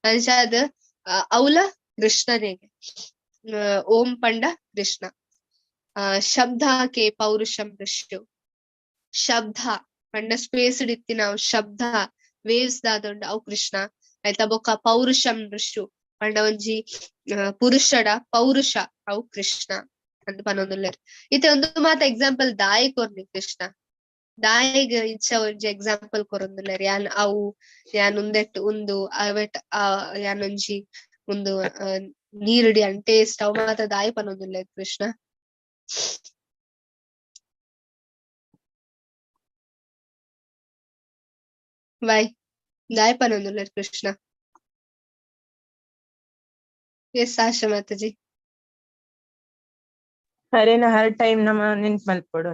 ಅಂಚಾದ್ ಅವ್ಲ ಕೃಷ್ಣನಿಗೆ ಓಂ ಪಂಡ ಕೃಷ್ಣ. ಶಬ್ದಕ್ಕೆ ಪೌರುಷಂ ಋಷು ಶಬ್ದ ಪಂಡ ಸ್ಪೇಸ್ ಇತ್ತಿನ ಶಬ್ದ ವೇವ್ಸ್ ದಾದ ಉಂಡು ಅವು ಕೃಷ್ಣ ಆಯ್ತಾ. ಬೊಕ್ಕ ಪೌರುಷಂ ಋಷು ಪಂಡ ಒಂಜಿ ಪುರುಷಡ ಪೌರುಷ ಅವು ಕೃಷ್ಣ ಅಂತ ಪನೊಂದುಲ್ಲೆರ್. ಇತ್ತೆ ಒಂದು ಮಾತ ಎಕ್ಸಾಂಪಲ್ ದಾಯ ಕೊರ್ನಿ ಕೃಷ್ಣ ದಾಯಿಗ್ ಇಂಚ ಒಂಜಿ ಎಕ್ಸಾಂಪಲ್ ಕೊರೊಂದುಲ್ಲೆರ್. ಯಾನ್ ಅವು ಯಾನ್ ಉಂದೆಟ್ ಉಂದು ಅವೆಟ್ ಯಾನ್ ಒಂಜಿ ಉಂದು ನೀರುಡಿ ಅನ್ ಟೇಸ್ಟ್ ಅವು ಮಾತ ದಾಯಿ ಪನೊಂದುಲ್ಲೆರ್ ಕೃಷ್ಣ. ವೈ ದಾಯ ಪನೊಂದುಲ್ಲೆರ್ ಕೃಷ್ಣ? ಎಸ್ ಆಶಾ ಮಾತಾಜಿ. ಹರೇನ ಹರ್ ಟೈಮ್ ನಮ ನೆನ್ಪ್ ಮಲ್ಪೊಡು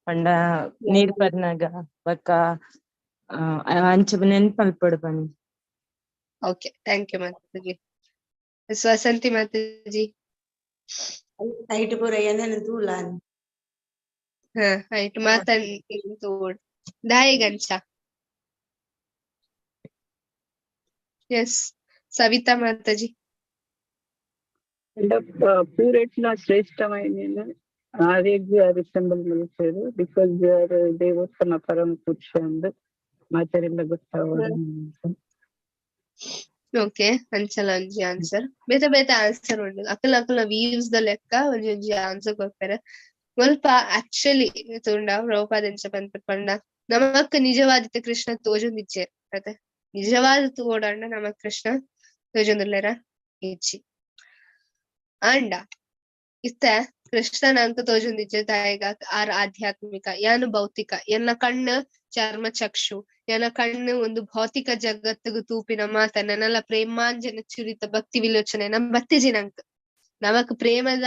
ಪಂಡ ನೀರ್ ಪರ್ನಾಗ ಬೊಕ್ಕ ಅಂಚ ನೆನ್ಪ್ ಮಲ್ಪೊಡು ಪಂಡ. Okay, thank you Mataji. Vasanthi Mataji. Height ಪೂರ ಏನೇನು ತೂಲ. ಹಾ ಐಟ್ ಮಾತ ತೂಡ್ ದಾಯಿಗಂಚ. ಎಸ್ ಸವಿತಾ ಮಾತಾಜಿ. ಪೂರೆಟ್ಲ ಶ್ರೇಷ್ಠమైన ಆರೇಗ್ ರಿಸೆಂಬಲ್ ಮಲ್ಪೆರ್ because ದೇವೋತ್ತಮ ಪರಮ ಪುರುಷ ಅಂದ್ ಮಾತೆರೆಲ್ಲ ಗೊತ್ತಾವೊಡು. ಓಕೆ, ಅಂಚಲ ಒಂಜಿ ಆನ್ಸರ್ ಬೇತೆ ಬೇತೆ ಆನ್ಸರ್ ಉಂಡು. ಅಕಲ್ ಅಕಲ್ನ ವೀವ್ಸ್ ದ ಲೆಕ್ಕ ಒಂಜಿ ಒಂಜಿ ಆನ್ಸರ್ ಕೊರ್ಪೆರ್. ಮುಲ್ಪ ಆಕ್ಚುಲಿ ತೂಂಡ ಪ್ರಭುಪಾದ ಎಂಚ ಪನ್ಪೆರ್ ಪಂಡ ನಮಕ್ ನಿಜವಾದಿತ್ತ ಕೃಷ್ಣ ತೋಜೊಂದಿಜ್ಜೆರ್ ಅತೆ. ನಿಜವಾದ ತೂವೊಡಾಂಡ ನಮಕ್ ಕೃಷ್ಣ ತೋಜೊಂದುಲ್ಲೆರ ಇಜ್ಜಿ. ಆಂಡ ಇತ್ತೆ ಕೃಷ್ಣನ ಅಂಕ ತೋಜೊಂದಿಜ್ಜೆ ದಾಯೆಗ್ ಆರ್ ಆಧ್ಯಾತ್ಮಿಕ ಯಾನು ಭೌತಿಕ. ಎನ್ನ ಕಣ್ಣು ಚರ್ಮ ಚಕ್ಷು, ಎನ್ನ ಕಣ್ಣು ಒಂದು ಭೌತಿಕ ಜಗತ್ತಿಗೆ ತೂಪಿನ ಮಾತ ನನ್ನಲ್ಲ ಪ್ರೇಮಾಂಜನ ಚುರಿತ ಭಕ್ತಿ ವಿಲೋಚನೆ ನಮ್ ಬತ್ತಿಜಿ ನಂಕ್. ನಮಕ್ ಪ್ರೇಮದ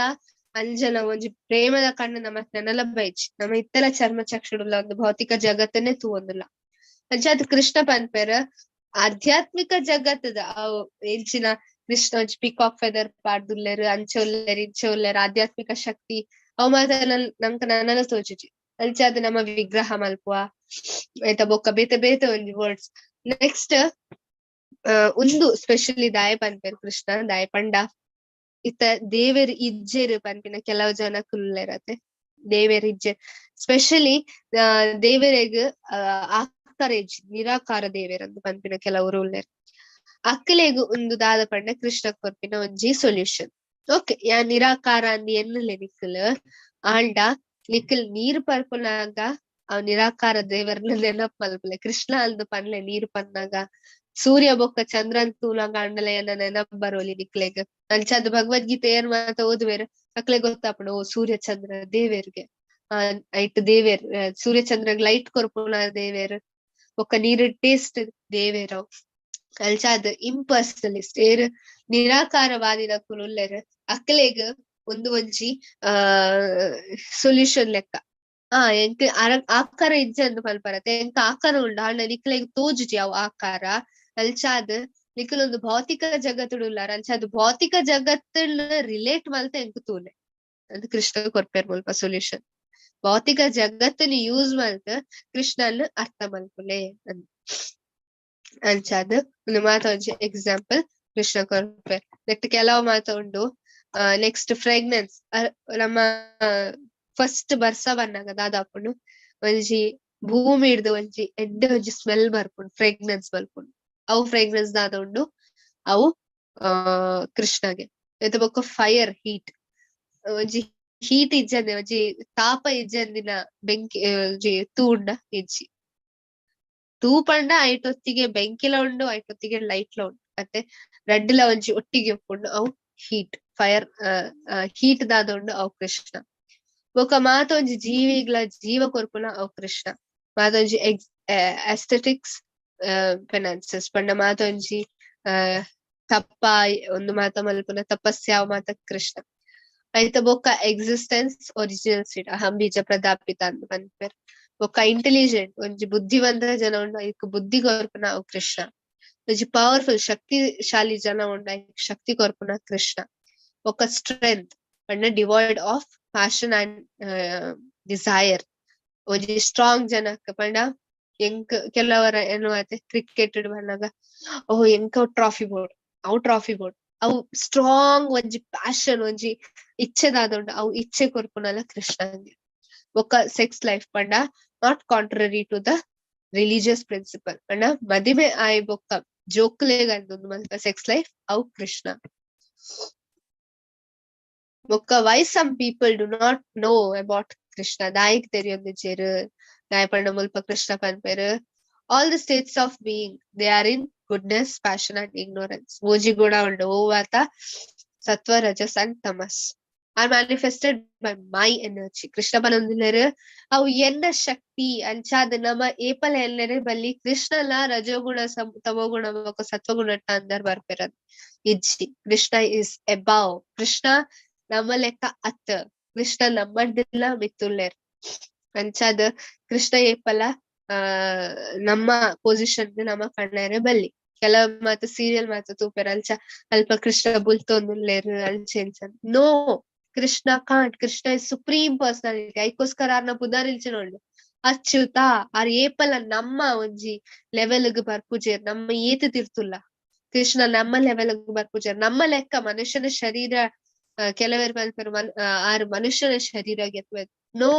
ಅಂಜನ ಒಂಜಿ ಪ್ರೇಮದ ಕಣ್ಣು ನಮಕ್ ನನ್ನಲ್ಲ ಬೈಜಿ. ನಮ್ಮ ಇತ್ತೆಲ ಚರ್ಮ ಚಕ್ಷುಡುಲ್ಲ ಒಂದು ಭೌತಿಕ ಜಗತ್ತನ್ನೇ ತೂವೊಂದುಲ್ಲ. ಅಂಚಾದ್ ಕೃಷ್ಣ ಪನ್ಪೆರ್ ಆಧ್ಯಾತ್ಮಿಕ ಜಗತ್ತದ ಅವು ಎಂಚಿನ ಕೃಷ್ಣ ಒಂಜಿ ಪಿಕಾಕ್ ಫೆದರ್ ಪಾಡ್ದುಲ್ಲೆರ್, ಅಂಚ ಉಲ್ಲೆರ್, ಇಂಚ ಉಲ್ಲೆರ್, ಆಧ್ಯಾತ್ಮಿಕ ಶಕ್ತಿ ಅವು ಮಾತ ನಂಕ್ ನನಲ ತೋಜುಜಿ. ಅಂಚಾದ್ ನಮ್ಮ ವಿಗ್ರಹ ಮಲ್ಪುವ ಆಯ್ತಾ, ಬೊಕ್ಕ ಬೇತೆ ಬೇತೆ ಒಂಜಿ ವರ್ಡ್ಸ್. ನೆಕ್ಸ್ಟ್ ಉಂದು ಸ್ಪೆಷಲಿ ದಾಯೆ ಪನ್ಪೆರ್ ಕೃಷ್ಣ ದಾಯೆ ಪಂಡ ಇತ್ತ ದೇವೆರ್ ಇಜ್ಜೆರ್ ಪನ್ಪಿನ ಕೆಲವು ಜನ ಉಲ್ಲೆರ್ ಅತೆ. ದೇವೆರ್ ಇಜ್ಜೆರ್ ಸ್ಪೆಷಲಿ ದೇವೆರೆಗ್ ಆಕಾರ ಇಜ್ಜಿ, ನಿರಾಕಾರ ದೇವೆರ್ ಅಂತ ಪನ್ಪಿನ ಕೆಲವರು ಉಲ್ಲೆರ್. ಅಕ್ಲೆಗ್ ಉಂದು ದಾದ ಪಂಡ ಕೃಷ್ಣ ಕೊರ್ಪಿನ ಒಂಜಿ ಸೊಲ್ಯೂಷನ್. ಓಕೆ, ಯಾ ನಿರಾಕಾರ ಅಂದ್ ಎನ್ನುಲೆ ನಿಕ್ಕಲ್, ಆಂಡ ನಿಕ್ಕಲ್ ನೀರ್ ಪರ್ಪುನಾಗ ಅವ್ ನಿರಾಕಾರ ದೇವರ್ನ ನೆನಪ್ ಮಲ್ಪುಲೆ, ಕೃಷ್ಣ ಅಂದ್ ಪನ್ಲೆ. ನೀರ್ ಪನ್ನಾಗ ಸೂರ್ಯ ಬೊಕ್ಕ ಚಂದ್ರನ್ ತೂನಾಗ ಅಂಡಲ ನೆನಪ್ ಬರೋಲಿ ನಿಕ್ಲೆಗ್. ಅಂಚಾದ್ ಭಗವದ್ಗೀತೆ ಏರ್ ಮಾತ ಓದುವೆರ್ ಅಕ್ಲೆಗ್ ಗೊತ್ತಾಪುಂಡು, ಓ ಸೂರ್ಯ ಚಂದ್ರ ದೇವೆರ್ಗೆ, ಆ ಐಟ್ ದೇವೆರ್ ಸೂರ್ಯ ಚಂದ್ರಗ್ ಲೈಟ್ ಕೊರ್ಪುನ ದೇವೆರ್, ಬೊಕ್ಕ ನೀರ್ ಟೇಸ್ಟ್ ದೇವೆರ್ ಅವು. ಅಂಚಾದ್ ಇಂಪರ್ಸನಲಿಸ್ಟ್ ಏರ್ ನಿರಾಕಾರವಾದಿನಕುಲು ಉಲ್ಲೆರ್ ಅಕ್ಲೆಗ್ ಒಂದು ಒಂಜಿ ಸೊಲ್ಯೂಷನ್ ಲೆಕ್ಕ. ಎಂಕ್ ಆಕಾರ ಇಜ್ಜಿ ಅಂದ್ ಪನ್ಪರತೆ, ಎಂಕ್ ಆಕಾರ ಉಂಡು ಆಂಡ ನಿಕ್ಲೆಗ್ ತೋಜುಜಿ ಅವು ಆಕಾರ. ಅಂಚಾದ್ ನಿಕುಲೊಂದು ಭೌತಿಕ ಜಗತ್ತುಡು ಉಲ್ಲಾರ, ಅಂಚಾದ್ ಭೌತಿಕ ಜಗತ್ತನ್ನ ರಿಲೇಟ್ ಮಲ್ತ ಎಂಕ್ ತೂಲೆ ಅಂದ್ ಕೃಷ್ಣ ಕೊರ್ಪೆರ್ ಮುಲ್ಪ ಸೊಲ್ಯೂಷನ್. ಭೌತಿಕ ಜಗತ್ತನ್ನು ಯೂಸ್ ಮಲ್ತ್ ಕೃಷ್ಣನ್ ಅರ್ಥ ಮಲ್ಪುಲೆ ಅಂದ್. ಅಂಚಾದ್ ಒಂದು ಮಾತ ಒಂಜಿ ಎಕ್ಸಾಂಪಲ್ ಕೃಷ್ಣ ಕೊರ್ಪೆರ್. ನೆಕ್ಸ್ಟ್ ಕೆಲವು ಮಾತ ಉಂಡು. ನೆಕ್ಸ್ಟ್ ಫ್ರೆಗ್ನೆನ್ಸ್. ನಮ್ಮ ಫಸ್ಟ್ ಬರ್ಸ ಬನ್ನಗ ದಾದಾಪುಂಡು, ಒಂಜಿ ಭೂಮಿ ಹಿಡ್ದು ಒಂಜಿ ಎಡ್ಡೆ ಒಂಜಿ ಸ್ಮೆಲ್ ಬರ್ಪುಂಡು, ಫ್ರೆಗ್ನೆನ್ಸ್ ಬರ್ಪುಂಡು. ಅವು ಫ್ರೆಗ್ನೆನ್ಸ್ ದಾದ ಉಂಡು ಅವು ಕೃಷ್ಣಗೆ. ಐತ ಬೊಕ್ಕ ಫೈರ್ ಹೀಟ್, ಒಂಜಿ ಹೀಟ್ ಇಜ್ಜಂದೆ ಒಂಜಿ ತಾಪ ಇಜ್ಜಂದಿನ ಬೆಂಕಿ ಒಂಜಿ ತೂ ಉಂಡ ಇಜ್ಜಿ. ತೂ ಪಂಡ ಐಟೊತ್ತಿಗೆ ಬೆಂಕಿಲ ಉಂಡು, ಐಟೊತ್ತಿಗೆ ಲೈಟ್ ಲ ಉಂಡು, ಮತ್ತೆ ರಡ್ಡ್ಲ ಒಂಜಿ ಒಟ್ಟಿಗೆ ಉಪ್ಪುಂಡು. ಅವು ಹೀಟ್, ಫೈರ್ ಹೀಟ್ ದಾದ ಉಂಡು ಅವು ಕೃಷ್ಣ. ಬೊಕ್ಕ ಮಾತ ಒಂಜಿ ಜೀವಿಗ್ಲ ಜೀವ ಕೊರ್ಪುನ ಅವು ಕೃಷ್ಣ. ಮಾತ ಒಂಜಿ ಎಸ್ಥೆಟಿಕ್ಸ್ ಪೆನಾನ್ಸಸ್ ಪಂಡ ಮಾತ ಒಂಜಿ ತಪ್ಪ ಒಂದು ಮಾತ ಮಲ್ಪುನ ತಪಸ್ಯಾವ ಮಾತ ಕೃಷ್ಣ. ಐತ ಬೊಕ್ಕ ಎಕ್ಸಿಸ್ಟೆನ್ಸ್ ಒರಿಜಿನಲ್ ಸೀಡ್ ಅಹಂ ಬೀಜ ಪ್ರದಾಪಿತ ಅಂತ ಪನ್ಪೆರ್. ಬೊಕ್ಕ ಇಂಟೆಲಿಜೆಂಟ್ ಒಂಜಿ ಬುದ್ಧಿವಂತ ಜನ ಉಂಡು ಐಕ್ ಬುದ್ಧಿ ಕೊರ್ಪುನ ಅವು ಕೃಷ್ಣ. ಒಂಜಿ ಪವರ್ಫುಲ್ ಶಕ್ತಿಶಾಲಿ ಜನ ಉಂಡು ಐಕ್ ಶಕ್ತಿ ಕೊರ್ಪುನ ಕೃಷ್ಣ. ಬೊಕ್ಕ ಸ್ಟ್ರೆಂತ್ ಪಂಡ devoid of passion and desire. ಒಂಜಿ ಸ್ಟ್ರಾಂಗ್ ಜನಕ್ ಪಂಡ ಎಂಕ್ ಕೆಲವರ ಏನು ಆತೆ ಕ್ರಿಕೆಟ್ ಬಂದಾಗ ಓ ಎಂಕ್ ಟ್ರಾಫಿ ಬೋರ್ಡ್ ಅವು ಟ್ರಾಫಿ ಬೋರ್ಡ್ ಅವು ಸ್ಟ್ರಾಂಗ್ ಒಂಜಿ ಪ್ಯಾಷನ್ ಒಂಜಿ ಇಚ್ಛೆದಾದ ಉಂಡು ಅವು ಇಚ್ಛೆ ಕೊರ್ಪುನಲ ಕೃಷ್ಣಂಗೆ. ಬೊಕ್ಕ ಸೆಕ್ಸ್ ಲೈಫ್ ಪಂಡ not contrary to the religious principle ಪಂಡ ಮದಿಮೆ ಆಯ್ ಬೊಕ್ಕ ಜೋಕ್ಲೆಗ್ ಅಂದ್ ಮಲ್ಪ ಸೆಕ್ಸ್ ಲೈಫ್ ಅವು ಕೃಷ್ಣ. ಬೊಕ್ಕ why some people do not know about Krishna, ದಾಯಿಗ್ ತೆರಿಯೊಂದಿಜ್ಜೆರ್ ದಾಯೆ ಪಂಡ ಮುಲ್ಪ ಕೃಷ್ಣ ಪನ್ಪೆರ್ all the states of being they are in goodness, passion and ignorance. ಮೂಜಿ ಗುಣ ಉಂಡು, ಓವಾತ ಸತ್ವ ರಜಸ್ and Tamas are manifested by my energy. Krishna ಪನೊಂದುಲ್ಲೆರ್ ಅವು ಎನ್ನ ಶಕ್ತಿ. ಅಂಚಾದ್ ನಮ ಏಪಲ ಎಲ್ಲೆರೆ ಬಲ್ಲಿ ಕೃಷ್ಣಲ ರಜೋಗುಣ ತಮೋಗುಣ ಬೊಕ್ಕ ಸತ್ವಗುಣಟ್ಟ ಅಂದರ್ ಬರ್ಪೆರ್ ಇಜ್ಜಿ. ಕೃಷ್ಣ is above, Krishna ನಮ್ಮ ಲೆಕ್ಕ ಅತ್, ಕೃಷ್ಣ ನಮ್ಮಡ್ದಿಲ್ಲ ಮಿತ್ತುಲ್ಲೆರ್. ಅಂಚಾದ್ ಕೃಷ್ಣ ಏಪಲ ನಮ್ಮ ಪೊಸಿಷನ್ ನಮ ಕಣ್ಣೆರೆ ಬಲ್ಲಿ. ಕೆಲವು ಮಾತ ಸೀರಿಯಲ್ ಮಾತ ತೂಪೆರ್ ಅಂಚ ಅಲ್ಪ ಕೃಷ್ಣ ಬುಲ್ತೊಂದುಲ್ಲೆರ್ ಅಂಚ ಇಂಚ. No, Krishna can't. Krishna is supreme personality. ಐಕೋಸ್ಕರ ಆರ್ನ ಪುದರ್ ಇಂಚಿನ ಉಂಡು ಅಚ್ಯುತ. ಆರ್ ಏಪಲ ನಮ್ಮ ಒಂಜಿ ಲೆವೆಲ್ ಗ್ ಬರ್ಪುಜೆರ್, ನಮ್ಮ ಏತ್ ತಿರ್ತುಲ್ಲ ಕೃಷ್ಣ ನಮ್ಮ ಲೆವೆಲ್ ಗ್ ಬರ್ಪುಜೆರ್. ನಮ್ಮ ಲೆಕ್ಕ ಮನುಷ್ಯನ ಶರೀರ ಕೆಲವರು ಪನ್ಪೆರ್ ಆರ್ ಮನುಷ್ಯನ ಶರೀರ ಗೆತ್ವೆ. ನೋ,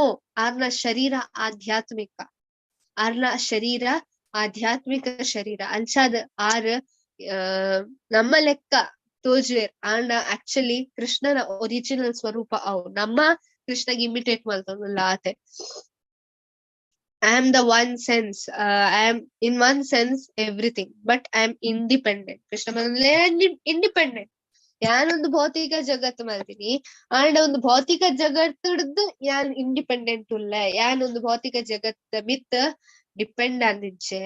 ಆರ್ನ ಶರೀರ ಆಧ್ಯಾತ್ಮಿಕ, ಆರ್ನ ಶರೀರ ಆಧ್ಯಾತ್ಮಿಕ ಶರೀರ. ಅಂಚಾದ್ ಆರ್ ನಮ್ಮ ಲೆಕ್ಕ ತೋಜುವೆರ್ ಆಂಡ ಆಕ್ಚುಲಿ ಕೃಷ್ಣನ ಒರಿಜಿನಲ್ ಸ್ವರೂಪ ಅವು. ನಮ್ಮ ಕೃಷ್ಣಗ್ ಇಮಿಟೇಟ್ ಮಲ್ತೊಂದುಲ್ಲ ಆತೆ. I am the one sense, I am in one sense everything, but I am independent. Krishna independent. ಯಾನೊಂದು ಭೌತಿಕ ಜಗತ್ತು ಮಲ್ತೀನಿ ಆಂಡ ಒಂದು ಭೌತಿಕ ಜಗತ್ತುಡ್ದು ಯಾನ್ ಇಂಡಿಪೆಂಡೆಂಟ್ ಉಲ್ಲ, ಯಾನೊಂದು ಭೌತಿಕ ಜಗತ್ತ ಮಿತ್ depend ಆದಿಜ್ಜೆ.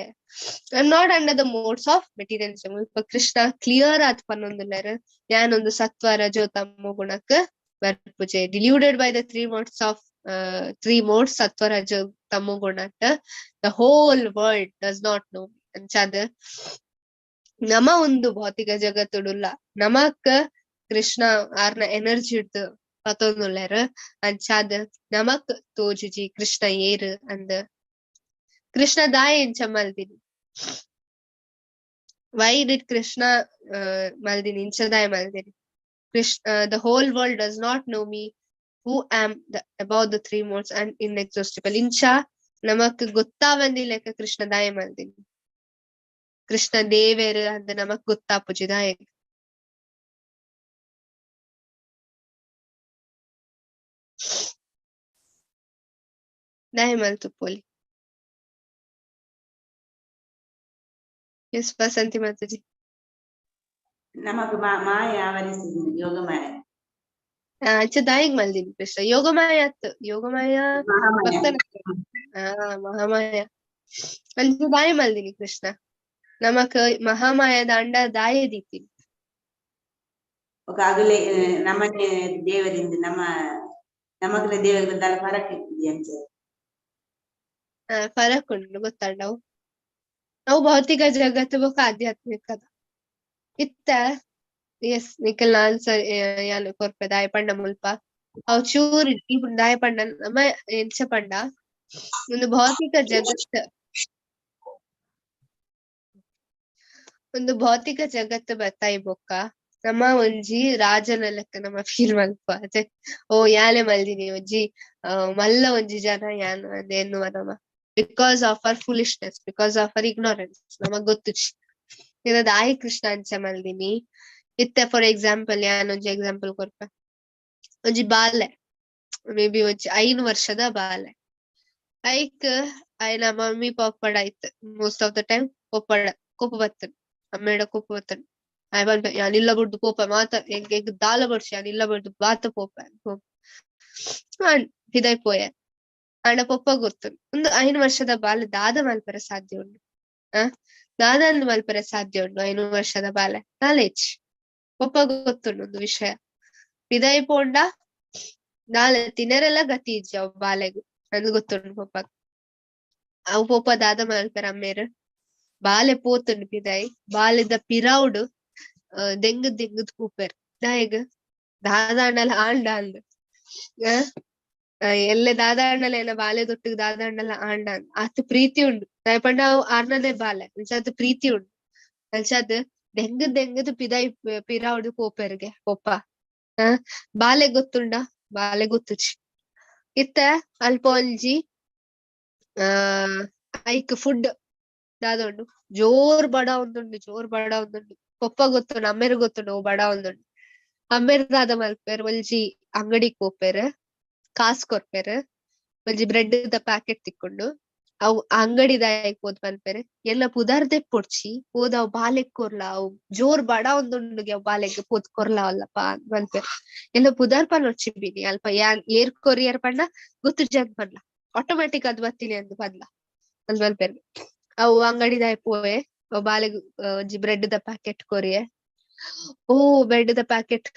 I am not under the modes of materialism. ಮುಲ್ಪ ಕೃಷ್ಣ ಕ್ಲಿಯರ್ ಆತ್ ಪನ್ನೊಂದುಲ್ಲೆರ್ ಯಾನೊಂದು ಸತ್ವ ರಜೋ ತಮೋ ಗುಣಕ್ ಬರ್ಪುಜೆ. Deluded by the three modes of three modes ಸತ್ವ ರಜೋ ತಮೋ ಗುಣಟ್ the whole world does not know. ಅಂಚಾದ್ ನಮ ಒಂದು ಭೌತಿಕ ಜಗತ್ತುಡುಲ್ಲ ನಮಕ್ ಕೃಷ್ಣ ಆರ್ನ ಎನರ್ಜಿ ಇಡ್ದು ಪತೊಂದುಲ್ಲೆರ್ ಅಂಚಾದ್ ನಮಕ್ ತೋಜುಜಿ ಕೃಷ್ಣ ಏರ್ ಅಂದ್. ಕೃಷ್ಣ ದಾಯೆ ಎಂಚ ಮಲ್ದಿನಿ, why did Krishna ಮಲ್ದಿನಿ, ಇಂಚ ದಾಯೆ ಮಲ್ದಿನಿ? Krishna, the whole world does not know me who am the above the three modes and inexhaustible. ಇಂಚ ನಮಕ್ ಗೊತ್ತಾವಂದಿ ಲೆಕ್ಕ ಕೃಷ್ಣ ದಾಯೆ ಮಲ್ದಿನಿ, ಕೃಷ್ಣ ದೇವೆರ್ ಅಂದ್ ನಮಕ್ ಗೊತ್ತಾಪುಜಿ ದಾಯೆ. ದಾಯೆ ಮಲ್ತುಪೊಲಿ. ಎಸ್ ವಸಂತಿ ಮಾತಾಜಿ. ನಮಕ್ ಮಾಯ ಆವರಿಸಿದ ಯೋಗ ಮಾಯ. ಅಂಚ ದಾಯೆಗ್ ಮಲ್ದಿನಿ ಕೃಷ್ಣ ಯೋಗಮಾಯ ಅತ್, ಯೋಗಮಾಯ ಮಹಾಮಾಯ. ಭಕ್ತನ ಮಹಾಮಾಯ. ಅಂಚ ದಾಯೆ ಮಲ್ದಿನಿ ಕೃಷ್ಣ ನಮಕ್ ಮಹಾಮಾಯದ ಅಂಡ ದಾಯೆ ದೀತಿನಿ. ఒక ಅಗಲೆ ನಮ್ಮನೆ ದೇವರಿಂದ ನಮ್ಮ ನಮಗ್ಲ ದೇವರಿಂದ ದಾಲ ಫರಕ್ ಇತ್ತಿದೆ ಅಂಚ. ಫರಕ್ ಉಂಡು ಗೊತ್ತಂಡ. ಅವು ಅವು ಭೌತಿಕ ಜಗತ್ತು ಬೊಕ ಆಧ್ಯಾತ್ಮಿಕದ ಇತ್ತ. ಎಸ್ ನಿಖಲ್ ಆನ್ಸರ್ ಯಾನ್ ಕೊರ್ಪೆ ದಾಯ ಪಂಡ ಮುಲ್ಪ ಅವು ಚೂರು ದಾಯ ಪಂಡ ನಮ ಎಂಚ ಪಂಡ ಒಂದು ಭೌತಿಕ ಜಗತ್ತು, ಒಂದು ಭೌತಿಕ ಜಗತ್ತು ಬತ್ತಾಯಿ ಬೊಕ್ಕ ನಮ್ಮ ಒಂಜಿ ರಾಜನ ಲೆಕ್ಕ ನಮ್ಮ ಫೀಲ್ ಮಲ್ಪ ಅದೇ ಓ ಯಾನೆ ಮಲ್ದಿನಿ ಒಂಜಿ ಮಲ್ಲ ಒಂಜಿ ಜನ ಯಾನ್ ಎನ್ನುವ ನಮ್ಮ, because of our foolishness, because of our ignorance ನಮಗ್ ಗೊತ್ತುಚಿ ಇದ ದಾಯಿ ಕೃಷ್ಣ ಅಂಚ ಮಲ್ದಿನಿ. ಇತ್ತೆ ಫಾರ್ ಎಕ್ಸಾಂಪಲ್ ಯಾನ್ ಒಂಜಿ ಎಕ್ಸಾಂಪಲ್ ಕೊರ್ಪೆ. ಒಂಜಿ ಬಾಲೆ ಮೇ ಬಿ ಒಂಜಿ 5 ವರ್ಷದ ಬಾಲೆ ಐಕ್ ಆಯ್ನ ಮಮ್ಮಿ ಪಪ್ಪಡ ಆಯ್ತು ಮೋಸ್ಟ್ ಆಫ್ the time ಪಪ್ಪಡ ಕೋಪ ಬರ್ತದೆ, ಅಮ್ಮೇಡ ಕೋಪ ಬರ್ತದೆ. ಆಯ್ ಪನ್ಪೆ ಯಾನ್ ಇಲ್ಲ ಬುಡ್ದು ಪೋಪ ಮಾತ ಎಂಕ್ ಎಂಕ್ ದಾಲ ಬೊಡ್ಚಿ ಯಾನ್ ಇಲ್ಲ ಬುಡ್ದು ಬಾತ ಪೋಪ ಹಿದಾಯ್ ಪೋಯೆ. ಆಂಡ ಪೊಪ್ಪ ಗೊತ್ತು ಒಂದು 5 ವರ್ಷದ ಬಾಲೆ ದಾದ ಮಲ್ಪೆರೆ ಸಾಧ್ಯ ಉಂಡು, ದಾದ ಅಂದ್ ಮಲ್ಪೆರೆ ಸಾಧ್ಯ ಉಂಡು 5 ವರ್ಷದ ಬಾಲೆ ನಾಲೆಜ್ ಪೊಪ್ಪ ಗೊತ್ತುಂಡು ಒಂದು ವಿಷಯ. ಪಿದಾಯಿ ಪೋಂಡ ನಾಳೆ ತಿನರೆಲ್ಲ ಗತಿ ಇಜ್ಜಿ ಅವ್ ಬಾಲೆಗ್ ಅಂದ್ ಗೊತ್ತುಂಡು ಪೊಪ್ಪ. ಅವು ಪೊಪ್ಪ ದಾದ ಮಲ್ಪೆರೆ ಅಮ್ಮೇರ್ ಬಾಲೆ ಪೋತುಂಡು ಪಿದಾಯಿ ಬಾಲೆದ ಪಿರೌಡು ದೆಂಗ್ ದೆಂಗದ್ ಕೂಪೆರ್ ದಾಯೆಗ್ ದಾದಾಂಡಲ ಆಂಡ ಅಂದ್ ಎಲ್ಲೆ ದಾದಾಂಡಲ ಏನ ಬಾಲೆ ದೊಟ್ಟಿಗೆ ದಾದಾಂಡಲ ಆಂಡ ಅಂದ್ ಆತ್ ಪ್ರೀತಿ ಉಂಡು. ದಾಯೆ ಪಂಡ ಅವು ಆರ್ನದೇ ಬಾಲೆ ಅಂಚಾದ್ ಪ್ರೀತಿ ಉಂಡು. ಅಂಚಾದ್ ದೆಂಗ್ ದೆಂಗದ್ ಪಿದಾಯಿ ಪಿರೌಡು ಪೋಪೆರ್ಗೆ ಪೊಪ್ಪ. ಬಾಲೆ ಗೊತ್ತುಂಡ ಬಾಲೆ ಗೊತ್ತುಚಿ. ಇತ್ತ ಅಲ್ಪ ಒಂಜಿ ಐಕ್ ಫುಡ್ ದಾದ ಉಂಡು ಜೋರ್ ಬಡ ಒಂದುಂಡು, ಜೋರ್ ಬಡ ಒಂದುಂಡು. ಪೊಪ್ಪ ಗೊತ್ತುಂಡು ಅಮ್ಮೇರ್ ಗೊತ್ತುಂಡು ಓ ಬಡ ಒಂದುಂಡು. ಅಮ್ಮೇರ್ ದಾದ ಮಲ್ಪೆರ್ ಒಂಜಿ ಅಂಗಡಿಗ್ ಪೋಪೆರ್ ಕಾಸ್ ಕೊರ್ಪೆರ್ ಒಂಜಿ ಬ್ರೆಡ್ ದ ಪ್ಯಾಕೆಟ್ ತಿಕ್ಕೊಂಡು ಅವು ಅಂಗಡಿದಾಯಗ್ ಪೋದ್ ಪನ್ಪೆರ್ ಎಲ್ಲ ಪುದರ್ದೆ ಪೊಡ್ಚಿ ಪೋದ್ ಅವ್ ಬಾಲೆಗ್ ಕೊರ್ಲ ಅವು ಜೋರ್ ಬಡ ಒಂದುಂಡುಗೆ ಅವ್ ಬಾಲೆಗ್ ಪೋದ್ ಕೊರ್ಲ ಅಲ್ಲಪ್ಪ ಪನ್ಪೆರ್. ಎಲ್ಲ ಪುದರ್ ಪನೊಡ್ಚಿ ಬಿನಿ ಅಲ್ಪ ಯಾನ್ ಏರ್ ಕೊರಿಯರ್ ಪಂಡ ಗೊತ್ತುಜ್ಜಿ ಅಂದ್ ಪನ್ಲ ಆಟೋಮ್ಯಾಟಿಕ್ ಅದ್ ಬತ್ತಿನಿ ಅಂದ್ ಪನ್ಲ ಅಂದ್ ಪನ್ಪೆರ್. ಅವು ಅಂಗಡಿದಾಯ್ ಪೋಯೆ ಅವ್ ಬಾಲೆಗ್ ಒಂಜಿ ಬ್ರೆಡ್ ದ ಪ್ಯಾಕೆಟ್ ಕೊರಿಯೆ. ಓ ಬ್ರೆಡ್ ದ ಪ್ಯಾಕೆಟ್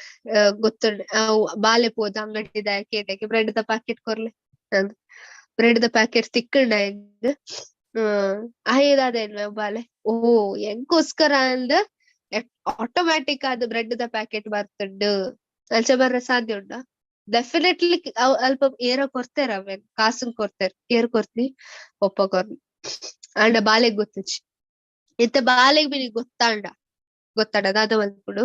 ಗೊತ್ತುಂಡು ಅವು ಬಾಲೆ ಪೋದ್ ಅಂಗಡಿದಾಯ ಕೇಂಡಕ್ಕೆ ಬ್ರೆಡ್ ದ ಪ್ಯಾಕೆಟ್ ಕೊರ್ಲೆ ಅಂದ್ ಬ್ರೆಡ್ ದ ಪ್ಯಾಕೆಟ್ ತಿಕ್ಕಂಡ ಹೆಂಗ್ ಆಯೇದಾದ ಬಾಲೆ ಓ ಎಂಕೋಸ್ಕರ ಅಂದ್ ಆಟೋಮ್ಯಾಟಿಕ್ ಆದ್ ಬ್ರೆಡ್ ದ ಪ್ಯಾಕೆಟ್ ಬರ್ತುಂಡು ಅಂಚ ಬರ್ರೆ ಸಾಧ್ಯ ಉಂಡ? ಡೆಫಿನೆಟ್ಲಿ ಅಲ್ಪ ಏರೋ ಕೊರ್ತಾರ ಅವೇನ್ ಕಾಸುನ್ ಕೊರ್ತಾರ ಏರ್ ಕೊರ್ತಿ ಒಪ್ಪ ಕೊರ್ನಿ ಆಂಡ ಬಾಲೆಗ್ ಗೊತ್ತುಚಿ. ಇತ್ತ ಬಾಲೆಗ್ ಬಿನಿ ಗೊತ್ತಾಂಡ ಗೊತ್ತಾಂಡ ದಾದ ಮಲ್ಪುಂಡು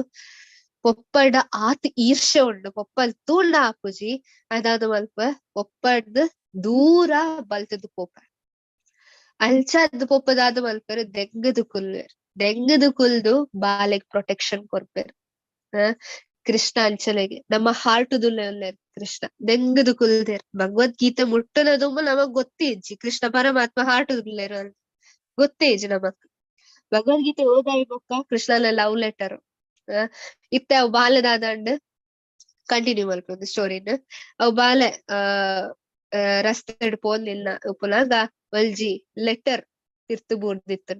ಪೊಪ್ಪಡ ಆತ್ ಈರ್ಷೆ ಉಂಡು ಪೊಪ್ಪಲ್ ತೂಂಡ ಆಪುಜಿ ಅದಾದ ಮಲ್ಪ ಪೊಪ್ಪಡ್ದು ದೂರ ಬಲ್ತದ್ ಪೋಪ ಅಂಚಾದ್ ಪೊಪ್ಪ ದಾದ ಮಲ್ಪೆರ್ ದೆಂಗದ್ ಕುಲ್ವೆರ್ ದೆಂಗದ್ ಕುಲ್ದು ಬಾಲೆಗ್ ಪ್ರೊಟೆಕ್ಷನ್ ಕೊರ್ಪೆರ್. ಕೃಷ್ಣ ಅಂಚನೆಗೆ ನಮ್ಮ ಹಾರ್ಟ್ ದುಲ್ಲೆ ಉಲ್ಲೆರ್ ಕೃಷ್ಣ ದೆಂಗದ್ ಕುಲ್ದೆರ್. ಭಗವದ್ಗೀತೆ ಮುಟ್ಟುನದುಂಬು ನಮಗ್ ಗೊತ್ತೇ ಇಜ್ಜಿ ಕೃಷ್ಣ ಪರಮಾತ್ಮ ಹಾರ್ಟ್ ದುಲ್ಲೆರ್ ಅಂತ ಗೊತ್ತೇ ಇಜ್ಜಿ ನಮಕ್. ಭಗವದ್ಗೀತೆ ಓದಾಯಿ ಬೊಕ್ಕ ಕೃಷ್ಣನ ಲವ್ ಲೆಟರ್ ಇತ್ತೆ ಅವು ಬಾಲೆದಾದಂಡ್ ಕಂಟಿನ್ಯೂ ಮಲ್ಪೊಂದು ಸ್ಟೋರಿನ. ಅವು ಬಾಲೆ ರಸ್ತೆಡ್ ಪೋಂದಿಲ್ಲ ಉಪ್ಪುನಾಗ ಒಂಜಿ ಲೆಟರ್ ತಿರ್ತು ಬೂರ್ದಿತ್ತು.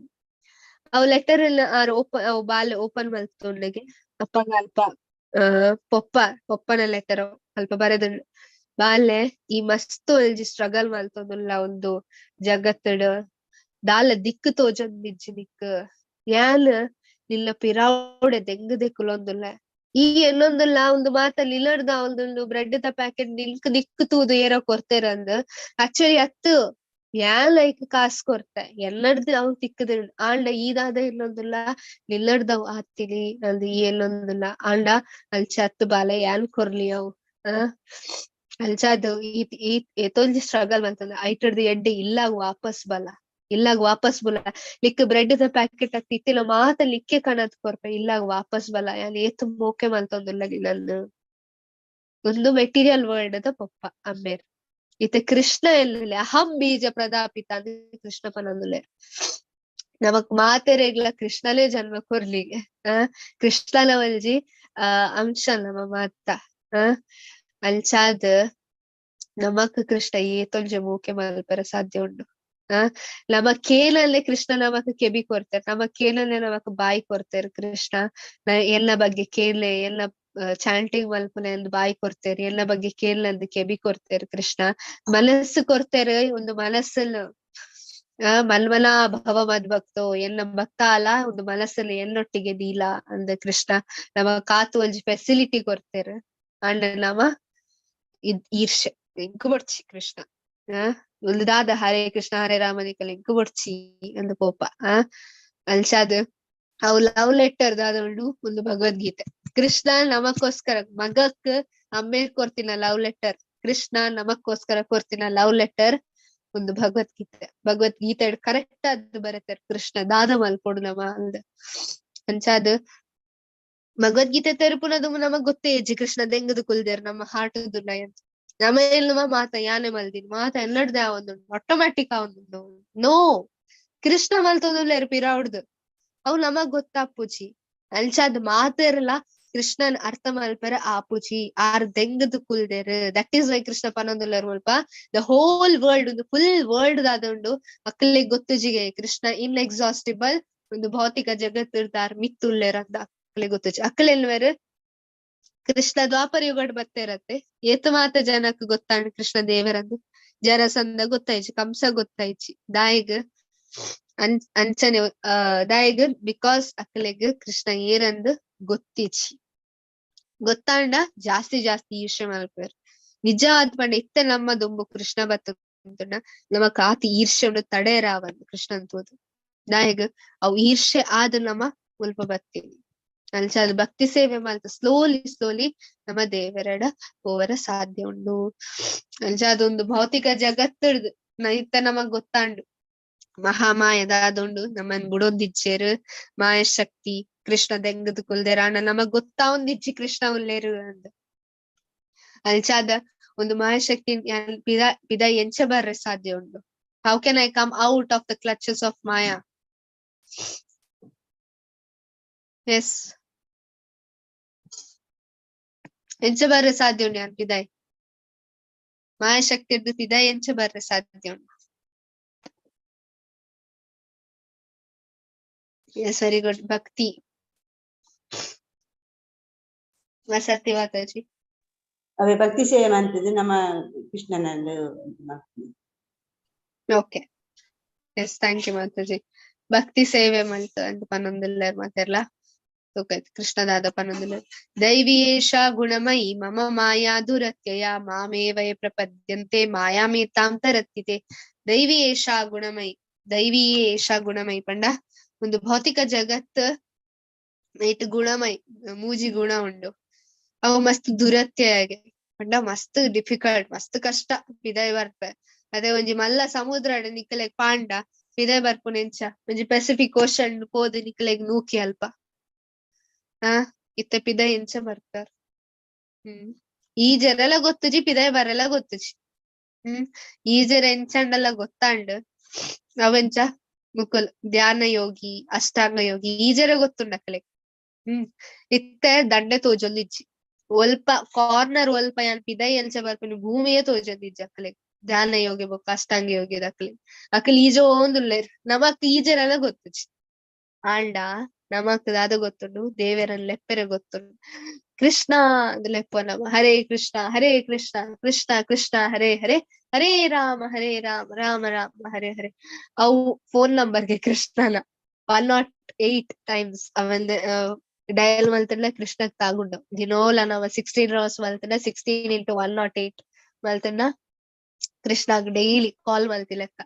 ಅವು ಲೆಟರ್ ಆರ್ ಓಪನ್ ಅವು ಬಾಲೆ ಓಪನ್ ಮಲ್ತೊಂಡಿಗೆ ಅಪ್ಪಗ ಅಲ್ಪ ಪೊಪ್ಪ ಪೊಪ್ಪನ ಲೆಟರ್ ಅಲ್ಪ ಬರೆದುಂಡು. ಬಾಲೆ ಈ ಮಸ್ತ್ ಒಂಜಿ ಸ್ಟ್ರಗಲ್ ಮಲ್ತೊಂದುಲ್ಲ ಒಂದು ಜಗತ್ತಡ್ ದಾಲ ದಿಕ್ಕು ತೋಜೊಂದಿಜ್ಜಿ ನಿಕ್ ಯಾನ್ ನಿನ್ನ ಪಿರಾವುಡೆ ದೆಂಗದೆ ಕುಲೊಂದುಲ್ಲ. ಈ ಎನ್ನೊಂದುಲ್ಲ ಒಂದು ಮಾತ ನಿಲ್ಲರ್ದ ಒಂದೊಂದು ಬ್ರೆಡ್ ದ ಪ್ಯಾಕೆಟ್ ನಿಲ್ಕ್ ನಿಕ್ಕು ತೂದು ಏರೋ ಕೊರ್ತೆರಂದ್ ಆಕ್ಚುಲಿ ಅತ್ತು ಯಾನ್ ಲೈಕ್ ಕಾಸ್ ಕೊರ್ತೆ ಎಲ್ಲರ್ದು ಅವು ತಿಕ್ಕದ ಆಂಡ ಈದಾದ ಇನ್ನೊಂದುಲ್ಲ ನಿಲ್ಲರ್ದವು ಆತಿನಿ ಅಂದ್ ಈ ಎಲ್ಲೊಂದುಲ್ಲ ಆಂಡ ಅಲ್ಚ ಅತ್ತು ಬಾಲೆ ಯಾನ್ ಕೊರ್ಲಿ ಅವು ಅಲ್ಚಾದು ಈ ಈ ಏತೊಂಜಿ ಸ್ಟ್ರಗಲ್ ಬಂತಂದ ಐಟರ್ದು ಎಡ್ಡೆ ಇಲ್ಲಾಗ ವಾಪಸ್ ಬಲ ಇಲ್ಲಾಗ ವಾಪಸ್ ಬಲ ಲಿಕ್ ಬ್ರೆಡ್ ದ ಪ್ಯಾಕೆಟ್ ಆಗ್ತಿತ್ತಿಲ್ಲ ಮಾತ ಲಿಕ್ಕೆ ಕಣತ್ ಕೊರ್ಪೆ ಇಲ್ಲಾಗ ವಾಪಸ್ ಬಲ ಯಾನ್ ಏತ್ ಮೋಕೆ ಮಲ್ತೊಂದುಲ್ಲ ನಿನ್ನನ್ನು. ಒಂದು ಮೆಟೀರಿಯಲ್ ವರ್ಲ್ಡ್ ದ ಪೊಪ್ಪ ಅಮ್ಮೇರ್ ಇತ್ತೆ ಕೃಷ್ಣ ಎಲ್ಲುಲೆ ಅಹಂ ಬೀಜ ಪ್ರದಾಪಿತ ಅಂದ್ರೆ ಕೃಷ್ಣ ಪನೊಂದುಲೆ ನಮಕ್ ಮಾತೆರೆಗ್ಲ ಕೃಷ್ಣಲೇ ಜನ್ಮ ಕೊರ್ಲಿಗೆ ಕೃಷ್ಣನ ಒಂಜಿ ಅಂಶ ನಮ್ಮ ಮಾತ ಅಂಚಾದ್ ನಮಕ್ ಕೃಷ್ಣ ಏತೊಂಜಿ ಮೋಕೆ ಮಲ್ಪೆರೆ ಸಾಧ್ಯ ಉಂಡು. ನಮ ಕೇನಲ್ಲೇ ಕೃಷ್ಣ ನಮಕ್ ಕೆಬಿ ಕೊರ್ತಾರೆ, ನಮ ಕೇನಲ್ಲೇ ನಮಕ್ ಬಾಯಿ ಕೊರ್ತಾರೆ ಕೃಷ್ಣ. ಎಲ್ಲ ಬಗ್ಗೆ ಕೇನ್ಲೆ ಎಲ್ಲ ಚಾಂಟಿಂಗ್ ಮಲ್ಪುನೆ ಅಂದ್ ಬಾಯಿ ಕೊರ್ತಾರೆ, ಎಲ್ಲ ಬಗ್ಗೆ ಕೇನ್ಲೆ ಅಂದ್ ಕೆಬಿ ಕೊರ್ತಾರೆ ಕೃಷ್ಣ. ಮನಸ್ಸು ಕೊರ್ತಾರೆ, ಒಂದು ಮನಸ್ಸನ್ನು ಮನ್ಮನ ಭವ ಮದ್ಭಕ್ತೋ ಎನ್ನ ಭಕ್ತ ಅಲ್ಲ ಒಂದು ಮನಸ್ಸನ್ನು ಎನ್ನೊಟ್ಟಿಗೆ ದೀಲ ಅಂದ ಕೃಷ್ಣ ನಮ ಕಾತು ಒಂಜಿ ಫೆಸಿಲಿಟಿ ಕೊರ್ತಾರೆ. ಅಂಡ್ ನಮ ಇದ್ ಈರ್ಷೆ ಎಂಕು ಬೊಡ್ಚಿ ಕೃಷ್ಣ ಒಂದು ದಾದ ಹರೇ ಕೃಷ್ಣ ಹರೇ ರಾಮ ನಿಕಲ್ ಎಂಕು ಬೊಡ್ಚಿ ಅಂದ ಕೋಪ ಅಂಚಾದ್ ಅವು ಲವ್ ಲೆಟರ್ ದಾದ ಉಂಡು ಒಂದು ಭಗವದ್ಗೀತೆ. ಕೃಷ್ಣ ನಮಕ್ಕೋಸ್ಕರ ಮಗಕ್ ಅಮ್ಮೆ ಕೊರ್ತಿನ ಲವ್ ಲೆಟರ್, ಕೃಷ್ಣ ನಮಕ್ಕೋಸ್ಕರ ಕೊರ್ತಿನ ಲವ್ ಲೆಟರ್ ಒಂದು ಭಗವದ್ಗೀತೆ. ಭಗವದ್ಗೀತೆ ಕರೆಕ್ಟ್ ಆದ್ ಬರತಾರೆ ಕೃಷ್ಣ ದಾದ ಮಲ್ಪೊಡು ನಮ ಅಂದ್. ಅಂಚಾದ್ ಭಗವದ್ಗೀತೆ ತೆರುಪುನದು ನಮಗ್ ಗೊತ್ತೇ ಇಜ್ಜಿ ಕೃಷ್ಣ ದೆಂಗದು ಕುಲ್ದೇರ್ ನಮ್ಮ ಹಾರ್ಟ್ ದುಲ್ಲಯ ಅಂತ. ನಮ್ಮ ನಮ್ಮ ಮಾತ ಯಾನೆ ಮಲ್ದಿನ್ ಮಾತ ಎನ್ನಡ್ದೆ ಒಂದು ಆಟೋಮ್ಯಾಟಿಕ್ ಆವೊಂದುಂಡು. ನೋ ಕೃಷ್ಣ ಮಲ್ತೊಂದುಲ್ಲೆರ್ ಪಿರಾವುಡ್ದು ಅವು ನಮಗ್ ಗೊತ್ತಾಪುಜಿ. ಅಂಚಾದ್ ಮಾತೆರ್ಲ ಕೃಷ್ಣನ್ ಅರ್ಥ ಮಲ್ಪೆರೆ ಆಪುಜಿ ಆರ್ ದೆಂಗದು ಕುಲ್ದೆರ್. That is why Krishna ಪನೊಂದುಲ್ಲೆರ್ ಮುಲ್ಪ the whole world ಒಂದು ಫುಲ್ ವರ್ಲ್ಡ್ ದಾದ ಉಂಡು ಅಕ್ಲೆಗ್ ಗೊತ್ತುಜಿಗೆ ಕೃಷ್ಣ ಇನ್ಎಕ್ಸಾಸ್ಟಿಬಲ್ ಒಂದು ಭೌತಿಕ ಜಗತ್ತು ಆರ್ ಮಿತ್ತುಲ್ಲೆರ್ ಅಂತ ಅಕ್ಲೆಗ್ ಗೊತ್ತುಜಿ. ಅಕ್ಲೆನ್ವೆರ್ ಕೃಷ್ಣ ದ್ವಾಪರ ಯುಗಡ್ ಬತ್ತೇರತ್ತೆ ಏತ್ ಮಾತ ಜನಕ್ ಗೊತ್ತಾಂಡ್ ಕೃಷ್ಣ ದೇವರಂದು. ಜರಸಂದ ಗೊತ್ತಾಯ್ಚಿ, ಕಂಸ ಗೊತ್ತಾಯ್ಚಿ, ದಾಯಿಗ್ ಅಂಚನೆ ದಾಯಿಗ್ because ಅಕ್ಲೆಗ್ ಕೃಷ್ಣ ಏರಂದು ಗೊತ್ತಿಚಿ. ಗೊತ್ತಾಂಡ ಜಾಸ್ತಿ ಜಾಸ್ತಿ ಈರ್ಷೆ ಮಲ್ಪೆರ್. ನಿಜ ಆದ್ ಪಂಡ ಇತ್ತೆ ನಮ್ಮ ದುಂಬು ಕೃಷ್ಣ ಬತ್ತುಂಡ ನಮ್ಮ ಕಾತಿ ಈರ್ಷೆ ಉಂಡು ತಡೆಯರಾವಂದು ಕೃಷ್ಣನ್ ತೂದು. ದಾಯಿಗ್ ಅವು ಈರ್ಷೆ ಆದ್ ನಮ್ಮ ಮುಲ್ಪ ಬತ್ತೀನಿ. ಅಂಚಾದ್ ಭಕ್ತಿ ಸೇವೆ ಮಲ್ತ ಸ್ಲೋಲಿ ಸ್ಲೋಲಿ ನಮ್ಮ ದೇವರೆಡ ಪೋವರ ಸಾಧ್ಯ ಉಂಡು. ಅಂಚಾದ್ ಒಂದು ಭೌತಿಕ ಜಗತ್ತುಡ್ದು ಇತ್ತ ನಮಗ್ ಗೊತ್ತಾಂಡು ಮಹಾಮಾಯ ದಾದುಂಡು ನಮ್ಮನ್ ಬುಡೊಂದಿಚ್ಚೇರು ಮಾಯಶಕ್ತಿ ಕೃಷ್ಣ ದೆಂಗದು ಕುಲ್ದೇರ ಅಣ್ಣ ನಮಗ್ ಗೊತ್ತಾವೊಂದಿಚ್ಚಿ ಕೃಷ್ಣ ಉಲ್ಲೇರು ಅಂದ್. ಅಂಚಾದ ಒಂದು ಮಾಯಶಕ್ತಿ ಪಿದ ಪಿದ ಎಂಚ ಬರ್ರೆ ಸಾಧ್ಯ ಉಂಡು. How can I come out of the clutches of maya? Yes, ಎಂಚ ಬರ್ರೆ ಸಾಧ್ಯ ಉಂಡು ಯಾನ್ ಪಿದಾಯ್ ಮಾಯಶಕ್ತಿ ಇರ್ದು ಪಿದಾಯ್ ಎಂಚ ಬರ್ರೆ ಸಾಧ್ಯ ಉಂಡು. Yes, very good. ಭಕ್ತಿ ಸತ್ಯ ಮಾತಾಜಿ. ಅವೇ ಭಕ್ತಿ ಸೇವೆ ಮಾಡ್ತದೆ ನಮ್ಮ ಕೃಷ್ಣನನ್ನು. Okay, yes, thank you Mataji. ಭಕ್ತಿ ಸೇವೆ ಮಲ್ತ ಅಂತ ಪನೊಂದುಲ್ಲೆರ್ ಮಾತೆರ್ಲ. ಓಕೆ, ಕೃಷ್ಣದಾದ ಪನೊಂದುಲ್ಲೆರ್. ದೈವಿಯೇಷ ಗುಣಮಯಿ ಮಮ ಮಾಯಾ ದುರತ್ಯಯ ಮಾಮೇವಯ ಪ್ರಪದ್ಯಂತೆ ಮಾಯಾಮೇತಾಂ ತರತ್ತಿತೆ. ದೈವಿಯೇಷ ಗುಣಮಯಿ, ದೈವಿಯೇಷ ಗುಣಮಯಿ ಪಂಡ ಒಂದು ಭೌತಿಕ ಜಗತ್ ಐಟ್ ಗುಣಮಯಿ ಮೂಜಿ ಗುಣ ಉಂಡು. ಅವು ಮಸ್ತ್ ದುರತ್ಯಗೆ ಪಂಡ ಮಸ್ತ್ ಡಿಫಿಕಲ್ಟ್ ಮಸ್ತ್ ಕಷ್ಟ ಪಿದಯ್ ಬರ್ಪೆ. ಅದೇ ಒಂಜಿ ಮಲ್ಲ ಸಮುದ್ರ ನಿಕಲೆಗ್ ಪಾಂಡ ಪಿದಯ್ ಬರ್ಪುನೆಂಚ ಒಂಜಿ ಪೆಸಿಫಿಕ್ ಓಷನ್ ಪೋದು ನಿಕಲೆಗ್ ನೂಕಿ ಅಲ್ಪ ಇತ್ತೆ ಪಿದಯ್ ಎಂಚ ಬರ್ತಾರ. ಈಜರೆಲ್ಲ ಗೊತ್ತುಜಿ ಪಿದಯ್ ಬರೆಲ್ಲ ಗೊತ್ತುಜಿ. ಈಜರ್ ಎಂಚಂಡಲ ಗೊತ್ತಾಂಡ್ ಅವೆಂಚ ಮುಕುಲ್ ಧ್ಯಾನ ಯೋಗಿ ಅಷ್ಟಾಂಗ ಯೋಗಿ ಈಜರೆ ಗೊತ್ತುಂಡು ಅಕಲೆಗ್. ಇತ್ತೆ ದಂಡೆ ತೋಜೊಂದಿಜ್ಜಿ ಒಲ್ಪ ಕಾರ್ನರ್ ಒಲ್ಪ ಯಾನ್ ಪಿದಯ್ ಎಂಚ ಬರ್ಪಿನ ಭೂಮಿಯೇ ತೋಜೊಂದಿಜ್ಜಿ ಅಕಲೆಗ್. ಧ್ಯಾನ ಯೋಗಿ ಬೊಕ್ಕ ಅಷ್ಟಾಂಗ ಯೋಗಿ ಅಕಲೆ ಅಕಲ್ ಈಜೋಂದುಲ್ಲೆರ್ ನಮಕ್ ಈಜರೆಲ್ಲ ಗೊತ್ತುಜಿ. ಆಂಡ ನಮಕ್ ದಾದ ಗೊತ್ತುಂಡು ದೇವೆರನ್ ಲೆಪ್ಪೆರೆ ಗೊತ್ತುಂಡು. ಕೃಷ್ಣ ಅಂದ್ ಲೆಪ್ಪುವ ನಮ ಹರೇ ಕೃಷ್ಣ ಹರೇ ಕೃಷ್ಣ ಕೃಷ್ಣ ಕೃಷ್ಣ ಹರೇ ಹರೇ ಹರೇ ರಾಮ ಹರೇ ರಾಮ ರಾಮ ರಾಮ ಹರೇ ಹರೇ. ಅವು ಫೋನ್ ನಂಬರ್ಗೆ ಕೃಷ್ಣನ 108 108 ಟೈಮ್ಸ್ ಅವೆನ್ ಡಯಲ್ ಮಲ್ತಂಡ ಕೃಷ್ಣಗ್ ತಾಗುಂಡು. ದಿನೋಲ ನಮ 16 ರೌಂಡ್ಸ್ ಮಲ್ತಂಡ 16 ಇಂಟು 108 ಮಲ್ತಂಡ ಕೃಷ್ಣಗ್ ಡೈಲಿ ಕಾಲ್ ಮಲ್ತಿ ಲೆಕ್ಕ.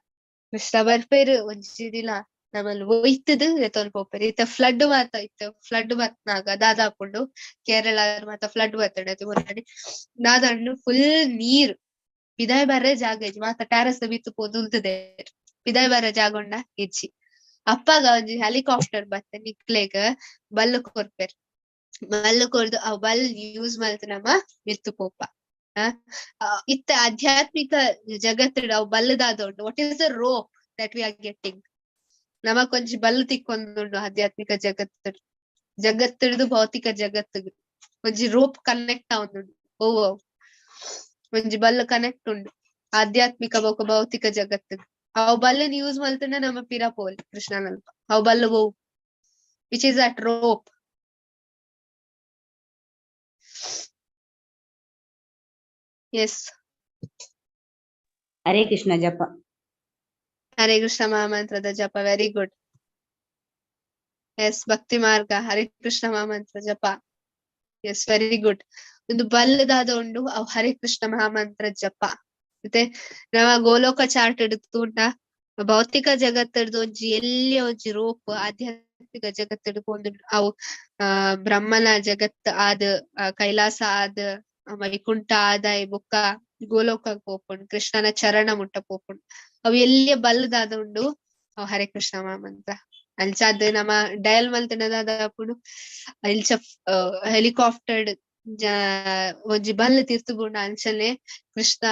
ಕೃಷ್ಣ ಬರ್ಪೇರು ಒಂಜಿ ದಿನ ನಮನ್ ಒಯ್ತುದು ಎತ್ತೊಂದು ಪೋಪೆರ್. ಇತ್ತೆ ಫ್ಲಡ್ ಮಾತ ಇತ್ತೆ ಫ್ಲಡ್ ಬತ್ನಾಗ ದಾದಾಪುಂಡು ಕೇರಳ ಮಾತ ಫ್ಲಡ್ ಬತ್ತಂಡ ಮುನ್ನಡೆ ದಾದಂಡು ಫುಲ್ ನೀರ್ ಪಿದಾಯ್ ಬರ್ರೆ ಜಾಗ ಇಜ್ಜಿ, ಮಾತ ಟ್ಯಾರಸ್ ಮಿತ್ತ್ ಪೋದು ಉಂತುದೆರ್, ಪಿದಾಯ್ ಬರ್ರೆ ಜಾಗ ಉಂಡ ಇಜ್ಜಿ. ಅಪ್ಪಾಗ ಒಂಜಿ ಹೆಲಿಕಾಪ್ಟರ್ ಬತ್ತೆ ನಿಕ್ಲೆಗ್ ಬಲ್ಲ್ ಕೊರ್ಪೆರ್, ಬಲ್ಲ್ ಕೊರ್ದು ಅವ್ ಬಲ್ ಯೂಸ್ ಮಲ್ತ್ ನಮ ಮಿತ್ತ್ ಪೋಪ. ಇತ್ತೆ ಆಧ್ಯಾತ್ಮಿಕ ಜಗತ್ತಿಡ್ ಅವ್ ಬಲ್ಲದಾದ ಉಂಡು. What is the rope that we are getting? ನಮಕೊಂಜಿ Ballu ತಿಕ್ಕೊಂದುಂಡು ಆಧ್ಯಾತ್ಮಿಕ ಜಗತ್ತು ಜಗತ್ತಿಡ್ದು ಭೌತಿಕ ಜಗತ್ತಿಗ್ ಒಂಜಿ ರೋಪ್ ಕನೆಕ್ಟ್ ಆವೊಂದುಂಡು. ಓ ಒಂಜಿ ಬಲ್ಲು ಕನೆಕ್ಟ್ ಉಂಡು ಆಧ್ಯಾತ್ಮಿಕ ಬೊಕ ಭೌತಿಕ ಜಗತ್ತಿಗ್. ಅವ್ ಬಲ್ಲನ್ ಯೂಸ್ ಮಲ್ತಂಡ ನಮ ಪಿರ ಪೋಲಿ ಕೃಷ್ಣನಲ್ಪ. ಅವ್ Ballu ಒವು? Which is that rope? Yes. Hare Krishna ಜಪ. ಹರೇ ಕೃಷ್ಣ ಮಹಾಮಂತ್ರದ ಜಪ, ವೆರಿ ಗುಡ್. ಎಸ್, ಭಕ್ತಿ ಮಾರ್ಗ ಹರೇ ಕೃಷ್ಣ ಮಹಾಮಂತ್ರ ಜಪ, ಎಸ್ ವೆರಿ ಗುಡ್. ಒಂದು ಬಲ್ಲದಾದ ಉಂಡು ಅವು ಹರೇ ಕೃಷ್ಣ ಮಹಾಮಂತ್ರ ಜಪ. ಮತ್ತೆ ನಮ್ಮ ಗೋಲೋಕ ಚಾರ್ಟ್ ತೂಂಡ ಭೌತಿಕ ಜಗತ್ತಡ್ದು ಒಂಜಿ ಎಲ್ಲಿ ಒಂಜಿ ರೋಪ್ ಆಧ್ಯಾತ್ಮಿಕ ಜಗತ್ತಡ್ ಪೋಂದುಂಡು. ಅವು ಬ್ರಹ್ಮನ ಜಗತ್ ಆದ್ ಕೈಲಾಸ ಆದ್ ವೈಕುಂಠ ಆದಾಯ ಬೊಕ್ಕ ಗೋಲೋಕ ಪೋಪುಂಡು, ಕೃಷ್ಣನ ಚರಣ ಮುಟ್ಟ ಪೋಪುಂಡು. ಅವು ಎಲ್ಲಿಯ ಬಲ್ಲದಾದ ಉಂಡು ಅವು ಹರೇ ಕೃಷ್ಣ ಮಹಾಮಂತ್ರ. ಅಂಚಾದ್ ನಮ ಡಯಲ್ ಮಲ್ತಂಡ ಇಂಚ ಹೆಲಿಕಾಪ್ಟರ್ ಒಂಜಿ ಬಲ್ಲ್ ತಿರ್ತು ಬುಂಡ ಅಂಚನೆ ಕೃಷ್ಣ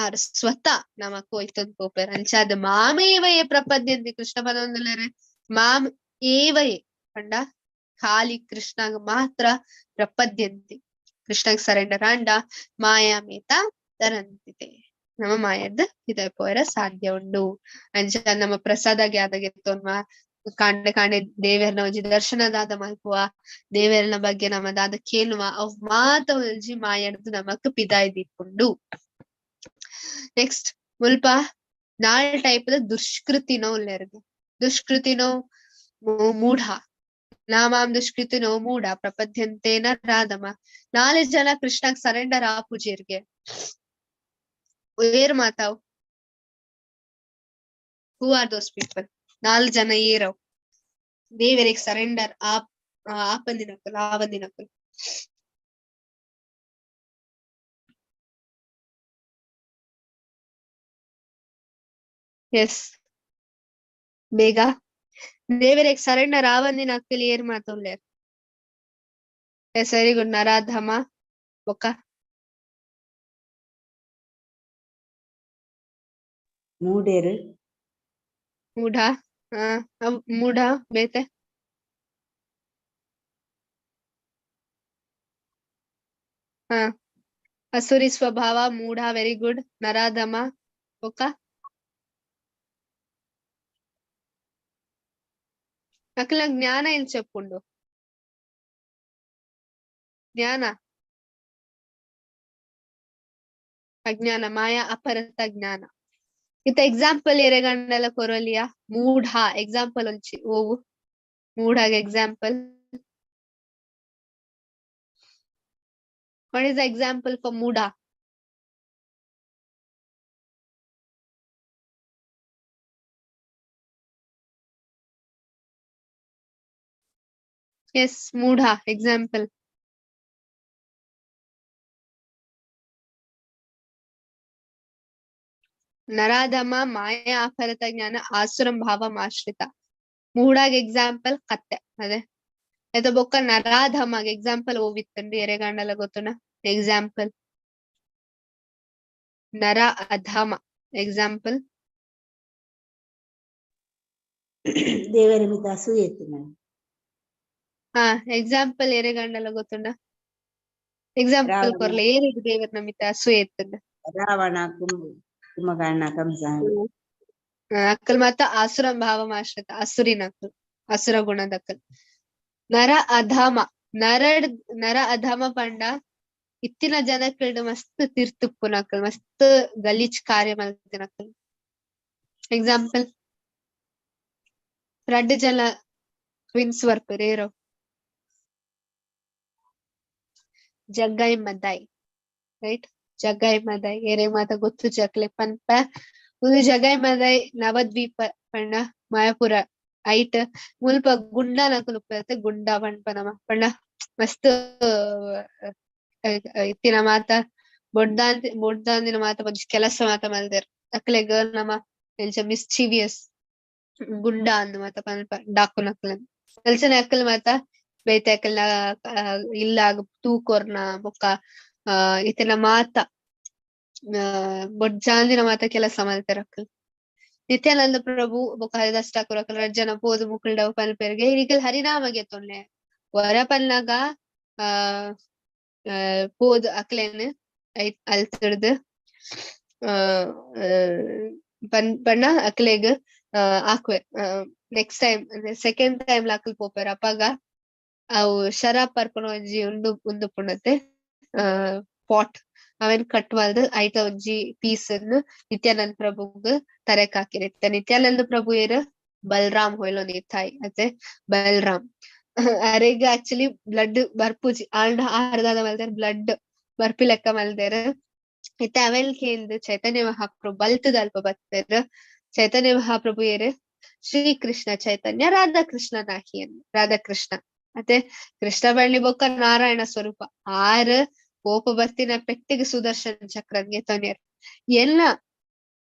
ಆರ್ ಸ್ವತಃ ನಮಕ್ ಒಯ್ತೊಂದು ಪೋಪೆರ್. ಅಂಚಾದ್ ಮಾಮೇವಯೇ ಪ್ರಪದ್ಯಂತಿ ಕೃಷ್ಣ ಪದೊಂದುಲ್ಲೆರ್. ಮಾಮ್ ಏವಯೇ ಪಂಡ ಖಾಲಿ ಕೃಷ್ಣಗ್ ಮಾತ್ರ ಪ್ರಪದ್ಯಂತಿ, ಕೃಷ್ಣಗ್ ಸರೆಂಡರ್ ಆಂಡ ಮಾಯಾಮೇತ ತರಂತಿತೆ, ನಮ್ಮ ಮಾಯದ್ ಇದ ಪೋಯರ ಸಾಧ್ಯ ಉಂಡು. ಅಂಚ ನಮ್ಮ ಪ್ರಸಾದ ಗ್ಯಾದಗೆತ್ತೊನ್ವ ಕಾಂಡೆ ಕಾಂಡೆ ದೇವೆರ್ನ ಒಂಜಿ ದರ್ಶನದಾದ ಮಲ್ಪುವ, ದೇವೆರ್ನ ಬಗ್ಗೆ ನಮ್ಮ ದಾದ ಕೇಳುವ, ಅವ್ ಮಾತ ಒಂಜಿ ಮಾಯಡ್ದು ನಮಕ್ ಪಿದಾಯ್ ದೀಪುಂಡು. ನೆಕ್ಸ್ಟ್ ಮುಲ್ಪ ನಾಲ್ ಟೈಪ್ ದ ದುಷ್ಕೃತಿನೋ ಉಲ್ಲೆರ್ಗೆ. ದುಷ್ಕೃತಿನೋ ಮೂಢ, ನಾಮಾಂ ದುಷ್ಕೃತಿನೋ ಮೂಢ ಪ್ರಪದ್ಯಂತೇನ ರಾಧಮ. ನಾಲ್ ಜನ ಕೃಷ್ಣಗ್ ಸರೆಂಡರ್ ಆಪುಜೆರ್ಗೆ. ಏರ್ ಮಾತಾವ್? Who are those people? ನಾಲ್ ಜನ ಏರವ್ ದೇವರಿಗೆ ಸರೆಂಡರ್ ಆಪ್ ಆಪಂದಿನಕುಲು ಆವಂದಿನಕುಲು? ಎಸ್ ಬೇಗ. ದೇವರಿಗೆ ಸರೆಂಡರ್ ಆವಂದಿನಕುಲು ಏರ್ ಮಾತುಲ್ಲೆರ್? ಎಸ್ ವೆರಿ ಗುಡ್, ನರಾಧಮ ಬೊಕ್ಕ ಮೂಡೇರು. ಮೂಢ. ಮೂಢ ಬೇತೆ ಹಾ ಅಸುರಿ ಸ್ವಭಾವ ಮೂಢ, ವೆರಿ ಗುಡ್. ನರಾಧಮ ಬೊಕ್ಕ ಅಕ್ಲ ಜ್ಞಾನ ಎಂಚಪ್ಪುಂಡು? ಜ್ಞಾನ ಅಜ್ಞಾನ ಮಾಯಾ ಅಪರತ ಜ್ಞಾನ. ಇತ್ತ ಎಕ್ಸಾಂಪಲ್ ಎರೆಗಂಡಲ ಕೊರೊಲಿಯ ಮೂಢ ಎಕ್ಸಾಂಪಲ್ ಒಂಚಿ ಓವು ಮೂಢಾಗ example? What is the example for ಮೂಢ? ಎಸ್ ಮೂಢ ಎಕ್ಸಾಂಪಲ್. ನರಾಧಮ ಮಾಯಾ ಅಪರತ ಜ್ಞಾನ ಆಸುರಂ ಭಾವಂ ಆಶ್ರಿತ. ಮೂಢಾಗ್ ಎಕ್ಸಾಂಪಲ್ ಕತ್ತೆ ಅದೇ. ಎತ್ತ ಬೊಕ್ಕ ನರಾಧಮಾಗ್ ಎಕ್ಸಾಂಪಲ್ ಓವಿತ್ತಂಡು ಎರೆಗಂಡಲ ಗೊತ್ತುನ ಎಕ್ಸಾಂಪಲ್? ನರ ಅಧಮ ಎಕ್ಸಾಂಪಲ್. ದೇವರ ಮಿತ್ತ ಅಸೂಯೆ ಇತ್ತು. ಹಾ ಎಕ್ಸಾಂಪಲ್ ಎರೆಗಂಡಲ ಗೊತ್ತುಂಡ? ಎಕ್ಸಾಂಪಲ್ ರಾವಣ. ಕೊರ್ಲೆ ಏರೆಗ್ ದೇವರ ಮಿತ್ತ ಅಸೂಯೆ ಇತ್ತಂಡ? ರಾವಣ ಕುಂಭಕರ್ಣ ಕಂಸ. ಅಕ್ಕಲ್ ಮಾತ ಆಸುರಂ ಭಾವಂ ಆಶ್ರಿತ, ಅಸುರಿನ ಅಕ್ಕಲ್, ಅಸುರ ಗುಣದಕ್ಕಲ್. ನರ ಅಧಮ, ನರಡ್ ನರ ಅಧಮ ಪಂಡ ಇತ್ತಿನ ಜನಕ್ಕಲ್ಡ್ ಮಸ್ತ್ ತಿರ್ತುಪ್ಪುನಕಲ್, ಮಸ್ತ್ ಗಲೀಜ್ ಕಾರ್ಯ ಮಲ್ತಿನಕಲ್. ಎಕ್ಸಾಂಪಲ್ ರಡ್ಡ್ ಜನ ಟ್ವಿನ್ಸ್ ಬರ್ಪೆರ್ ಜಗ್ಗಾಯಿ ಮದಾಯಿ ರೈಟ್ ಜಗ್ಗಾಯಿ ಮದಾಯಿ ಏರೆ ಮಾತ ಗೊತ್ತು ಜಕ್ಲೆ ಪನ್ಪ ಉಂದು ಜಗಾಯಿ ಮದಾಯಿ ನವದ್ವೀಪ ಪಂಡ ಮಾಯಾಪುರ ಐಟ್ ಮುಲ್ಪ ಗುಂಡನಕುಲು ಉಪ್ಪುವೆರ್ ಗುಂಡ ಪನ್ಪ ನಮ ಪಂಡ ಮಸ್ತ್ ಇತ್ತಿನ ಮಾತ ಬೊಡ್ದಾಂತಿ ಬೊಡ್ದಾಂದಿನ ಮಾತ ಒಂಜಿ ಕೆಲಸ ಮಾತ ಮಲ್ದೆರ್ ಅಕ್ಲೆಗ್ ನಮ ಎಂಚ ಮಿಸ್ಚೀವಿಯಸ್ ಗುಂಡ ಅಂದ್ ಮಾತ ಪನ್ಪ ಡಾಕುನಕ್ಲೆನ್ ಅಲ್ಚನೆ ಅಕಲ್ ಮಾತ ಬೇತೆ ಅಕಲ್ನ ಇಲ್ಲಾಗ್ ತೂಕೊರ್ನ ಬೊಕ್ಕ ಇತ್ತಿನ ಮಾತ ಬೊಡ್ಜಾಂದಿನ ಮಾತ ಕೆಲಸ ಮಲ್ತೆರ್ ಅಕುಲು. ನಿತ್ಯಾನಂದ ಪ್ರಭು ಬೊಕ್ಕ ಹರಿದಾಸ್ ಠಾಕೂರ್ ಅಕಲ್ ರಡ್ಡ್ ಜನ ಪೋದು ಮುಕುಲ್ಡ ಪನ್ಪೆರ್ಗೆ ನಿಕಲ್ ಹರಿನಾಮ ಗೆತೊನ್ಲೆ ವರ ಪನ್ನಗ ಆ ಪೋದು ಅಕ್ಲೆನ್ ಅಲ್ತುಡ್ದು ಆ ಪನ್ ಪಂಡ ಅಕ್ಲೆಗ್ ಆಕ್ವೆರ್ ನೆಕ್ಸ್ಟ್ ಟೈಮ್ ಸೆಕೆಂಡ್ ಟೈಮ್ ಅಕುಲು ಪೋಪೆರ್ ಅಪಗ ಅವು ಶರಾಬ್ ಪರ್ಪುನ ಒಂಜಿ ಉಂದು ಉಂದು ಉಪ್ಪುಂಡತೆ ಪಾಟ್ ಅವೆನ್ ಕಟ್ ಮಲ್ದ್ ಐತ ಒಂಜಿ ಪೀಸ್ ನ್ ನಿತ್ಯಾನಂದ ಪ್ರಭುಗ್ ತರೆಕ್ ಹಾಕಿರ್ ಇತ್ತೆ ನಿತ್ಯಾನಂದ ಪ್ರಭು ಏರ್ ಬಲರಾಮ್ ಹೊಯ್ಲೊಂದು ಇತ್ತಾಯಿ ಅತೆ ಬಲರಾಮ್ ಅರೆಗ್ ಆಕ್ಚುಲಿ ಬ್ಲಡ್ ಬರ್ಪುಜಿ ಆಂಡ ಆರ್ ದಾದ ಮಲ್ದೆರ್ ಬ್ಲಡ್ ಬರ್ಪಿ ಲೆಕ್ಕ ಮಲ್ದೆರ್ ಇತ್ತೆ ಅವೆನ್ ಕೇಂದ್ ಚೈತನ್ಯ ಮಹಾಪ್ರಭು ಬಲ್ತುದ ಅಲ್ಪ ಬತ್ತೆರ್ ಚೈತನ್ಯ ಮಹಾಪ್ರಭು ಏರ್ ಶ್ರೀ ಕೃಷ್ಣ ಚೈತನ್ಯ ರಾಧಾ ಕೃಷ್ಣ ನಾಹಿಯನ್ ರಾಧಾ ಕೃಷ್ಣ ಅತೆ ಕೃಷ್ಣ ಬಳ್ಳಿ ಬೊಕ್ಕ ನಾರಾಯಣ ಸ್ವರೂಪ ಆರ್ ಕೋಪ ಬತ್ತಿನ ಪೆಟ್ಟಿಗೆ ಸುದರ್ಶನ ಚಕ್ರನ್ಗೆ ತೊನಿಯರ್ ಎಲ್ಲ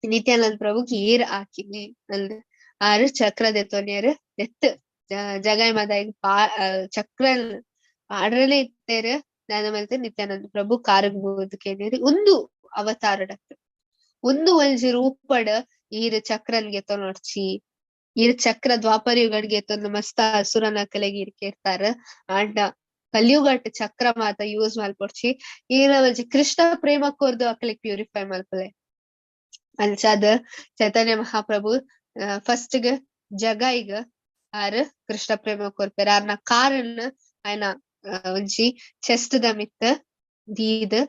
ನಿತ್ಯಾನಂದ ಪ್ರಭುಗ್ ಏರ್ ಹಾಕಿನಿ ಅಂದ್ ಆರ್ ಚಕ್ರದ ತೊನಿಯರ್ ಎತ್ ಜಗಾಯ್ ಮದಾಯಿಗ್ ಪಾ ಚಕ್ರ ಆಡ್ರನೆ ಇತ್ತೇರ್ ದಾದ ಮಲ್ತೆ ನಿತ್ಯಾನಂದ ಪ್ರಭು ಕಾರುಗ್ ಬೂರ್ದು ಕೇನಿಯರ್ ಉಂದು ಅವತಾರಡತ್ ಉಂದು ಒಂಜಿ ರೂಪಡ್ ಈರ್ ಚಕ್ರನ್ಗೆ ತೊನೊಡ್ಚಿ ಈರ್ ಚಕ್ರ ದ್ವಾಪರ ಯುಗಡ್ಗೆ ಎತ್ತೊಂದು ಮಸ್ತ ಅಸುರನ ಕಲೆಗೆ ಈರ್ ಕೇರ್ತಾರ ಆಂಡ ಕಲಿಯುಗಟ್ ಚಕ್ರ ಮಾತ ಯೂಸ್ ಮಲ್ಪೊಡ್ಚಿ ಈರ ಒಂಜಿ ಕೃಷ್ಣ ಪ್ರೇಮ ಕೊರ್ದು ಅಕ್ಲೆಗ್ ಪ್ಯೂರಿಫೈ ಮಲ್ಪಲೆ ಅಂಚಾದ್ ಚೈತನ್ಯ ಮಹಾಪ್ರಭು ಫಸ್ಟ್ ಗ್ ಜಗಾಯಿಗ್ ಆರ್ ಕೃಷ್ಣ ಪ್ರೇಮ ಕೊರ್ಪೆರ್ ಆರ್ನ ಕಾರನ್ ಆಯ್ನ ಒಂಜಿ ಚೆಸ್ಟ್ ದ ಮಿತ್ತ್ ದೀದ್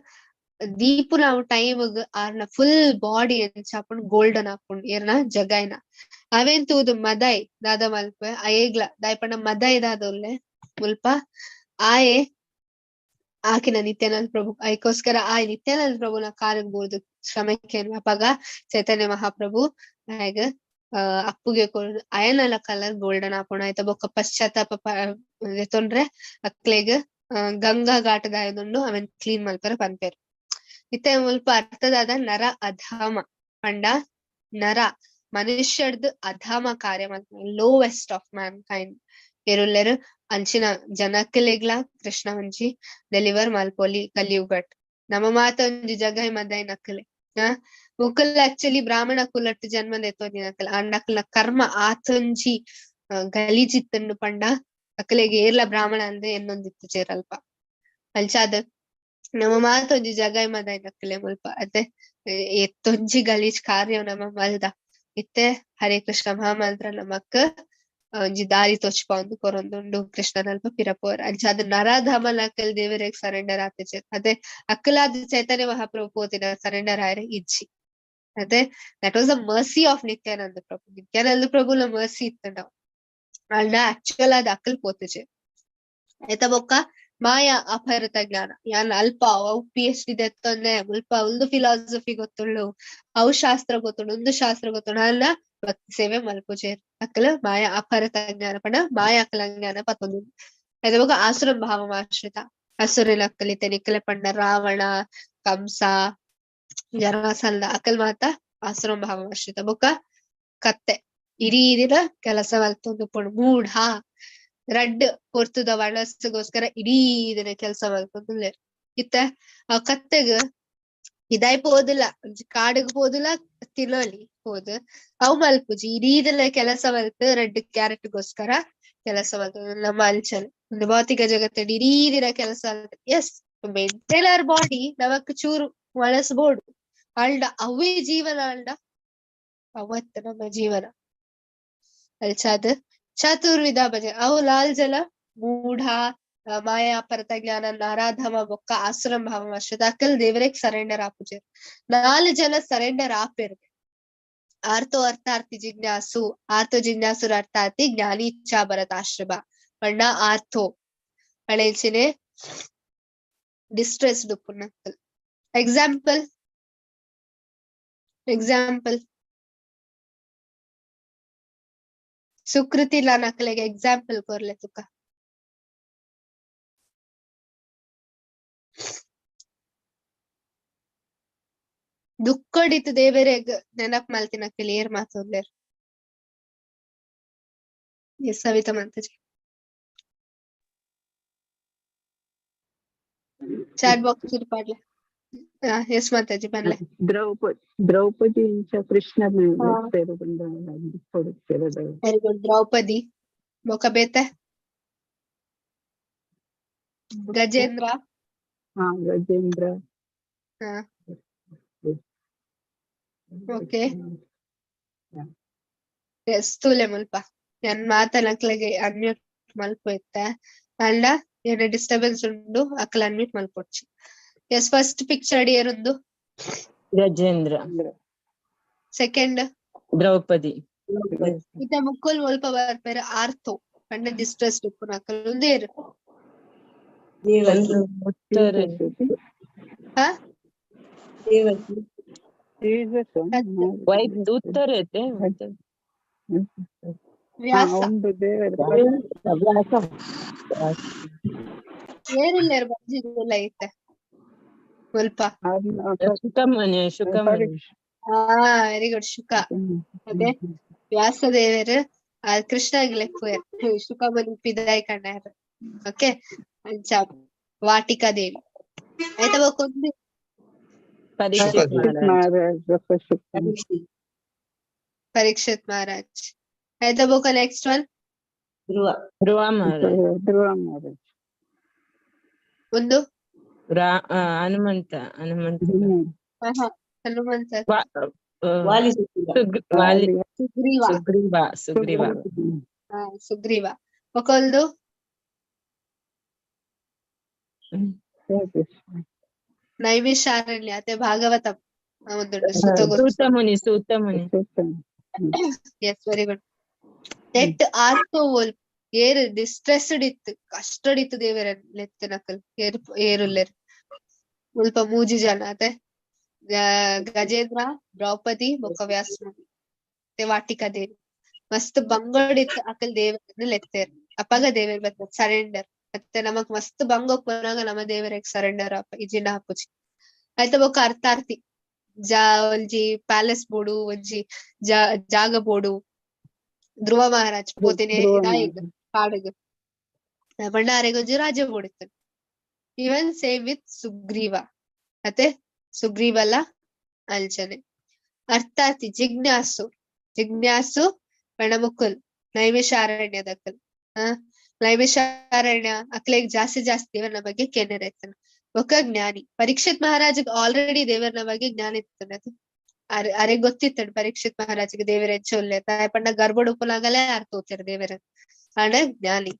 ದೀಪುನ ಟೈಮ್ ಗ್ ಆರ್ನ ಫುಲ್ ಬಾಡಿ ಎಂಚ ಆಪುಂಡು ಗೋಲ್ಡನ್ ಆಪುಂಡು ಏರ್ನ ಜಗಾಯ್ನ ಅವೆನ್ ತೂದು ಮದಾಯ್ ದಾದ ಮಲ್ಪೆ ಅಯೇಗ್ಲ ದಾಯೆ ಪಂಡ ಮದಾಯ್ ದಾದ ಉಲ್ಲೆ ಮುಲ್ಪ ಆಯೆ ಆಕಿನ ನಿತ್ಯಾನಂದ ಪ್ರಭು ಐಕೋಸ್ಕರ ಆಯ್ ನಿತ್ಯಾನಂದ ಪ್ರಭುನ ಕಾಲಿಗ್ ಬೂರ್ದು ಶ್ರಮಕ್ಕೆ ಅಪಗ ಚೈತನ್ಯ ಮಹಾಪ್ರಭು ಆಯಗ್ ಅಪ್ಪುಗೆ ಕೊರ್ದು ಅಯನಲ ಕಲರ್ ಗೋಲ್ಡನ್ ಆಪುಂಡು ಆಯ್ತ ಬೊಕ್ಕ ಪಶ್ಚಾತ್ತಾಪ ದೆತೊನ್ರೆ ಅಕ್ಲೆಗ್ ಗಂಗಾ ಘಾಟದಾಯದುಂಡು ಅವೆನ್ ಕ್ಲೀನ್ ಮಲ್ಪೆರೆ ಪನ್ಪೆರ್ ಇತ್ತೆ ಮುಲ್ಪ ಅರ್ಥದಾದ ನರ ಅಧಮ ಪಂಡ ನರ ಮನುಷ್ಯಡ್ದು ಅಧಮ ಕಾರ್ಯ ಮಲ್ಪುನ ಲೋವೆಸ್ಟ್ ಆಫ್ ಮ್ಯಾನ್ ಕೈಂಡ್ ಏರುಲ್ಲೆರ್ ಅಂಚಿನ ಜನಕ್ಲೆಗ್ಲಾ ಕೃಷ್ಣ ಒಂಜಿ ಡೆಲಿವರ್ ಮಲ್ಪೊಲಿ ಕಲಿಯುಗಟ್ ನಮ್ಮ ಮಾತ ಒಂಜಿ ಜಗೈ ಮದೈ ನಕಲೆ ಮುಕುಲ್ ಆಕ್ಚುಲಿ ಬ್ರಾಹ್ಮಣ ಕುಲಟ್ ಜನ್ಮ ದೆತ್ತೊಂದಿನಕಲ್ ಆಂಡ ಅಕ್ಲ್ನ ಕರ್ಮ ಆತೊಂಜಿ ಗಲೀಜಿತ್ತುಂಡು ಪಂಡ ಅಕ್ಲೆಗ್ ಏರ್ಲ ಬ್ರಾಹ್ಮಣ ಅಂದ್ ಎನ್ನೊಂದಿತ್ತು ಚೇರಲ್ಪ ಅಂಚಾದ್ ನಮ್ಮ ಮಾತೊಂಜಿ ಜಗೈ ಮದೈ ನಕಲೆ ಮುಲ್ಪ ಅತೆ ಎತ್ತೊಂಜಿ ಗಲೀಜ್ ಕಾರ್ಯ ನಮ್ಮ ಮಲ್ದ ಇತ್ತೆ ಹರೇ ಕೃಷ್ಣ ಮಹಾಮಂತ್ರ ನಮಕ್ ಒಂಜಿ ದಾರಿ ತೋಚ್ಪಾವೊಂದು ಕೊರೊಂದುಂಡು ಕೃಷ್ಣನಲ್ಪ ಪಿರಪೋರ್ ಅಂಚಾದ್ ನರಾಧಮನ ಅಕ್ಕಲ್ ದೇವರೆಗ್ ಸರೆಂಡರ್ ಆತಿಜೆರ್ ಅತೆ ಅಕ್ಕಲಾದ್ ಚೈತನ್ಯ ಮಹಾಪ್ರಭು ಪೋತಿನ ಸರೆಂಡರ್ ಆಯೆರೆ ಇಜ್ಜಿ ಅತೆ that was a mercy of Nityananda Prabhu. Nityananda ಪ್ರಭುನ ಮರ್ಸಿ ಇತ್ತುಂಡ ಆಂಡ ಆಕ್ಚುಯಲ್ ಆದ್ ಅಕ್ಕಲ್ ಪೋತಿಜೆರ್ ಐತ ಬೊಕ್ಕ ಮಾಯಾ ಅಪಹೃತ ಜ್ಞಾನ ಯಾನ್ ಅಲ್ಪ ಅವು ಪಿಎಚ್ಡಿ ದೆತ್ತೊಂದೆ ಮುಲ್ಪ ಉಂದು ಫಿಲಾಸಫಿ ಗೊತ್ತುಂಡು ಅವು ಶಾಸ್ತ್ರ ಗೊತ್ತುಂಡು ಉಂದು ಶಾಸ್ತ್ರ ಗೊತ್ತುಂಡು ಅಲ್ಲ ಭಕ್ತಿ ಸೇವೆ ಮಲ್ಪುಜೆರ್ ಅಕ್ಕಲ ಮಾಯಾ ಅಪಹೃತ ಜ್ಞಾನ ಪಂಡ ಮಾಯಾ ಅಕಲ ಜ್ಞಾನ ಪತ್ತೊಂದು ಐತ ಬೊಕ್ಕ ಆಸುರ ಭಾವ ಆಶ್ರಿತ ಅಸುರನ ಅಕ್ಕಲಿತೆ ನಿಕ್ಕಲೆ ಪಂಡ ರಾವಣ ಕಂಸ ಜರಾಸಂಧ ಅಕಲ್ ಮಾತ ಆಸುರ ಭಾವ ಆಶ್ರಿತ ಬೊಕ್ಕ ಕತ್ತೆ ಇಡೀ ದಿನ ಕೆಲಸ ಮಲ್ತೊಂದು ಉಪ್ಪುಂಡು ಮೂಢ ರಡ್ಡ್ ಪೊರ್ತುದ ವಣಸ್ಗೋಸ್ಕರ ಇಡೀ ದಿನ ಕೆಲಸ ಮಲ್ತೊಂದುಲ್ಲೆರ್ ಇತ್ತೆ ಆ ಕತ್ತೆಗ್ ಇದಾಯ್ ಪೋದಿಲ್ಲ ಒಂಜಿ ಕಾಡುಗ್ ಪೋದಿಲ್ಲ ತಿನೊಲಿ ಪೋದು ಅವು ಮಲ್ಪುಜಿ ಇಡೀ ದಿನ ಕೆಲಸ ಮಲ್ತ್ ರಡ್ಡ್ ಕ್ಯಾರೆಟ್ ಗೋಸ್ಕರ ಕೆಲಸ ಮಲ್ತೊಂದು ನಮ್ಮ ಅಂಚನೆ ಒಂದು ಭೌತಿಕ ಜಗತ್ತಡ್ ಇಡೀ ದಿನ ಕೆಲಸ ಎಸ್ ಮೇಂಟೈನ್ our body ನಮಕ್ ಚೂರು ಬಳಸ್ಬೋಡು ಆಂಡ ಅವೇ ಜೀವನ ಆಂಡ ಅವತ್ತು ನಮ್ಮ ಜೀವನ ಅಲ್ಚಾದ್ ಚತುರ್ವಿಧ ಭಜನೆ ಅವು ಲಾಲ್ ಜಲ ಮೂಢ ಮಾಯಾ ಪರತ ಜ್ಞಾನ ನಾರಾಧಮ ಬೊಕ್ಕ ಆಸುರಂ ಭಾವ ಅಶ್ವತ ಅಕಲ್ ದೇವರೆಗ್ ಸರೆಂಡರ್ ಆಪುಜೆರ್ ನಾಲ್ ಜನ ಸರೆಂಡರ್ ಆಪೆರ್ ಆರ್ತೋ ಅರ್ಥಾರ್ಥಿ ಜಿಜ್ಞಾಸು, ಆರ್ತೋ ಜಿಜ್ಞಾಸುರ ಅರ್ಥಾರ್ಥಿ ಜ್ಞಾನಿ ಇಚ್ಛಾ ಭರತಾಶ್ರಮ ಪಂಡ ಆರ್ಥೋ ಪಣೆಂಚಿನೆ ಡಿಸ್ಟ್ರೆಸ್ಡ್ ಉಪ್ಪುನಕುಲು. ಎಕ್ಸಾಂಪಲ್ ಎಕ್ಸಾಂಪಲ್ ಸುಕೃತಿ ನಕಲೆಗೆ ಎಕ್ಸಾಂಪಲ್ ಕೊರ್ಲೆ ತುಕ. ದುಃಖಡಿತ್ ದೇವೆರೆಗ್ ನೆನಪ್ ಮಲ್ತಿನಕುಲು ಏರ್ ಮಾತೊಲ್ಲೆರ್? Yes Savita Mataji, chat box ಪಾಡ್ಲೆ. ಎಸ್ ಮಾತಾಜಿ ಪನ್ಲೆ. ದ್ರೌಪದಿ ದ್ರೌಪದಿ ಇಂಚ ಕೃಷ್ಣ. ಹಾ. Very good. ದ್ರೌಪದಿ ಬೊಕ ಬೇತೆ? ಗಜೇಂದ್ರ. ಹಾ, ಗಜೇಂದ್ರ. ಹಾ. ಓಕೆ. ಎಸ್, ತೂಲೆ ಮುಲ್ಪ ಯಾನ್ ಮಾತ ನಕ್ಲೆಗ್ ಅನ್ಮ್ಯೂಟ್ ಮಲ್ಪು ಇತ್ತೆ, ಅಂಡ ಏನ ಡಿಸ್ಟರ್ಬೆನ್ಸ್ ಉಂಡು ಅಕ್ಲ ಅನ್ಮ್ಯೂಟ್ ಮಲ್ಪೊಡ್ಚಿ. ಎಸ್, ಫಸ್ಟ್ ಪಿಕ್ಚರ್ ಏರುಂದು? ಗಜೇಂದ್ರ. ಸೆಕೆಂಡ್? ದ್ರೌಪದಿ. ಇತ್ತೆ ಮುಕ್ಕುಲ್ ಒಲ್ಪ ಬರ್ಪೆರ್? ಆರ್ಥೋ ಪಂಡ ಡಿಸ್ಟ್ರೆಸ್ಡ್ ಉಪ್ಪುನಕುಲು ಉಂದೇರು? ದೇವಕಿ. ಒಂದು ಉತ್ತರ. ಹಾ. ದೇವಕಿ. ವೈಫ್ ಉತ್ತರ ಐತೆ. ವ್ಯಾಸ. ಒಂದು ದೇವರ. ವ್ಯಾಸ. ಏರಿಲ್ಲೆರ್ ಬಂಜಿಗುಲ್ಲ ಇತ್ತೆ ಮುಲ್ಪ? ಶುಕಮುನಿ, ಶುಕಮುನಿ. ಹಾ, ವೆರಿ ಗುಡ್, ಶುಕ. ಅದೇ ವ್ಯಾಸ ದೇವೆರ್ ಆ ಕೃಷ್ಣಗ್ ಲೆಪ್ಪುವೆರ್, ಶುಕಮುನಿ ಪಿದಾಯಿ ಕಣ್ಣಾರ್. ಓಕೆ, ಅಂಚ ವಾಟಿಕಾ ದೇವಿ ಆಯ್ತಾ? ಬೊಕ ಒಂದು ಪರೀಕ್ಷಿತ್ ಮಹಾರಾಜ್. ಪರೀಕ್ಷಿತ್. ಪರೀಕ್ಷಿತ್ ಮಹಾರಾಜ್ ಆಯ್ತಾ? ಬೊಕ ನೆಕ್ಸ್ಟ್ ಒನ್? ಧ್ರುವ. ಧ್ರುವ ಮಹಾರಾಜ್. ಧ್ರುವ ಮಹಾರಾಜ್. ಒಂದು ಹನುಮಂತ, ಹನುಮಂತ. ಹನುಮಂತ. ವಾಲಿ, ಸುಗ್ರೀವ. ವಾಲಿ. ಸುಗ್ರೀವ. ಸುಗ್ರೀವ, ಸುಗ್ರೀವ. ಹಾ, ಸುಗ್ರೀವ. ಬೊಕೊಂದು? ನೈಮಿಷಾರಣ್ಯ ಅತೆ, ಭಾಗವತ ಒಂದುಂಡು ಸುತ. ಸೂತ ಮುನಿ, ಸೂತ ಮುನಿ. Yes, very good. ನೆಟ್ ಆರ್ತೋ ಓಲ್ ಏರ್ ಡಿಸ್ಟ್ರೆಸ್ಡ್ ಇತ್ತು, ಕಷ್ಟಡ್ ಇತ್ತು ದೇವೆರ ಲೆತ್ತಿನಕಲ್ ಏರ್ ಏರುಲ್ಲೆರ್ ಮುಲ್ಪ? ಮೂಜಿ ಜನ ಅತೆ, ಗಜೇಂದ್ರ, ದ್ರೌಪದಿ ಬೊಕ್ಕ ವ್ಯಾಸ ಮುನಿ ಮತ್ತೆ ವಾಟಿಕಾ ದೇವಿ. ಮಸ್ತ್ ಬಂಗಡ್ ಇತ್ತು ಅಕಲ್ ದೇವರನ್ನ ಲೆತ್ತೇರ್, ಅಪಗ ದೇವೆರ್ ಬತ್ತ ಸರೆಂಡರ್. ಮತ್ತೆ ನಮಕ್ ಮಸ್ತ್ ಬಂಗ ಉಪ್ಪುನಗ ನಮ್ಮ ದೇವರಿಗೆ ಸರೆಂಡರ್ ಆಪ ಇಜಿನ ಆಪುಜಿ ಆಯ್ತ? ಬೊಕ್ಕ ಅರ್ಥಾರ್ಥಿ, ಜಾ ಒಂಜಿ ಪ್ಯಾಲೇಸ್ ಬೋಡು, ಒಂಜಿ ಜಾಗ ಬೋಡು. ಧ್ರುವ ಮಹಾರಾಜ್ ಪೋತಿನೆ ದಾಯೆಗ್ ಕಾಡುಗ್ ಪಂಡ ಒಂಜಿ ರಾಜ್ಯ ಬೋಡಿತ್ತು. ಇವನ್ ಸೇಮ್ ವಿತ್ ಸುಗ್ರೀವ ಮತ್ತೆ ಸುಗ್ರೀವಲ್ಲ ಅಂಚನೆ. ಅರ್ಥಾರ್ಥಿ ಜಿಜ್ಞಾಸು, ಜಿಜ್ಞಾಸು ಪಂಡ ಮುಕ್ಕುಲ್ ನೈಮಿಷಾರಣ್ಯದಕುಲ್. ನೈಮಿಷಾರಣ್ಯ ಅಕ್ಲೆಗ್ ಜಾಸ್ತಿ ಜಾಸ್ತಿ ದೇವರನ ಬಗ್ಗೆ ಕೆನೆರೆ ಇತ್ತನ. ಬೊಕ್ಕ ಜ್ಞಾನಿ ಪರೀಕ್ಷಿತ್ ಮಹಾರಾಜಗ್ ಆಲ್ರೆಡಿ ದೇವರನ ಬಗ್ಗೆ ಜ್ಞಾನ ಇತ್ತು. ಅರೆ ಅರೆ ಗೊತ್ತಿತ್ತು ಪರೀಕ್ಷಿತ್ ಮಹಾರಾಜಗೆ ದೇವರ ಎಂಚೊಲ್ಲೆ ತಾಯ ಪಂಡ ಗರ್ಭಡ್ ಉಪ್ಪುನಾಗಲೇ ಆರ್ ತೋತೆರ್ ದೇವರ. ಆಂಡ ಜ್ಞಾನಿ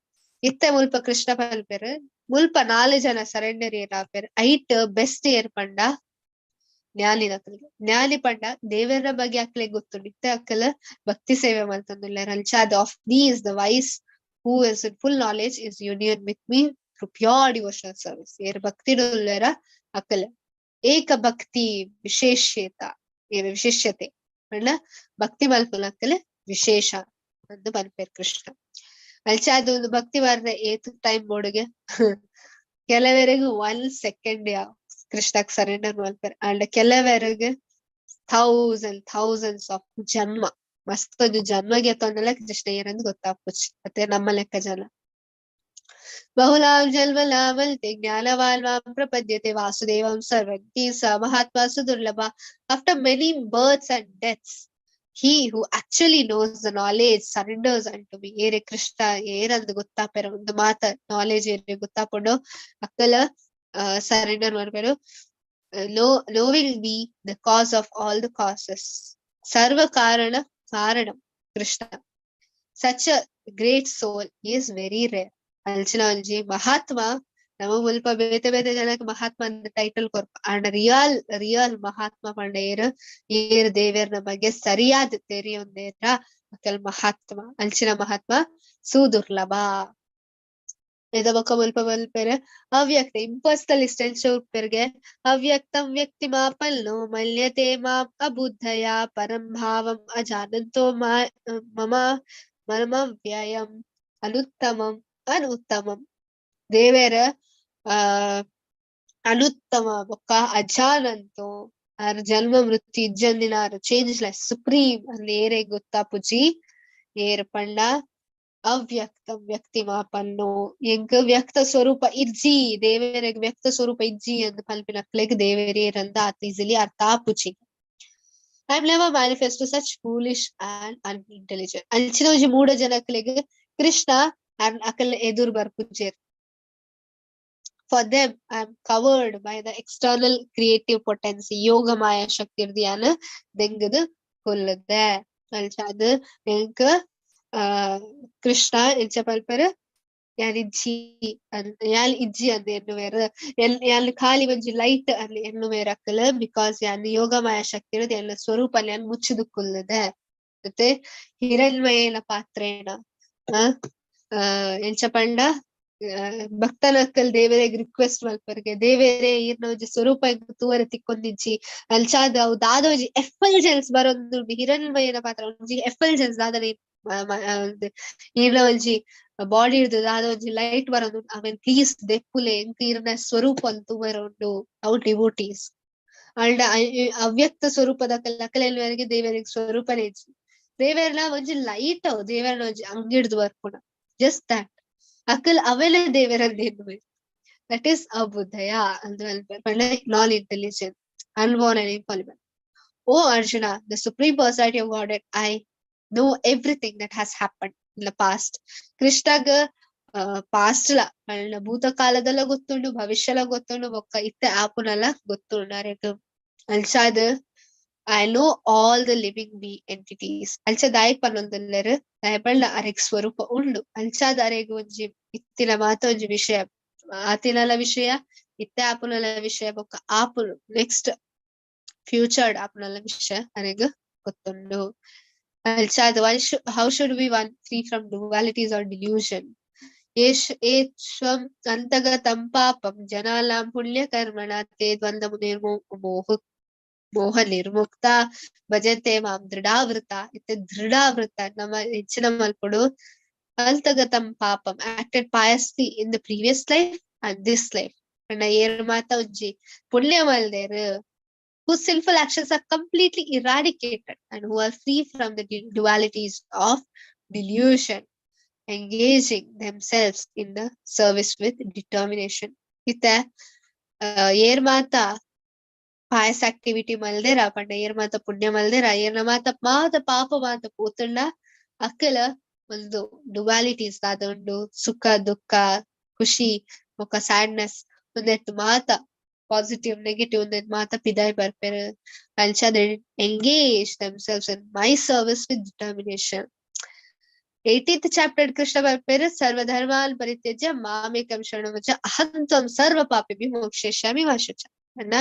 ಇತ್ತೆ ಮುಲ್ಪ ಕೃಷ್ಣ ಪನ್ಪೆರ್, ಮುಲ್ಪ ನಾಲ್ ಜನ ಸರೆಂಡರ್ ಏರ್ ಆಪೆರ್, ಐಟ್ ಬೆಸ್ಟ್ ಏರ್ ಪಂಡ ಜ್ಞಾನಿನಕುಲು. ಜ್ಞಾನಿ ಪಂಡ ದೇವರ ಬಗ್ಗೆ ಅಕ್ಲೆಗ್ ಗೊತ್ತುಂಡು, ಇತ್ತೆ ಅಕ್ಲ ಭಕ್ತಿ ಸೇವೆ ಮಲ್ತೊಂದುಲ್ಲೆರ್. ಅಂಚಾದ್ of these the wise who is in full knowledge is union with me through pure devotional service. ಏರ್ ಭಕ್ತಿ ಉಲ್ಲೆರ ಅಕಲ್ ಏಕ ಭಕ್ತಿ ವಿಶೇಷೇತ ವಿಶೇಷತೆ ಪಂಡ ಭಕ್ತಿ ಮಲ್ಪುನಕಲ್ ವಿಶೇಷ ಅಂದ್ ಪನ್ಪೆರ್ ಕೃಷ್ಣ. ಅಂಚಾದ್ ಒಂದು ಭಕ್ತಿ ಬಾರ್ದ ಏತ್ ಟೈಮ್ ಬೋಡುಗೆ? ಕೆಲವರೆಗ್ ಒನ್ ಸೆಕೆಂಡ್ ಕೃಷ್ಣಗ್ ಸರೆಂಡರ್ ಮಲ್ಪೆರ್, ಅಂಡ್ ಕೆಲವರೆಗ್ ಥೌಸಂಡ್ ಥೌಸಂಡ್ಸ್ ಆಫ್ ಜನ್ಮ, ಮಸ್ತ್ ಒಂಜಿ ಜನ್ಮ ಗೆತ್ತೊಂದಲ ಕೃಷ್ಣ ಏರಂದ್ ಗೊತ್ತಾಪುಜಿ ಅತ್ತೆ ನಮ್ಮ ಲೆಕ್ಕ ಜನ. ಬಹುಲಾಂ ಜನ್ಮಲಾಮಲ್ತೆ ಜ್ಞಾನವಾನ್ ಮಾಂ ಪ್ರಪದ್ಯತೆ ವಾಸುದೇವಂ ಸರ್ವಜ್ಞಿ ಸ Mahatma ಸುದುರ್ಲಭ. After many births and deaths, he who actually knows the knowledge surrenders unto me. ಏರೆ Krishna ಏರಂದ್ ಗೊತ್ತಾಪೆರ ಒಂದು ಮಾತ ನಾಲೆಜ್ ಏರೆ ಗೊತ್ತಾಪುಂಡು ಅಕ್ಕಲ ಸರೆಂಡರ್ ಮಾಡ್ಬೇರು. Knowing me, the cause of all the causes, ಸರ್ವ ಕಾರಣ ಕಾರಣ Krishna, such a great soul is very rare. ಅಂಚಿನ ಒಂಜಿ ಮಹಾತ್ಮ ನಮ ಮುಲ್ಪ ಬೇತೆ ಬೇತೆ ಜನಕ್ ಮಹಾತ್ಮ ಟೈಟಲ್ ಕೊರ್ಪ. ಆಂಡ ರಿಯಲ್ ರಿಯಲ್ ಮಹಾತ್ಮ ಪಂಡ ಏರ್? ಏರ್ ದೇವೆರ್ನ ಬಗ್ಗೆ ಸರಿಯಾದ ತೆರಿಯೊಂದೇರ ಅಕಲ್ ಮಹಾತ್ಮ. ಅಂಚಿನ ಮಹಾತ್ಮ ಸುದುರ್ಲಭ. ಇದ ಬೊಕ್ಕ ಮುಲ್ಪ ಮಲ್ಪೆರ್ ಅವ್ಯಕ್ತ ಇಂಪರ್ಸನಲಿಸ್ಟ್ ಎಂಚ ಉಪ್ಪೆರ್ಗೆ. ಅವ್ಯಕ್ತಂ ವ್ಯಕ್ತಿ ಮಾಪಲ್ನೋ ಮಲ್ಯತೆ ಮಾಂ ಅಬುದ್ಧಯ ಪರಂ ಭಾವಂ ಅಜಾನಂತೋ ಮಾ ಮಮ ಮಮವ್ಯಯಂ ಅನುತ್ತಮಂ ಅನುತ್ತಮಂ. ದೇವೆರ ಆ ಅನುತ್ತಮ ಬೊಕ್ಕ ಅಜಾನಂತೋ ಆರ್ ಜನ್ಮ ಮೃತ್ಯು ಇಜ್ಜಂದಿನಾರ್, ಚೇಂಜ್ಲೆಸ್ ಸುಪ್ರೀಂ ಅಂದ್ ಏರೆ ಗೊತ್ತಾಪುಜಿ. ಏರ್ ಪಂಡ ಅವ್ಯಕ್ತ ವ್ಯಕ್ತಿ ಮಾಪನ್ನು ಎಂಕ್ ವ್ಯಕ್ತ ಸ್ವರೂಪ ಇಜ್ಜಿ, ದೇವೆರೆಗ್ ವ್ಯಕ್ತ ಸ್ವರೂಪ ಇಜ್ಜಿ ಅಂದ್ ಪನ್ಪಿನಕ್ಲೆಗ್ ದೇವೆರ್ ಏರಂದ ಆತ್ ಈಸಿಲಿ ಅರ್ಥ ಆಪುಜಿ. I am never manifest to such foolish and unintelligent. ಅಂಚಿನ ಒಂಜಿ ಮೂಢ ಜನಕ್ಲೆಗ್ ಕೃಷ್ಣ ಅಕಲ್ ಎದುರು ಬರ್ಪುಜೆರ್. For them, I am covered by the external creative potency, yoga maya shakti ಇರ್ದಿಯಾನ ದೆಂಗದ್ ಕೊಲ್ಲದೆ. ಅಂಚಾದ್ ಎಂಕ್ ಕೃಷ್ಣ ಎಂಚ ಪಲ್ಪೆರ್, ಯಾನ್ ಇಜ್ಜಿ ಯಾನ್ ಇಜ್ಜಿ ಅಂದ್ ಎನ್ನುವೆರ್. ಯಾನ್ ಖಾಲಿ ಒಂಜಿ ಲೈಟ್ ಅಂದ್ ಎನ್ನುವೆರ್ ಅಕಲ್, because ಯಾನ್ ಯೋಗ ಮಾಯ ಶಕ್ತಿ ಇರೋದು ಎನ್ನ ಸ್ವರೂಪ ಯಾನ್ ಮುಚ್ಚುದು ಕುಲ್ಲದೆ. ಮತ್ತೆ ಹಿರಣ್ಮಯೇನ ಪಾತ್ರೇಣ ಎಂಚ ಪಂಡ ಭಕ್ತನಕ್ಕಲ್ ದೇವರೆಗ್ ರಿಕ್ವೆಸ್ಟ್ ಮಲ್ಪರ್ಗೆ, ದೇವೆರೆ ಈರ್ನ ಒಂಜಿ ಸ್ವರೂಪ ತೂವರೆ ತಿಕ್ಕೊಂದಿಜ್ಜಿ ಅಂಚಾದ್ ಅವು ದಾದ ಒಂಜಿ ಎಫಲ್ಜೆನ್ಸ್ ಬರೊಂದು, ಹಿರಣ್ಮಯನ ಪಾತ್ರ ಒಂಜಿ ಎಫಲ್ಜೆನ್ಸ್ ದಾದನೆ ಈರ್ನ ಒಂಜಿ ಬಾಡಿ ಹಿಡ್ದು ದಾದ ಒಂಜಿ ಲೈಟ್ ಬರೊಂದು, ಅವೆನ್ ಪ್ಲೀಸ್ ದೆಪ್ಪುಲೆ, ಎಂಕ್ ಈರ್ನ ಸ್ವರೂಪ ತೂವರೆ ಉಂಡು. ಅವು ಡಿವೋಟೀಸ್. ಅಂಡ ಅವ್ಯಕ್ತ ಸ್ವರೂಪದ ಅಕಲೆನ್ವರೆಗೆ ದೇವರಿಗೆ ಸ್ವರೂಪನೇ ಇಜ್ಜಿ. ದೇವೆರ್ನ ಒಂಜಿ ಲೈಟ್ ಅವು, ದೇವೆರ್ನ ಒಂಜಿ ಅಂಗಿಡ್ದು ಬರ್ಪುನ just that. Akal ಅವೆಲ ದೇವೆರಂದ ಎನ್ನುವೆ. That is ಅಬುದ್ಧಯ ಅಂದ್ ಪಂಡ non intelligent, unborn and infallible. O Arjuna, the Supreme Personality of Godhead, I know everything that has happened in the past. ಕೃಷ್ಣಗ್ past ಲ ಪಂಡ ಭೂತಕಾಲದಲ್ಲ ಗೊತ್ತುಂಡು, ಭವಿಷ್ಯಲ ಗೊತ್ತುಂಡು, ಬೊಕ್ಕ ಇತ್ತೆ ಆಪುನಲ ಗೊತ್ತುಂಡು ಅರೆಗ್. ಅಂಚಾದ್ I know all the living be entities. ಅಂಚ ದಾಯೆ ಪನೊಂದುಲ್ಲೆರ್, ದಾಯೆ ಪಂಡ ಅರೆಗ್ ಸ್ವರೂಪ ಉಂಡು. ಅಂಚಾದ್ ಅರೆಗ್ ಒಂಜಿ ಇತ್ತಿನ ಮಾತ ಒಂಜಿ ವಿಷಯ, ಆತಿನಲ ವಿಷಯ, ಇತ್ತೆ ಆಪುನಲ ವಿಷಯ, ಬೊಕ್ಕ ಆಪುನು ನೆಕ್ಸ್ಟ್ ಫ್ಯೂಚರ್ಡ್ ಆಪುನಲ ವಿಷಯ ಅರೆಗ್ ಗೊತ್ತುಂಡು. ಅಂಚಾದ್ how should be one free from dualities or delusion? ಯೇಷ್ ಏಷ್ವಂ ಅಂತಗತಂ ಪಾಪಂ ಜನಾನಾಂ ಪುಣ್ಯ ಕರ್ಮಣ ತೇ ದ್ವಂದ್ವ ನಿರ್ಮೋ ಮೋಹ ಮೋಹ ನಿರ್ಮುಕ್ತ ಭಜಂತೆ ಮಾಂ ದೃಢಾವೃತ. ಇತ್ತೆ ದೃಢಾವೃತ ನಮ್ಮ ಹೆಚ್ಚಿನ ಮಲ್ಪೊಡು. ಅಂತಗತಂ ಪಾಪಂ acted piously in the previous life and this life. ಪಂಡ ಏರ್ ಮಾತ ಒಂಜಿ ಪುಣ್ಯ ಮಲ್ದೆರ್, whose sinful actions are completely eradicated and who are free from the dualities of delusion, engaging themselves in the service with determination. ಇತ್ತೆ ಏರ್ ಮಾತ Pais activity ಮಲ್ದೆರ ಪಂಡ ಏರ್ ಮಾತ ಪುಣ್ಯ ಮಲ್ದೆರ, ಏರ್ನ ಮಾತ ಮಾತ ಪಾಪ ಮಾತ ಪೋತುಂಡ ಅಕ್ಕಲ ಒಂದು ಡುವಾಲಿಟೀಸ್ ದಾದ ಉಂಡು, ಸುಖ ದುಃಖ ಖುಷಿ ಬೊಕ್ಕ ಸ್ಯಾಡ್ನೆಸ್ ಒಂದೆಟ್ ಮಾತ ಪಾಸಿಟಿವ್ ನೆಗೆಟಿವ್ ಒಂದೆಟ್ ಮಾತ ಪಿದಾಯ್ ಬರ್ಪೆರ್. ಅಂಚಾದ್ engage themselves in my service with determination. 18th chapter Krishna ಬರ್ಪೆರ್, ಸರ್ವಧರ್ಮಾನ್ ಪರಿತ್ಯಜ್ಯ ಮಾಮೇಕಂ ಶರಣಂ ವ್ರಜ ಅಹಂ ತ್ವಂ ಸರ್ವ ಪಾಪೇಭ್ಯೋ ಮೋಕ್ಷಯಿಷ್ಯಾಮಿ ಮಾ ಶುಚ. ಅಣ್ಣ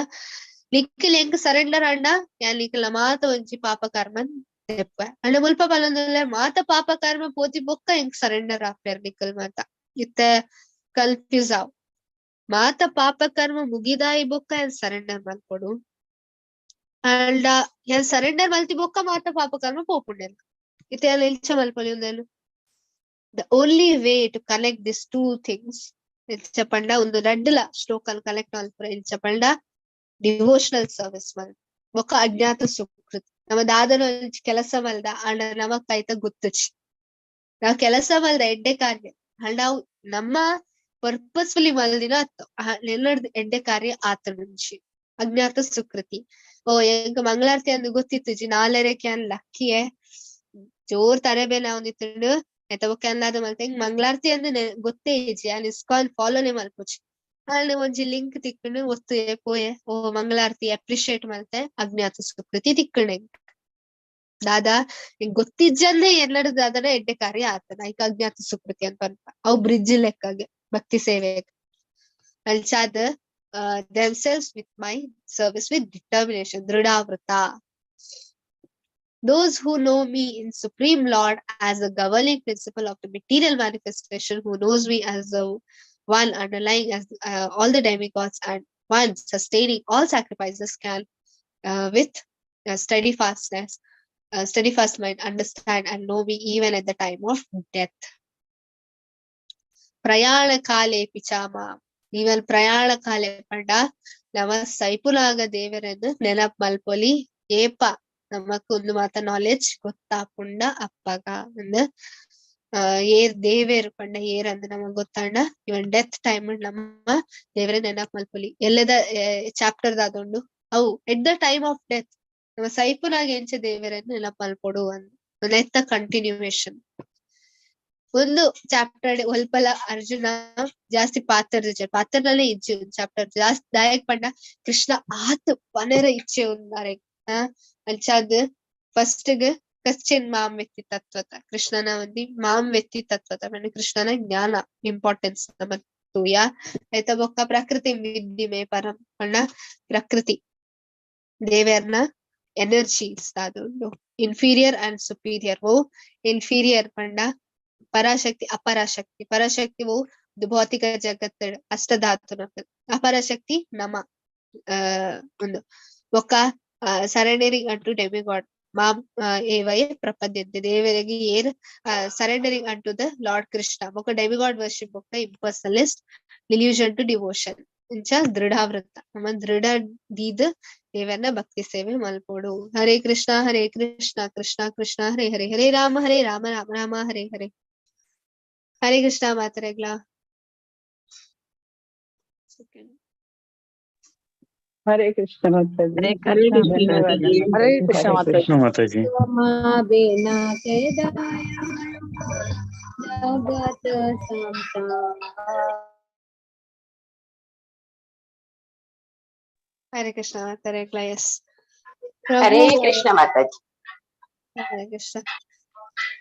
ನಿಕ್ಲ್ ಎಂಕ್ ಸರೆಂಡರ್ ಆಂಡ ಯಾನ್ ನಿಕ್ಲ್ನ ಮಾತ ಒಂಜಿ ಪಾಪ ಕರ್ಮನ್ ದೆಪ್ಪೆ. ಅಂಡ ಮುಲ್ಪ ಪನೊಂದುಲ್ಲೆ ಮಾತ ಪಾಪ ಕರ್ಮ ಪೋತಿ ಬೊಕ್ಕ ಎಂಕ್ ಸರೆಂಡರ್ ಆಪೆರ್ ನಿಕಲ್ ಮಾತ. ಇತ್ತೆ ಕನ್ಫ್ಯೂಸ್ ಆವ್. ಮಾತ ಪಾಪ ಕರ್ಮ ಮುಗಿದಾಯಿ ಬೊಕ್ಕ ಯಾನ್ ಸರೆಂಡರ್ ಮಲ್ಪೊಡು. ಅಂಡ ಯಾನ್ ಸರೆಂಡರ್ ಮಲ್ತಿ ಬೊಕ್ಕ ಮಾತ ಪಾಪ ಕರ್ಮ ಪೋಪುಂಡು. ಇತ್ತೆ ಯಾನ್ ಎಂಚ ಮಲ್ಪೊಲಿ ಉಂದೆನ್? The only way to connect these two things, ಎಂಚ ಪಂಡ ಒಂದು ರಡ್ಡ್ಲ ಶ್ಲೋಕನ್ ಕನೆಕ್ಟ್ ಮಲ್ಪುರ ಎಂಚ ಪಂಡ ಡಿವೋಷನಲ್ ಸರ್ವಿಸ್ ಮಲ್ ಬೊಕ್ಕ ಅಜ್ಞಾತ ಸುಕೃತಿ. ನಮ್ಮ ದಾದನ ಒಂಜಿ ಕೆಲಸ ಮಲ್ದ ಆಂಡ ನಮಕ್ ಐತ ಗೊತ್ತುಜಿ. ನಾವ್ ಕೆಲಸ ಮಲ್ದ ಎಡ್ಡೆ ಕಾರ್ಯ ಅಂಡ ಅವು ನಮ್ಮ ಪರ್ಪಸ್ಫುಲಿ ಮಲ್ದಿನ ಅತ್ತು ಎನ್ನಡ್ದ್ ಎಡ್ಡೆ ಕಾರ್ಯ ಆತುಂಜಿ ಅಜ್ಞಾತ ಸುಕೃತಿ. ಓ ಎಂಕ್ ಮಂಗಳಾರತಿ ಅಂದ್ ಗೊತ್ತಿತ್ತುಜಿ, ನಾಲೆರೆಕ್ ಯಾನ್ ಲಕ್ಕಿಯೆ, ಜೋರ್ ತರೆಬೇನೆ ಆವೊಂದಿತ್ತುಂಡು, ಐತ ಬೊಕ್ಕ ಯಾನ್ ದಾದ ಮಲ್ತೆ ಎಂಕ್ ಮಂಗಳಾರತಿ ಅಂದ್ ಗೊತ್ತೇ ಇಜ್ಜಿ, ಯಾನ್ ಇಸ್ಕಾನ್ ಫಾಲೋನೆ ಮಲ್ಪುಜಿ. ಆಂಡ ಒಂಜಿ ಲಿಂಕ್ ತಿಕ್ಕುಂಡು, ಒತ್ತುಯೆ ಪೋಯೆ, ಓ ಮಂಗಳಾರತಿ ಅಪ್ರಿಶಿಯೇಟ್ ಮಲ್ತೆ, ಅಜ್ಞಾತ ಸುಕೃತಿ ತಿಕ್ಕುಂಡು ಎಂಕ್. ದಾದಾ ಎಂಕ್ ಗೊತ್ತಿಜ್ಜಂದೆ ಎನ್ನಡ್ ದಾದನ ಎಡ್ಡೆ ಕಾರ್ಯ ಆತನ ಐಕ್ ಅಜ್ಞಾತ ಸುಕೃತಿ ಅಂತ ಪನ್ಪ. ಅವು ಬ್ರಿಡ್ಜ್ ಲೆಕ್ಕಗೆ ಭಕ್ತಿ ಸೇವೆ. ಅಂಚಾದ್ themselves with my service with determination, ದೃಢಾವೃತ. Those who know me in Supreme Lord as the governing principle of the material manifestation, who knows me as the one underlying as all the demigods and one sustaining all sacrifices, can with steadfastness, steadfast mind, understand and know me even at the time of death. ಪ್ರಯಾಣ ಕಾಲೇ ಪಿಚಾಮ, even ಪ್ರಯಾಣ ಕಾಲೆ ಪಂಡ ನಮ ಸೈಪುನಾಗ ದೇವರನ್ನು ನೆನಪ್ ಮಲ್ಪೊಲಿ. ಏಪ ನಮಕ್ ಒಂದು ಮಾತ ನಾಲೆಜ್ ಗೊತ್ತಾಪುಂಡ ಅಪ್ಪಗ ಅಂದ್ ಏರ್ ದೇವೆರ್ ಪಂಡ ಏರ್ ಅಂದ್ ನಮಗ್ ಗೊತ್ತಾಂಡ ಇವನ್ ಡೆತ್ ಟೈಮ್ ನಮ್ಮ ದೇವರ ನೆನಪ್ ಮಲ್ಪೊಲಿ. ಎಲ್ಲದ ಚಾಪ್ಟರ್ ದಾದುಂಡು ಅವು at the time of death ನಮ್ಮ ಸೈಪುನಾಗ ಎಂಚ ದೇವರನ್ನು ನೆನಪ್ ಮಲ್ಪೊಡು ಅಂದ್ ನೆತ್ತ ಕಂಟಿನ್ಯೂಯೇಷನ್. ಒಂದು ಚಾಪ್ಟರ್ ಒಲ್ಪಲ ಅರ್ಜುನ ಜಾಸ್ತಿ ಪಾತ್ರ ಪಾತ್ರನಲ್ಲೇ ಇಜ್ಜಿ ಚಾಪ್ಟರ್ ಜಾಸ್ತಿ. ದಾಯಕ್ ಪಂಡ ಕೃಷ್ಣ ಆತ್ ಪನೆರ ಇಚ್ಛೆ ಉಂದಾರೆ. ಅಂಚಾದ್ ಫಸ್ಟ್ ಗ್ ಕ್ವಶ್ಚನ್ ಮಾಂ ವ್ಯಕ್ತಿ ತತ್ವತ, ಕೃಷ್ಣನ ಒಂದಿ ಮಾಂ ವ್ಯಕ್ತಿ ತತ್ವತ ಪಂಡ ಕೃಷ್ಣನ ಜ್ಞಾನ ಇಂಪಾರ್ಟೆನ್ಸ್ ನಮ ತೂಯ. ಐತ ಬೊಕ್ಕ ಪ್ರಕೃತಿ ವಿದ್ಧಿ ಮೇ ಪರಂ ಪಂಡ ಪ್ರಕೃತಿ ದೇವೆರ್ನ ಎನರ್ಜೀಸ್ ದಾದುಂಡು, ಇನ್ಫೀರಿಯರ್ ಅಂಡ್ ಸುಪೀರಿಯರ್. ಓ ಇನ್ಫೀರಿಯರ್ ಪಂಡ ಪರಾಶಕ್ತಿ, ಅಪರಾಶಕ್ತಿ. ಪರಾಶಕ್ತಿ ಓ ಭೌತಿಕ ಜಗತ್ತು ಅಷ್ಟಧಾತುನ, ಅಪರಾಶಕ್ತಿ ನಮ ಒಂದು. ಬೊಕ್ಕ ಸರೆಂಡರಿಂಗ್ ಅಂಟು ಡೆಮಿಗಾಡ್ ಮಾಂ ಏವಯ ಪ್ರಪದ್ಯಂತೆ, ದೇವರಿಗೆ ಏರ್ surrendering unto the Lord Krishna. ಬೊಕ್ಕ ಡೆಮಿಗಾಡ್ ವರ್ಷಿಪ್ ಬೊಕ್ಕ ಇಂಪರ್ಸನಲಿಸ್ಟ್ ಡಿಲ್ಯೂಷನ್ ಟು ಡಿವೋಷನ್. ಇಂಚ ದೃಢಾವೃತ ನಮ್ಮ ದೃಢ ದೀದ್ ದೇವರನ್ನ ಭಕ್ತಿ ಸೇವೆ ಮಲ್ಪೊಡು. ಹರೇ ಕೃಷ್ಣ ಹರೇ ಕೃಷ್ಣ ಕೃಷ್ಣ ಕೃಷ್ಣ ಹರೇ ಹರೇ, ಹರೇ ರಾಮ ಹರೇ ರಾಮ ರಾಮ ರಾಮ ಹರೇ ಹರೇ. ಹರೇ ಕೃಷ್ಣ ಮಾತರೆಗ್ಲಾ. ಹರೇ ಕೃಷ್ಣ ಮಾತಾಜಿ. ಹರೇ ಕೃಷ್ಣ. ಧನ್ಯವಾದ. ಹರೇ ಕೃಷ್ಣ ಹರೇ ಮಾತಾಜಿ. ಕೃಷ್ಣ ಮಾತಾಜಿ. ಜಗತ್ ಸಂಸಾರ. ಹರೇ ಕೃಷ್ಣ ಮಾತರೆಗ್ಲಾ. ಎಸ್. ಹರೇ ಕೃಷ್ಣ ಮಾತಾಜಿ. ಹರೇ ಕೃಷ್ಣ.